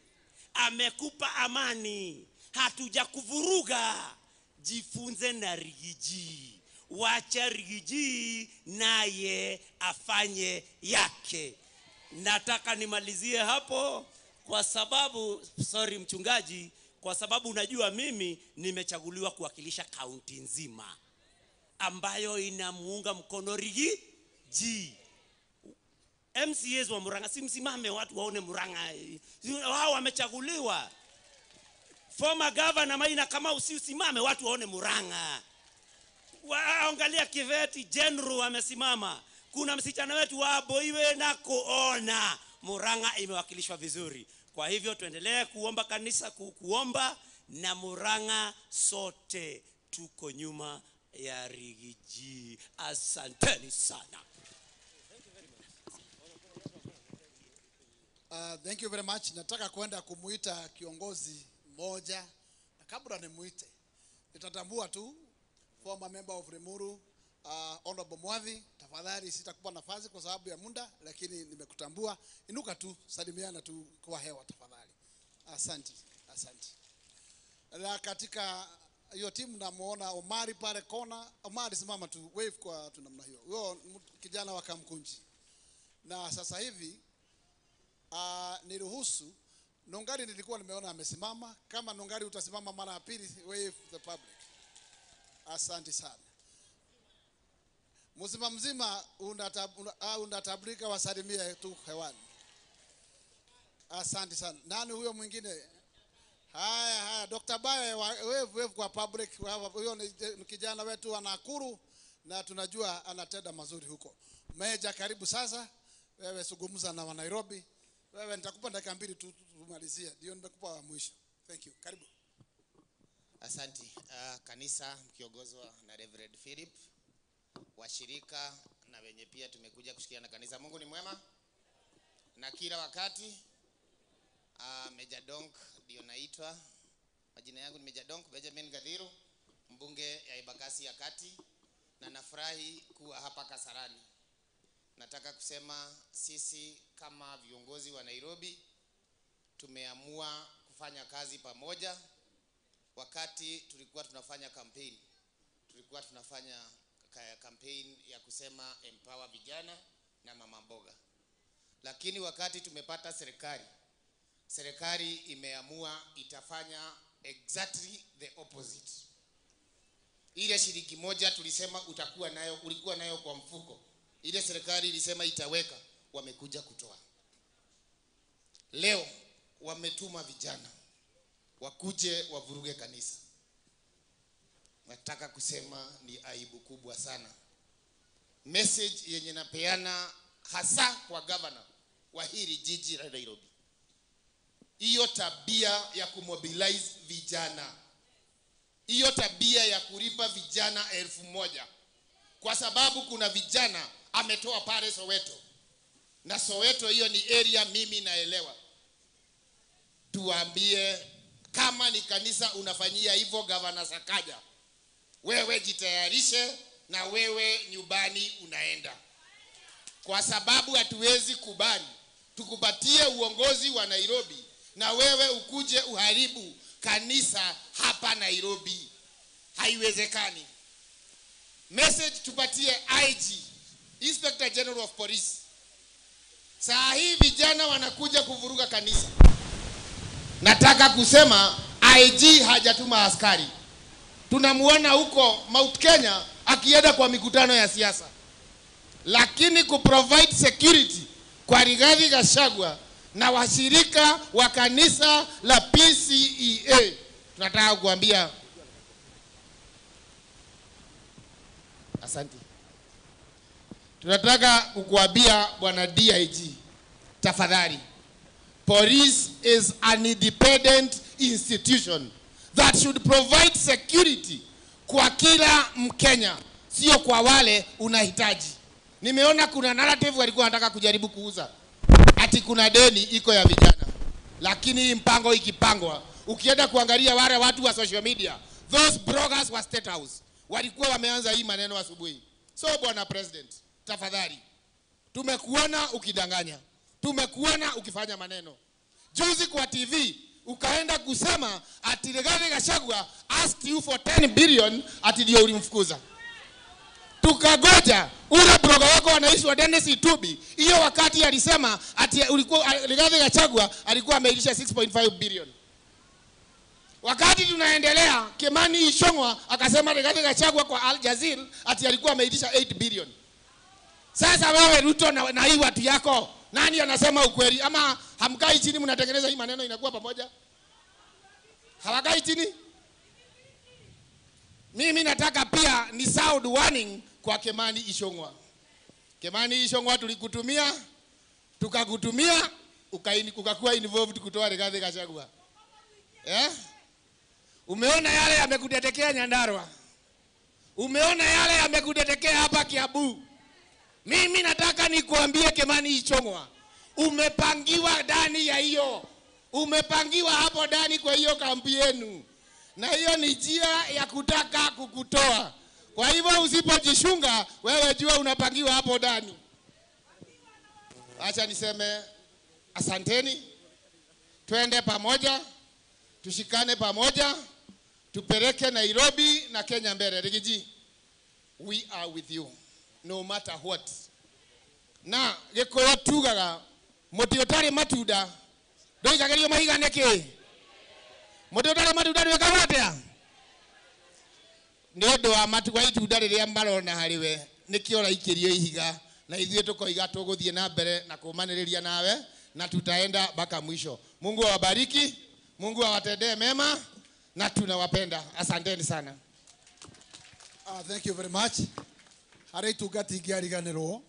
Amekupa amani, hatujakuvuruga. Jifunze na Rigiji. Wacha Rigiji naye afanye yake. Nataka nimalizie hapo kwa sababu, sorry mchungaji, kwa sababu unajua mimi nimechaguliwa kuwakilisha kaunti nzima ambayo inamuunga mkono Rigiji. MCAs wa Murang'a, si msimame watu waone Murang'a. Wao wamechaguliwa. Former governor Maina Kamau, si usimame watu waone Murang'a. Waangalia Kiveti General amesimama. Kuna msichana wetu wa Boiwe na kuona Murang'a imewakilishwa vizuri. Kwa hivyo tuendelee kuomba kanisa, kuomba na Murang'a, sote tuko nyuma ya Rigiji. Asanteni sana. Thank you very much. Nataka kwenda kumuita kiongozi mmoja, na kabla nimuite nitatambua tu former member of Limuru, Honorable Mwathi. Tafadhali sitakupa nafasi kwa sababu ya muda, lakini nimekutambua. Inuka tu, salimiana tu kwa hewa tafadhali. Asante, asante. Na katika hiyo timu namuona Omari pale kona. Omari simama tu, wave kwa tu namna hiyo. Huyo kijana wa Kamkunji. Na sasa hivi niruhusu Nungari, nilikuwa nimeona amesimama. Kama Nungari utasimama mara ya pili, wave the public. Asante sana. Mzima mzima unatabulika, wasalimie tu hewani. Asante sana. Nani huyo mwingine? Haya haya, Dr. Bayo, wave kwa public. Huyo ni kijana wetu wa Nakuru na tunajua anatenda mazuri huko. Meja, karibu sasa. Wewe zungumza na wa Nairobi. Wewe nitakupa dakika 2 tu tumalizie. Ndio nimekupa wa mwisho. Thank you. Karibu. Asante. Kanisa mkiongozwa na Reverend Philip, washirika na wenye pia tumekuja kushikiana kanisa. Mungu ni mwema na kila wakati. Meja Donk ndio naitwa. Majina yangu ni Meja Donk Benjamin Gathiru, mbunge ya Embakasi ya Kati, na nafurahi kuwa hapa Kasarani. Nataka kusema sisi kama viongozi wa Nairobi tumeamua kufanya kazi pamoja. Wakati tulikuwa tunafanya campaign, tulikuwa tunafanya campaign ya kusema empower vijana na mama mboga. Lakini wakati tumepata serikali, serikali imeamua itafanya exactly the opposite. Ile shilingi moja tulisema utakuwa nayo, ulikuwa nayo kwa mfuko, ile serikali ilisema itaweka, wamekuja kutoa. Leo wametuma vijana wakuje wavuruge kanisa. Nataka kusema ni aibu kubwa sana. Message yenye napeana hasa kwa governor wa hili jiji la Nairobi, hiyo tabia ya kumobilize vijana, hiyo tabia ya kulipa vijana 1000, kwa sababu kuna vijana ametoa pale Soweto, na Soweto hiyo ni area mimi naelewa. Tuambie kama ni kanisa unafanyia hivyo Governor Sakaja, wewe jitayarishe na wewe nyumbani unaenda. Kwa sababu hatuwezi kubali tukupatie uongozi wa Nairobi na wewe ukuje uharibu kanisa hapa Nairobi. Haiwezekani. Message tupatie IG, Inspector General of Police. Saa hii vijana wanakuja kuvuruga kanisa. Nataka kusema IG hajatuma askari. Tunamuona huko Mount Kenya akienda kwa mikutano ya siasa. Lakini kuprovide security kwa Rigathi Gachagua na washirika wa kanisa la PCEA, tunataka kuambia asante. Tunataka kukuambia Bwana DIG, tafadhali, police is an independent institution that should provide security kwa kila Mkenya, sio kwa wale unahitaji. Nimeona kuna narrative walikuwa wanataka kujaribu kuuza ati kuna deni iko ya vijana, lakini hii mpango ikipangwa, ukienda kuangalia wale watu wa social media, those bloggers wa State House walikuwa wameanza hii maneno asubuhi. So Bwana President, tafadhali, tumekuona ukidanganya, tumekuona ukifanya maneno. Juzi kwa TV ukaenda kusema ati Rigathi Gachagua asked you for 10 billion ati ndio ulimfukuza. Tukagoja ule blogger wako anaitwa Dennis Itubi, hiyo wakati alisema ati ulikuwa Rigathi Gachagua alikuwa ameilisha 6.5 billion. Wakati tunaendelea, Kimani Ichung'wa akasema Rigathi Gachagua kwa Al Jazeera ati alikuwa ameilisha 8 billion. Sasa wewe Ruto na hii watu yako, nani anasema ukweli? Ama hamkai chini mnatengeneza hii maneno inakuwa pamoja? Hawakai chini? Mimi nataka pia ni sound warning kwa Kimani Ichung'wa. Kimani Ichung'wa tulikutumia, tukakutumia, ukakuwa involved kutoa Rigathi Gachagua. Eh? Umeona yale yamekutetekea Nyandarua. Umeona yale yamekutetekea hapa Kiambu. Mimi nataka nikuambie Kimani Ichung'wa, umepangiwa ndani ya hiyo. Umepangiwa hapo ndani kwa hiyo kambi yenu. Na hiyo ni njia ya kutaka kukutoa. Kwa hivyo usipojishunga, wewe jua unapangiwa hapo ndani. Acha niseme asanteni. Twende pamoja, tushikane pamoja, tupeleke Nairobi na Kenya mbele. Rigiji, we are with you no matter what. Na gikuyu tugaga muti utari matunda ndoikagerio mahiga niki? Muti utari matunda ndwikaga atia? Ni undu wa matu wa itunda riria marona hariwe nikio uraikirio ihiga, na ithuĩ tukoiga tũgũthiĩ na mbere na kũmanĩrĩria nawe na tutaenda mpaka mwisho. Mungu awabariki, Mungu awatendee mema na tunawapenda. Asanteni sana. Thank you very much. Harĩ itungati ingĩariganĩrwo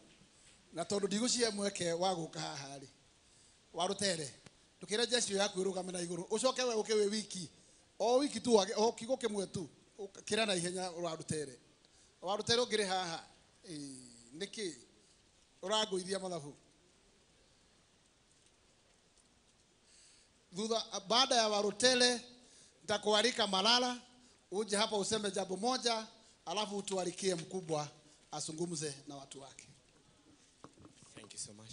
na tondũ ndigũcihe mweke wa gũka haha rĩ, wa rũtere ndũkĩre jeshi yaku ĩrũgame na igũrũ, ũcoke we ũke wĩ wiki o wiki tu, o kiugo kĩmwe tu kĩra na ihenya wa rũtere. Wa rũtere ũngĩrĩ haha nĩkĩ ũrangũithia mathabu? Thutha baada ya Warutele nitakualika Malala uje hapa useme jambo moja, alafu utualikie mkubwa asungumze na watu wake. Thank you so much.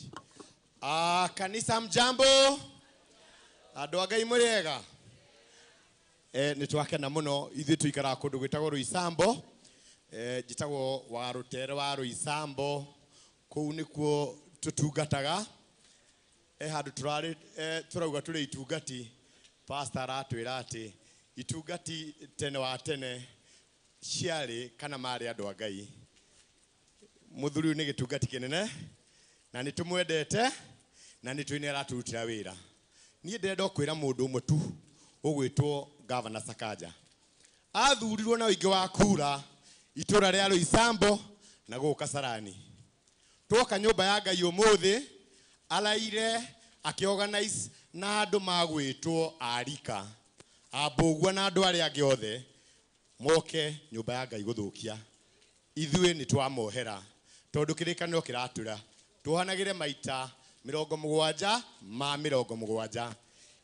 Kanisa mjambo. Andũ a Ngai mũrĩega. Nĩ twakena mũno ithuĩ tũikaraga kũndũ gwĩtagwo Rũisambo. Njĩtagwo Warũtere wa Rũisambo. Kũu nĩkuo tũtungataga. Handũ tũrarĩ tũrauga tũrĩ itungati. Pastor aratwĩra atĩ itungati tene wa tene ciarĩ kana marĩ andũ a Ngai. Mũthuri ũyũ nĩ gĩtungati kĩnene na nĩ tũmwendete na nĩ tũĩ nĩ aratũrutĩra wĩra. Niĩ ndĩrenda kwĩra mũndũ ũmwe tu ũgwĩtwo Governor Sakaja. Athurirwo na ũingĩ wa kura itũra rĩa Rũisambo na gũkũ Kasarani. Twoka nyũmba ya Ngai ũmũthĩ araire akĩorganize na andũ magwĩtwo arika ambũgua na andũ arĩa angĩ othe moke nyũmba ya Ngai gũthũkia. Ithuĩ nĩ twamohera tondũ kĩrĩkanĩro kĩratũra tũhanagĩre maita 70 ma 70.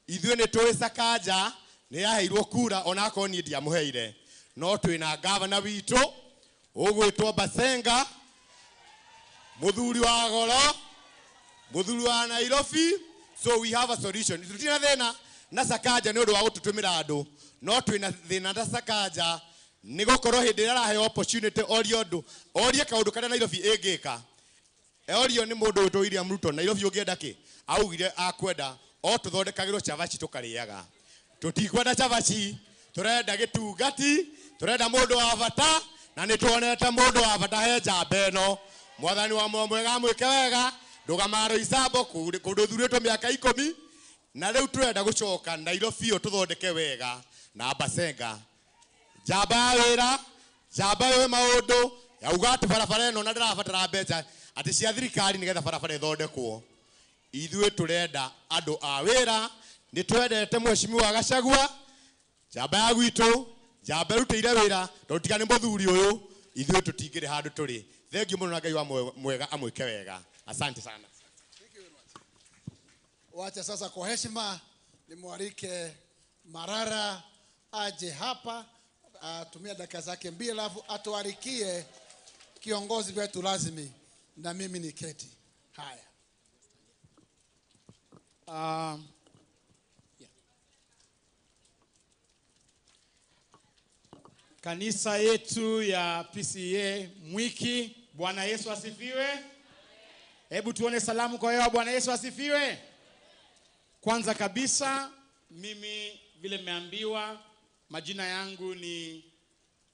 Ithuĩ nĩ tũĩ Sakaja nĩ yaheirwo kura onakorwo niĩ ndiamũheire, no twĩna gavana witũ ũgwĩtwo Basenga, mũthuri wa goro, mũthuri wa Nairobi. So we have a solution. Tũtirĩ na thĩna na Sakaja nĩ ũndũ wa gũtũtũmĩra andũ, no twĩna thĩna na Sakaja nĩ gũkorwo hĩndĩ ĩrĩa araheo opportunity orie ũndũ, orie kaũndũ karĩa Nairobi ĩngĩka. Orio nĩ mũndũ wĩtwo William Ruto, Nairobi ũngĩenda kĩ? Augire akwenda o tũthondekagĩrwo chavaci tũkarĩaga. Tũtikwenda chavaci, tũrenda gĩtungati, tũrenda mũndũ wa bata, na nĩ tuonete mũndũ wa bata he njamba ĩno. Mwathani wa mwega amwĩke wega. Ndũgamaga Roysambu kũndũ thurĩtwo mĩaka 10 na rĩu tũrenda gũcoka Nairobi ĩyo tũthondeke wega na Basenga. Njamba ya wĩra, njamba yũĩ maũndũ, yauga atĩ barabara ĩno na ndĩrabatara mbeca atĩ cia thirikari nĩgetha barabara ĩthondekwo. Ithuĩ tũrenda andũ a wĩra, nĩ twendete Mheshimiwa Gachagua, njamba ya gwitũ, njamba ĩrutĩire wĩra, tondũ tiga nĩ mũthuri ũyũ, ithuĩ tũtingĩrĩ handũ tũrĩ. Thengiũ mũno na Ngai wa mwega amwĩke wega. Asante sana. Wacha sasa kwa heshima nimwalike Marara aje hapa atumie dakika zake 2 alafu atuarikie kiongozi wetu lazimi na mimi ni keti. Haya. Kanisa yetu ya PCEA Mwiki, Bwana Yesu asifiwe. Hebu tuone salamu kwa hewa. Bwana Yesu asifiwe. Kwanza kabisa mimi vile nimeambiwa majina yangu ni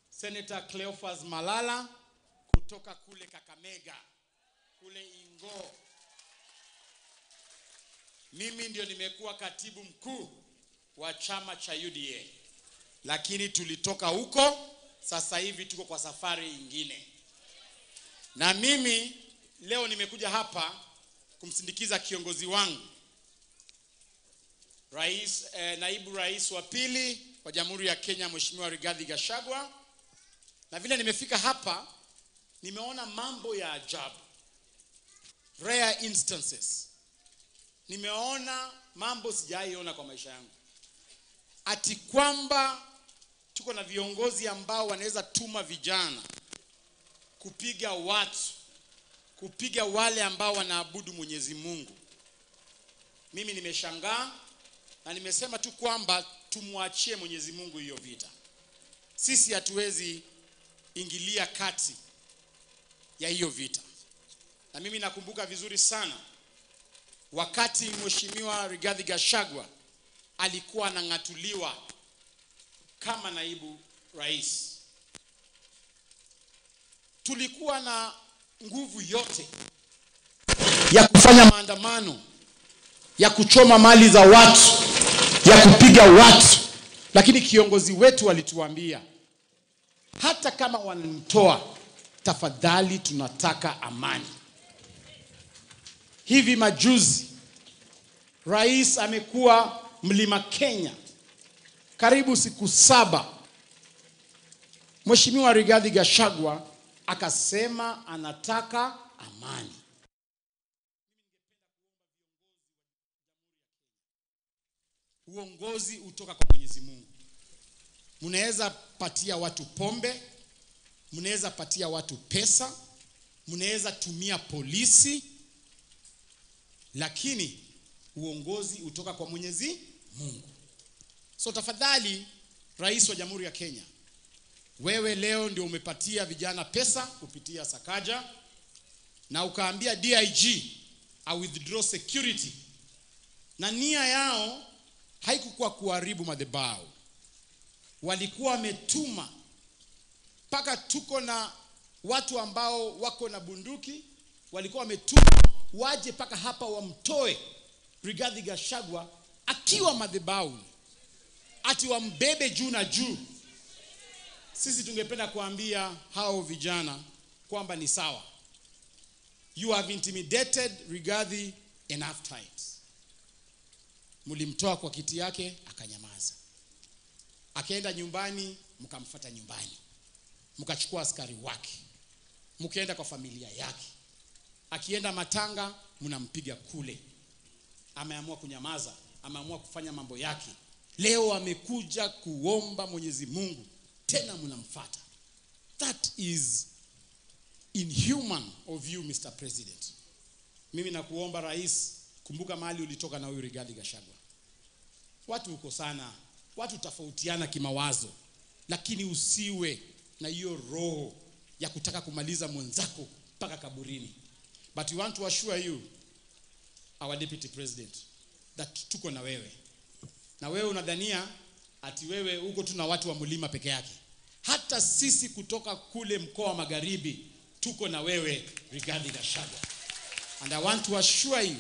Senator Cleophas Malala kutoka kule Kakamega, kule Ingo. Mimi ndio nimekuwa katibu mkuu wa chama cha UDA. Lakini tulitoka huko, sasa hivi tuko kwa safari ingine. Na mimi leo nimekuja hapa kumsindikiza kiongozi wangu, Rais, naibu rais wa pili wa Jamhuri ya Kenya, Mheshimiwa Rigathi Gachagua. Na vile nimefika hapa, nimeona mambo ya ajabu. Rare instances. Nimeona mambo sijaiona kwa maisha yangu. Ati kwamba tuko na viongozi ambao wanaweza tuma vijana kupiga watu, kupiga wale ambao wanaabudu Mwenyezi Mungu. Mimi nimeshangaa na nimesema tu kwamba tumwachie Mwenyezi Mungu hiyo vita. Sisi hatuwezi ingilia kati ya hiyo vita. Na mimi nakumbuka vizuri sana wakati Mheshimiwa Rigathi Gachagua alikuwa anang'atuliwa kama naibu rais. Tulikuwa na nguvu yote ya kufanya maandamano, ya kuchoma mali za watu, ya kupiga watu. Lakini kiongozi wetu alituambia, hata kama wananitoa, tafadhali tunataka amani. Hivi majuzi, rais amekuwa Mlima Kenya karibu siku 7. Mheshimiwa Rigathi Gachagua akasema anataka amani. Uongozi utoka kwa Mwenyezi Mungu. Mnaweza patia watu pombe, mnaweza patia watu pesa, mnaweza tumia polisi, lakini uongozi utoka kwa Mwenyezi Mungu. So tafadhali, Rais wa Jamhuri ya Kenya, wewe leo ndio umepatia vijana pesa kupitia Sakaja na ukaambia DIG a withdraw security, na nia yao haikukuwa kuharibu madhabahu. Walikuwa wametuma mpaka tuko na watu ambao wako na bunduki, walikuwa wametuma waje paka hapa wamtoe Rigathi Gachagua akiwa madhabahu, ati wambebe juu na juu. Sisi tungependa kuambia hao vijana kwamba ni sawa. You have intimidated Rigathi enough times. Mlimtoa kwa kiti yake akanyamaza. Akaenda nyumbani, mkamfuata nyumbani. Mkachukua askari wake. Mkaenda kwa familia yake. Akienda matanga mnampiga kule. Ameamua kunyamaza, ameamua kufanya mambo yake. Leo amekuja kuomba Mwenyezi Mungu, tena mnamfuata. That is inhuman of you, Mr. President. Mimi nakuomba Rais, kumbuka mahali ulitoka na huyu Rigathi Gachagua. Watu uko sana, watu tofautiana kimawazo, lakini usiwe na hiyo roho ya kutaka kumaliza mwenzako mpaka kaburini. But we want to assure you, our Deputy President, that tuko na wewe. Na wewe unadhania ati wewe uko tu na watu wa mlima peke yake. Hata sisi kutoka kule mkoa wa Magharibi Tuko na wewe Rigathi Gachagua. And I want to assure you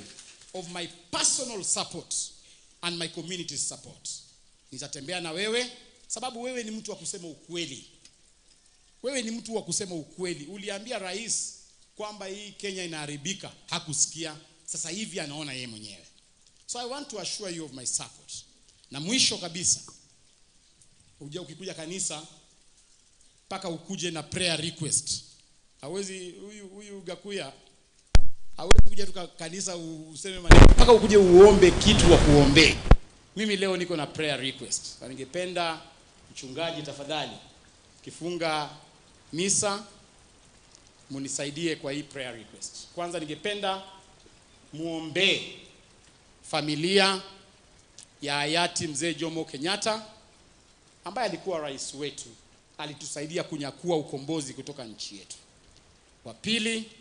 of my personal support and my community's support. Nitatembea na wewe sababu wewe ni mtu wa kusema ukweli. Wewe ni mtu wa kusema ukweli. Uliambia rais kwamba hii Kenya inaharibika, hakusikia. Sasa hivi anaona yeye mwenyewe. So I want to assure you of my support. Na mwisho kabisa, ukikuja kanisa mpaka ukuje na prayer request. Hawezi huyu Gakuya hawezi kuja tu kanisa useme maneno, mpaka ukuje uombe kitu wa kuombe. Mimi leo niko na prayer request. Na ningependa mchungaji tafadhali kifunga misa munisaidie kwa hii prayer request. Kwanza ningependa muombe familia ya hayati Mzee Jomo Kenyatta ambaye alikuwa rais wetu, alitusaidia kunyakua ukombozi kutoka nchi yetu. Wa pili,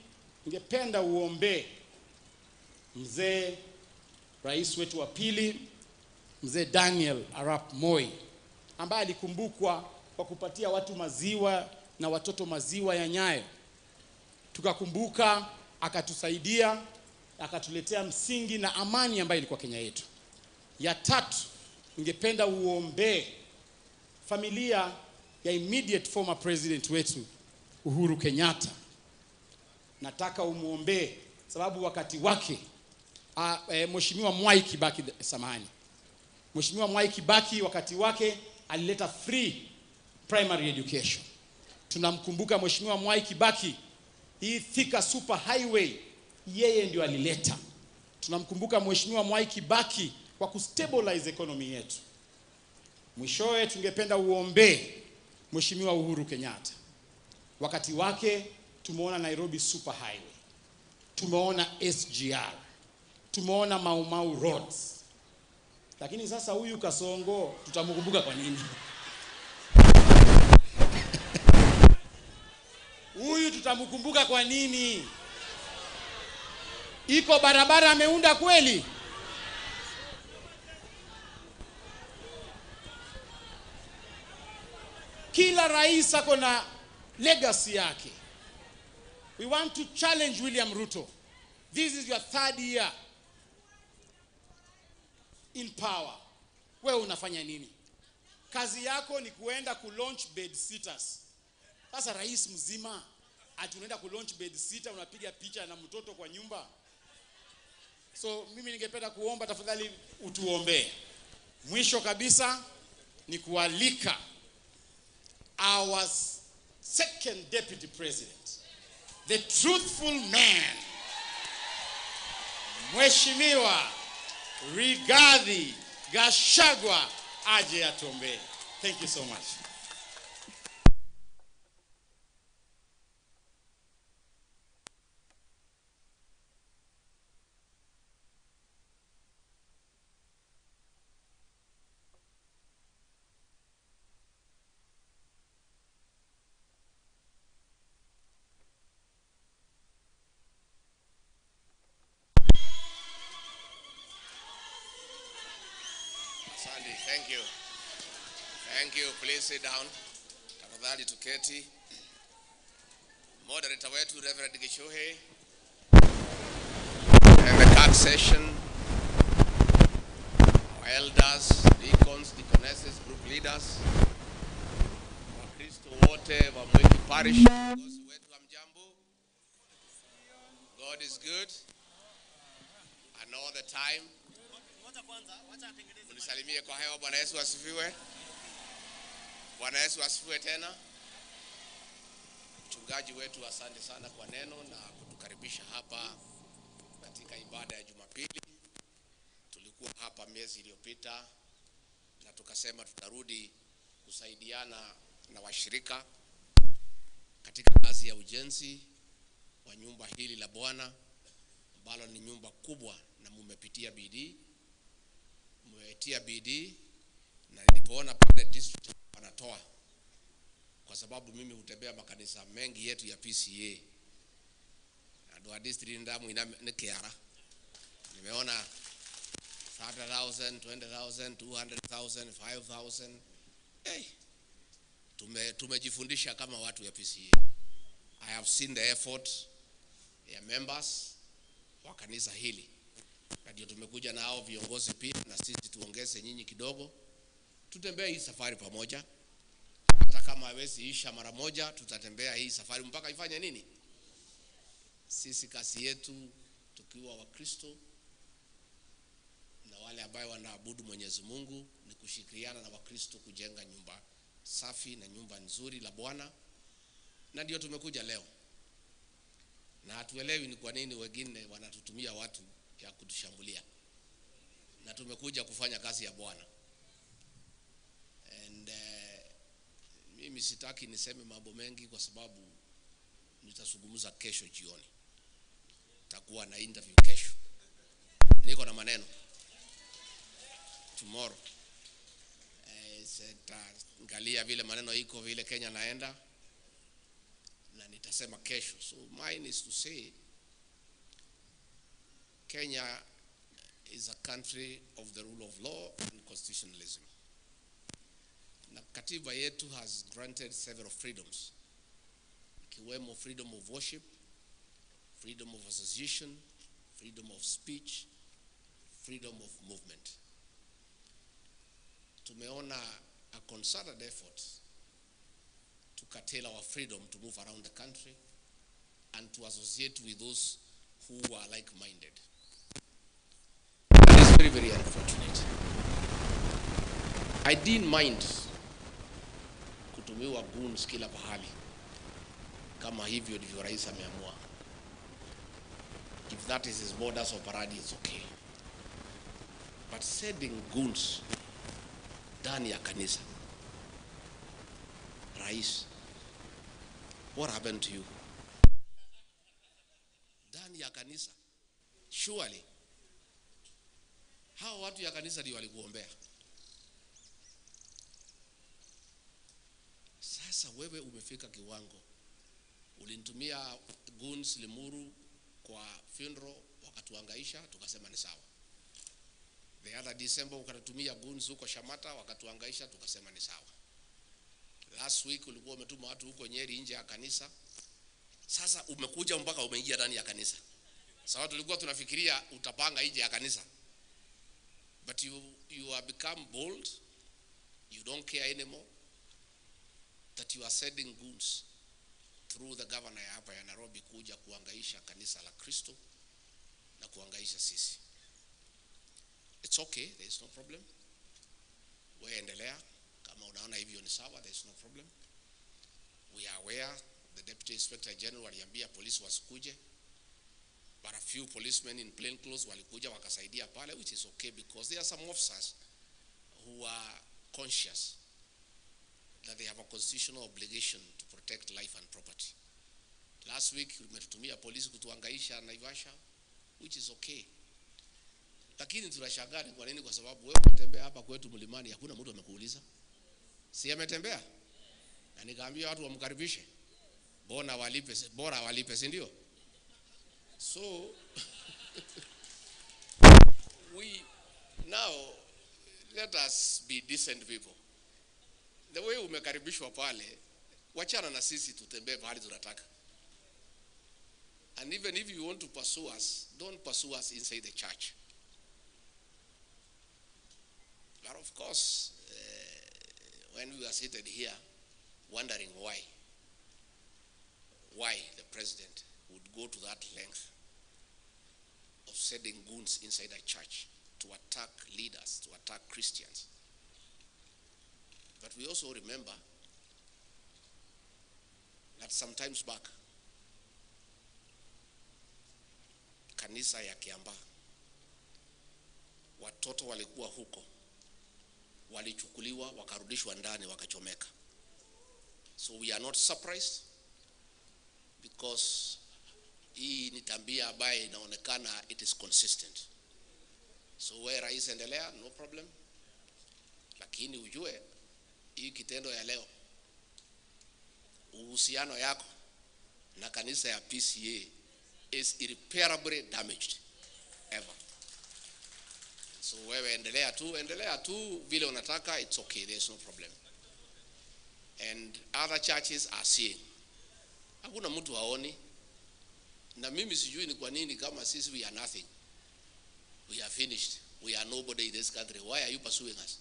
ningependa uombe mzee rais wetu wa pili, Mzee Daniel Arap Moi, ambaye alikumbukwa kwa kupatia watu maziwa na watoto maziwa ya Nyayo. Tukakumbuka, akatusaidia, akatuletea msingi na amani ambayo ilikuwa Kenya yetu. Ya tatu, ningependa uombe familia ya immediate former president wetu Uhuru Kenyatta. Nataka umuombe sababu wakati wake Mheshimiwa Mwai Kibaki, samahani, Mheshimiwa Mwai Kibaki wakati wake alileta free primary education. Tunamkumbuka Mheshimiwa Mwai Kibaki, hii Thika Super Highway yeye ndio alileta. Tunamkumbuka Mheshimiwa Mwai Kibaki kwa kustabilize economy yetu. Mwishowe tungependa uombe Mheshimiwa Uhuru Kenyatta. Wakati wake tumeona Nairobi Super Highway, tumeona SGR, tumeona Mau Mau Roads. Lakini sasa huyu Kasongo tutamkumbuka kwa nini? Huyu tutamkumbuka kwa nini? Iko barabara ameunda kweli? Kila rais ako na legacy yake. We want to challenge William Ruto. This is your third year in power. Wewe unafanya nini? Kazi yako ni kuenda kulaunch bed sitters. Sasa rais mzima ati unaenda kulaunch bed sitter, unapiga picha na mtoto kwa nyumba. So mimi ningependa kuomba tafadhali utuombee. Mwisho kabisa ni kualika our second deputy president, the truthful man, Mheshimiwa Rigathi Gachagua aje atuombee. Thank you so much. Sandy, thank you. Thank you. Please sit down. Tafadhali tuketi. Moderator wetu Reverend Gichuhi and the card session, our elders, deacons, deaconesses, group leaders, Wakristo wote wa Mwiki Parish, viongozi wetu, hamjambo? God is good and all the time. Unisalimie kwa hewa. Bwana Yesu asifiwe. Bwana Yesu asifiwe tena. Mchungaji wetu, asante sana kwa neno na kutukaribisha hapa katika ibada ya Jumapili. Tulikuwa hapa miezi iliyopita na tukasema tutarudi kusaidiana na washirika katika kazi ya ujenzi wa nyumba hili la Bwana ambalo ni nyumba kubwa, na mumepitia bidii, mmetia bidii, na nilipoona pale district wanatoa, kwa sababu mimi hutembea makanisa mengi yetu ya PCA andu a district ndamu ina ni kiara, nimeona 30,000, 20,000, 200,000, 5,000. Hey, tumejifundisha kama watu ya PCA. I have seen the effort ya members wa kanisa hili, na ndio tumekuja nao viongozi pia, na sisi tuongeze nyinyi kidogo, tutembee hii safari pamoja. Hata kama hawezi isha mara moja, tutatembea hii safari mpaka ifanye nini? Sisi kazi yetu tukiwa Wakristo na wale ambao wanaabudu Mwenyezi Mungu ni kushirikiana na Wakristo kujenga nyumba safi na nyumba nzuri la Bwana, na ndio tumekuja leo. Na hatuelewi ni kwa nini wengine wanatutumia watu ya kutushambulia, na tumekuja kufanya kazi ya Bwana. And mimi sitaki niseme mambo mengi kwa sababu nitazungumza kesho jioni, takuwa na interview kesho, niko na maneno tomorrow. Sitaangalia vile maneno iko vile Kenya naenda, na nitasema kesho. So mine is to say Kenya is a country of the rule of law and constitutionalism. Na katiba yetu has granted several freedoms, ikiwemo freedom of worship, freedom of association, freedom of speech, freedom of movement. Tumeona a concerted effort to curtail our freedom to move around the country and to associate with those who are like-minded. That is very, very unfortunate. I didn't mind kutumiwa goons kila pahali, kama hivyo ndivyo rais ameamua. If that is his modus operandi, it's okay. But sending goons ndani ya kanisa, rais, what happened to you? Ndani ya kanisa, surely hao watu ya kanisa ndio walikuombea. Sasa wewe umefika kiwango, ulinitumia goons Limuru kwa funeral, wakatuhangaisha, tukasema ni sawa. The other December ukatutumia goons huko Shamata, wakatuhangaisha, tukasema ni sawa. Last week ulikuwa umetuma watu huko Nyeri nje ya kanisa. Sasa umekuja mpaka umeingia ndani ya kanisa. Sawa, tulikuwa tunafikiria utapanga nje ya kanisa. But you have become bold. You don't care anymore that you are sending goons through the governor ya hapa ya Nairobi kuja kuhangaisha kanisa la Kristo na kuhangaisha sisi. It's okay, there is no problem. Wewe endelea, kama unaona hivyo ni sawa, there is no problem. We are aware the Deputy Inspector General aliambia polisi wasikuje, but a few policemen in plain clothes walikuja wakasaidia pale, which is okay because there are some officers who are conscious that they have a constitutional obligation to protect life and property. Last week umetutumia polisi kutuhangaisha Naivasha, which is okay. Lakini tunashangaa ni kwa nini? Kwa sababu wewe unatembea hapa kwetu mlimani, hakuna mtu amekuuliza. Si ametembea? Na nikaambia watu wamkaribishe. Bona walipe, bora walipe, si ndio? So we now let us be decent people. The way umekaribishwa pale, wachana na sisi tutembee pahali tunataka. And even if you want to pursue us, don't pursue us inside the church. But of course, when we were seated here, wondering why the president would go to that length of sending goons inside a church to attack leaders, to attack Christians. But we also remember that sometimes back, kanisa ya Kiambaa, watoto walikuwa huko, walichukuliwa, wakarudishwa ndani, wakachomeka. So we are not surprised because hii ni tabia ambayo inaonekana it is consistent. So we rais, endelea, no problem. Lakini ujue hii kitendo ya leo, uhusiano yako na kanisa ya PCA is irreparably damaged ever. So wewe endelea tu vile unataka, it's okay, there's no problem. And other churches are seeing. Hakuna mtu haoni. Na mimi sijui ni kwa nini kama sisi we are nothing. We are finished. We are nobody in this country. Why are you pursuing us?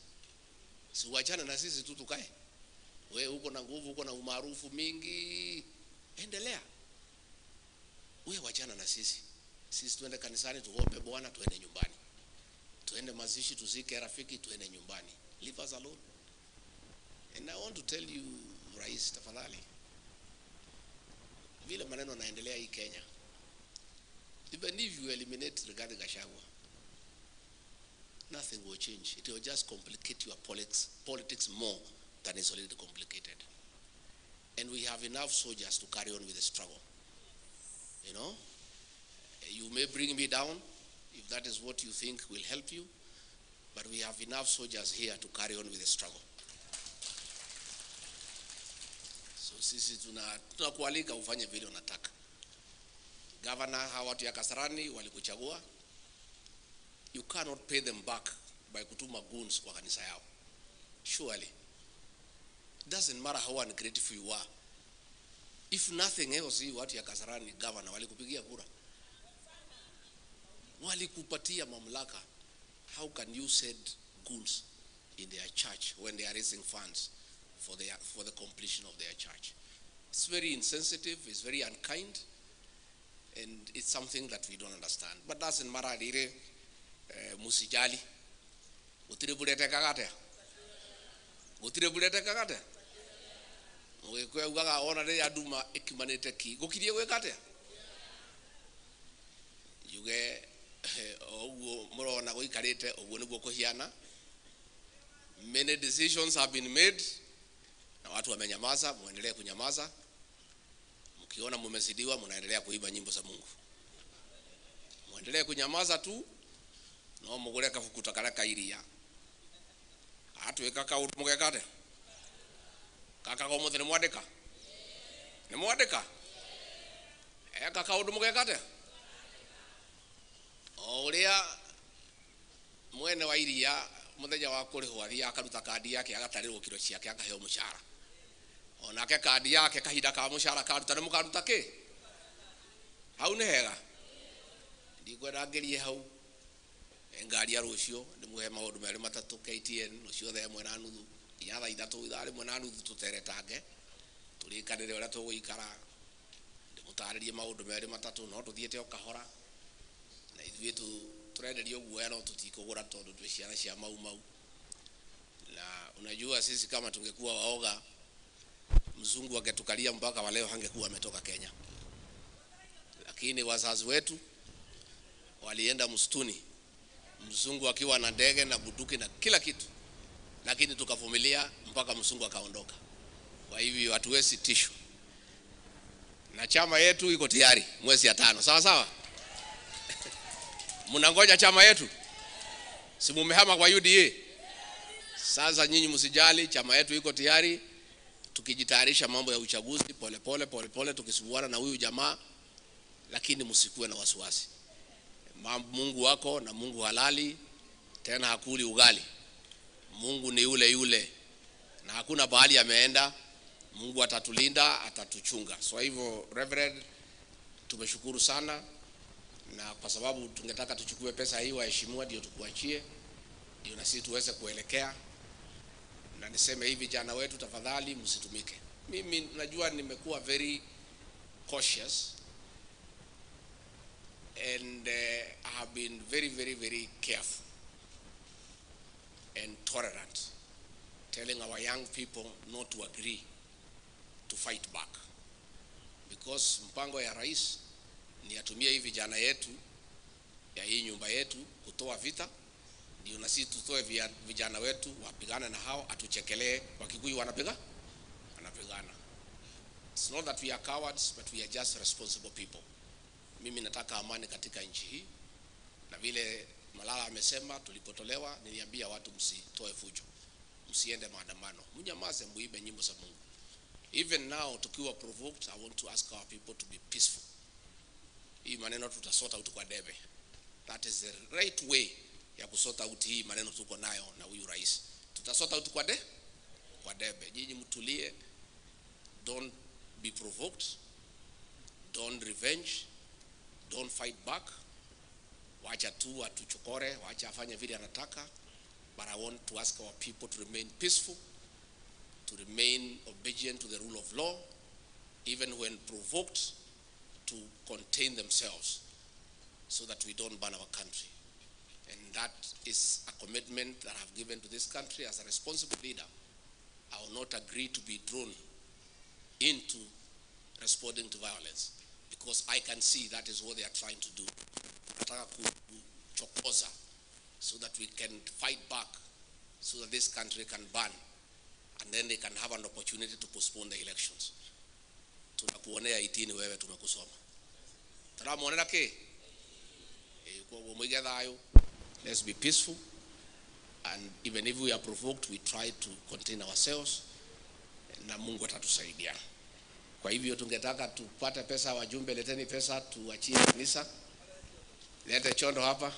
Si wachana na sisi tu tukae. We uko na nguvu, uko na umaarufu mingi. Endelea. We wachana na sisi. Sisi tuende kanisani tuombe Bwana, tuende nyumbani. Tuende mazishi tuzike rafiki, tuende nyumbani. Leave us alone. And I want to tell you, Rais, tafadhali. Vile maneno naendelea hii Kenya. Even if you eliminate Rigathi Gachagua, nothing will change. It will just complicate your politics more than it's already complicated. And we have enough soldiers to carry on with the struggle. You know, you may bring me down if that is what you think will help you, but we have enough soldiers here to carry on with the struggle. So sisi tunakualika ufanye vile unataka. Governor, hawa watu ya Kasarani walikuchagua. You cannot pay them back by kutuma goons kwa kanisa yao. Surely. It doesn't matter how ungrateful you are. If nothing else, watu ya Kasarani governor walikupigia kura. Walikupatia mamlaka. How can you send goons in their church when they are raising funds for the completion of their church? It's very insensitive, it's very unkind, and it's something that we don't understand. But doesn't matter, dire musijali. Gutire burete kagate. Gutire burete kagate. Mugikuyu augaga ona riria nduma ikimanite ki gukirie gwika atia njuge oguo murona guikarite oguo niguo kuhiana. Many decisions have been made na watu wamenyamaza, muendelee kunyamaza. Mkiona mumezidiwa mnaendelea kuimba nyimbo za Mungu. Muendelee kunyamaza tu no mugure kabuku karia ka iria. Atuika kaundu mugeka atia? Kaka ko muthe ni mwandika? Ni mwandika? Eka kaundu mugeka atia? O uria mwene wa iria muthenya wa kurihwo athiaga akaruta kandi yake agatarirwo kiro ciake akaheo mucara. Onake kandi yake kahinda ka mucara karuta ni mukaruta ki? Hau ni hega. Ndikwenda ngerie hau. Ngari ya rucio ndimuhe maundu meri matatu KTN rucio thaa 1:30 nginya thaa 3 ithaa 1:30 tuteretange turikanire uria tuguikara ndimutaririe maundu meri matatu no tuthiete o kahora na ithuĩ turenderio guoya no tutikugura tondu twi ciana cia Mau Mau. Na unajua sisi kama tungekuwa waoga mzungu angetukalia mpaka wa leo hangekuwa ametoka Kenya, lakini wazazi wetu walienda msituni mzungu akiwa na ndege na bunduki na kila kitu, lakini tukavumilia mpaka mzungu akaondoka. Kwa hivyo hatuwezi tishu, na chama yetu iko tayari mwezi ya 5. Sawa sawa. Mnangoja chama yetu? Si mumehama kwa UDA? Sasa nyinyi msijali, chama yetu iko tayari. Tukijitayarisha mambo ya uchaguzi pole pole pole pole, tukisubuana na huyu jamaa, lakini msikuwe na wasiwasi. Mungu wako na Mungu halali, tena hakuli ugali. Mungu ni yule yule na hakuna bahali ameenda. Mungu atatulinda, atatuchunga. So hivyo Reverend, tumeshukuru sana, na kwa sababu tungetaka tuchukue pesa hii waheshimiwa ndio tukuachie, ndio na sisi tuweze kuelekea. Na niseme hivi, jana wetu tafadhali msitumike. Mimi najua nimekuwa very cautious and I have been very, very, very careful and tolerant, telling our young people not to agree to fight back, because mpango ya rais ni atumie hivi vijana yetu ya hii nyumba yetu kutoa vita, ndio na sisi tutoe vijana wetu wapigane na hao, atuchekelee. Wakikuyu wanapigana. It's not that we are cowards, but we are just responsible people. Mimi nataka amani katika nchi hii, na vile Malala amesema tulipotolewa, niliambia watu msitoe fujo, msiende maandamano, mnyamaze, muibe nyimbo za Mungu. Even now tukiwa provoked, I want to ask our people to be peaceful. Hii maneno tutasota out kwa debe. That is the right way ya kusota out hii maneno tuko nayo na huyu rais. Tutasota out kwa kwa debe. Nyinyi mtulie, don't be provoked. Don't revenge, don't fight back. Wacha tu atuchokore, wacha afanye vile anataka. But I want to ask our people to remain peaceful, to remain obedient to the rule of law, even when provoked, to contain themselves so that we don't burn our country. And that is a commitment that I've given to this country as a responsible leader. I will not agree to be drawn into responding to violence, because I can see that is what they are trying to do. Nataka kuchokoza so that we can fight back, so that this country can burn, and then they can have an opportunity to postpone the elections. Tunakuonea itini wewe, tumekusoma. Turamuonera ki? Koguo muige thayu. Let's be peaceful, and even if we are provoked, we try to contain ourselves, na Mungu atatusaidia. Kwa hivyo tungetaka tupate pesa, wajumbe, leteni pesa tuachie kanisa. Lete chondo hapa.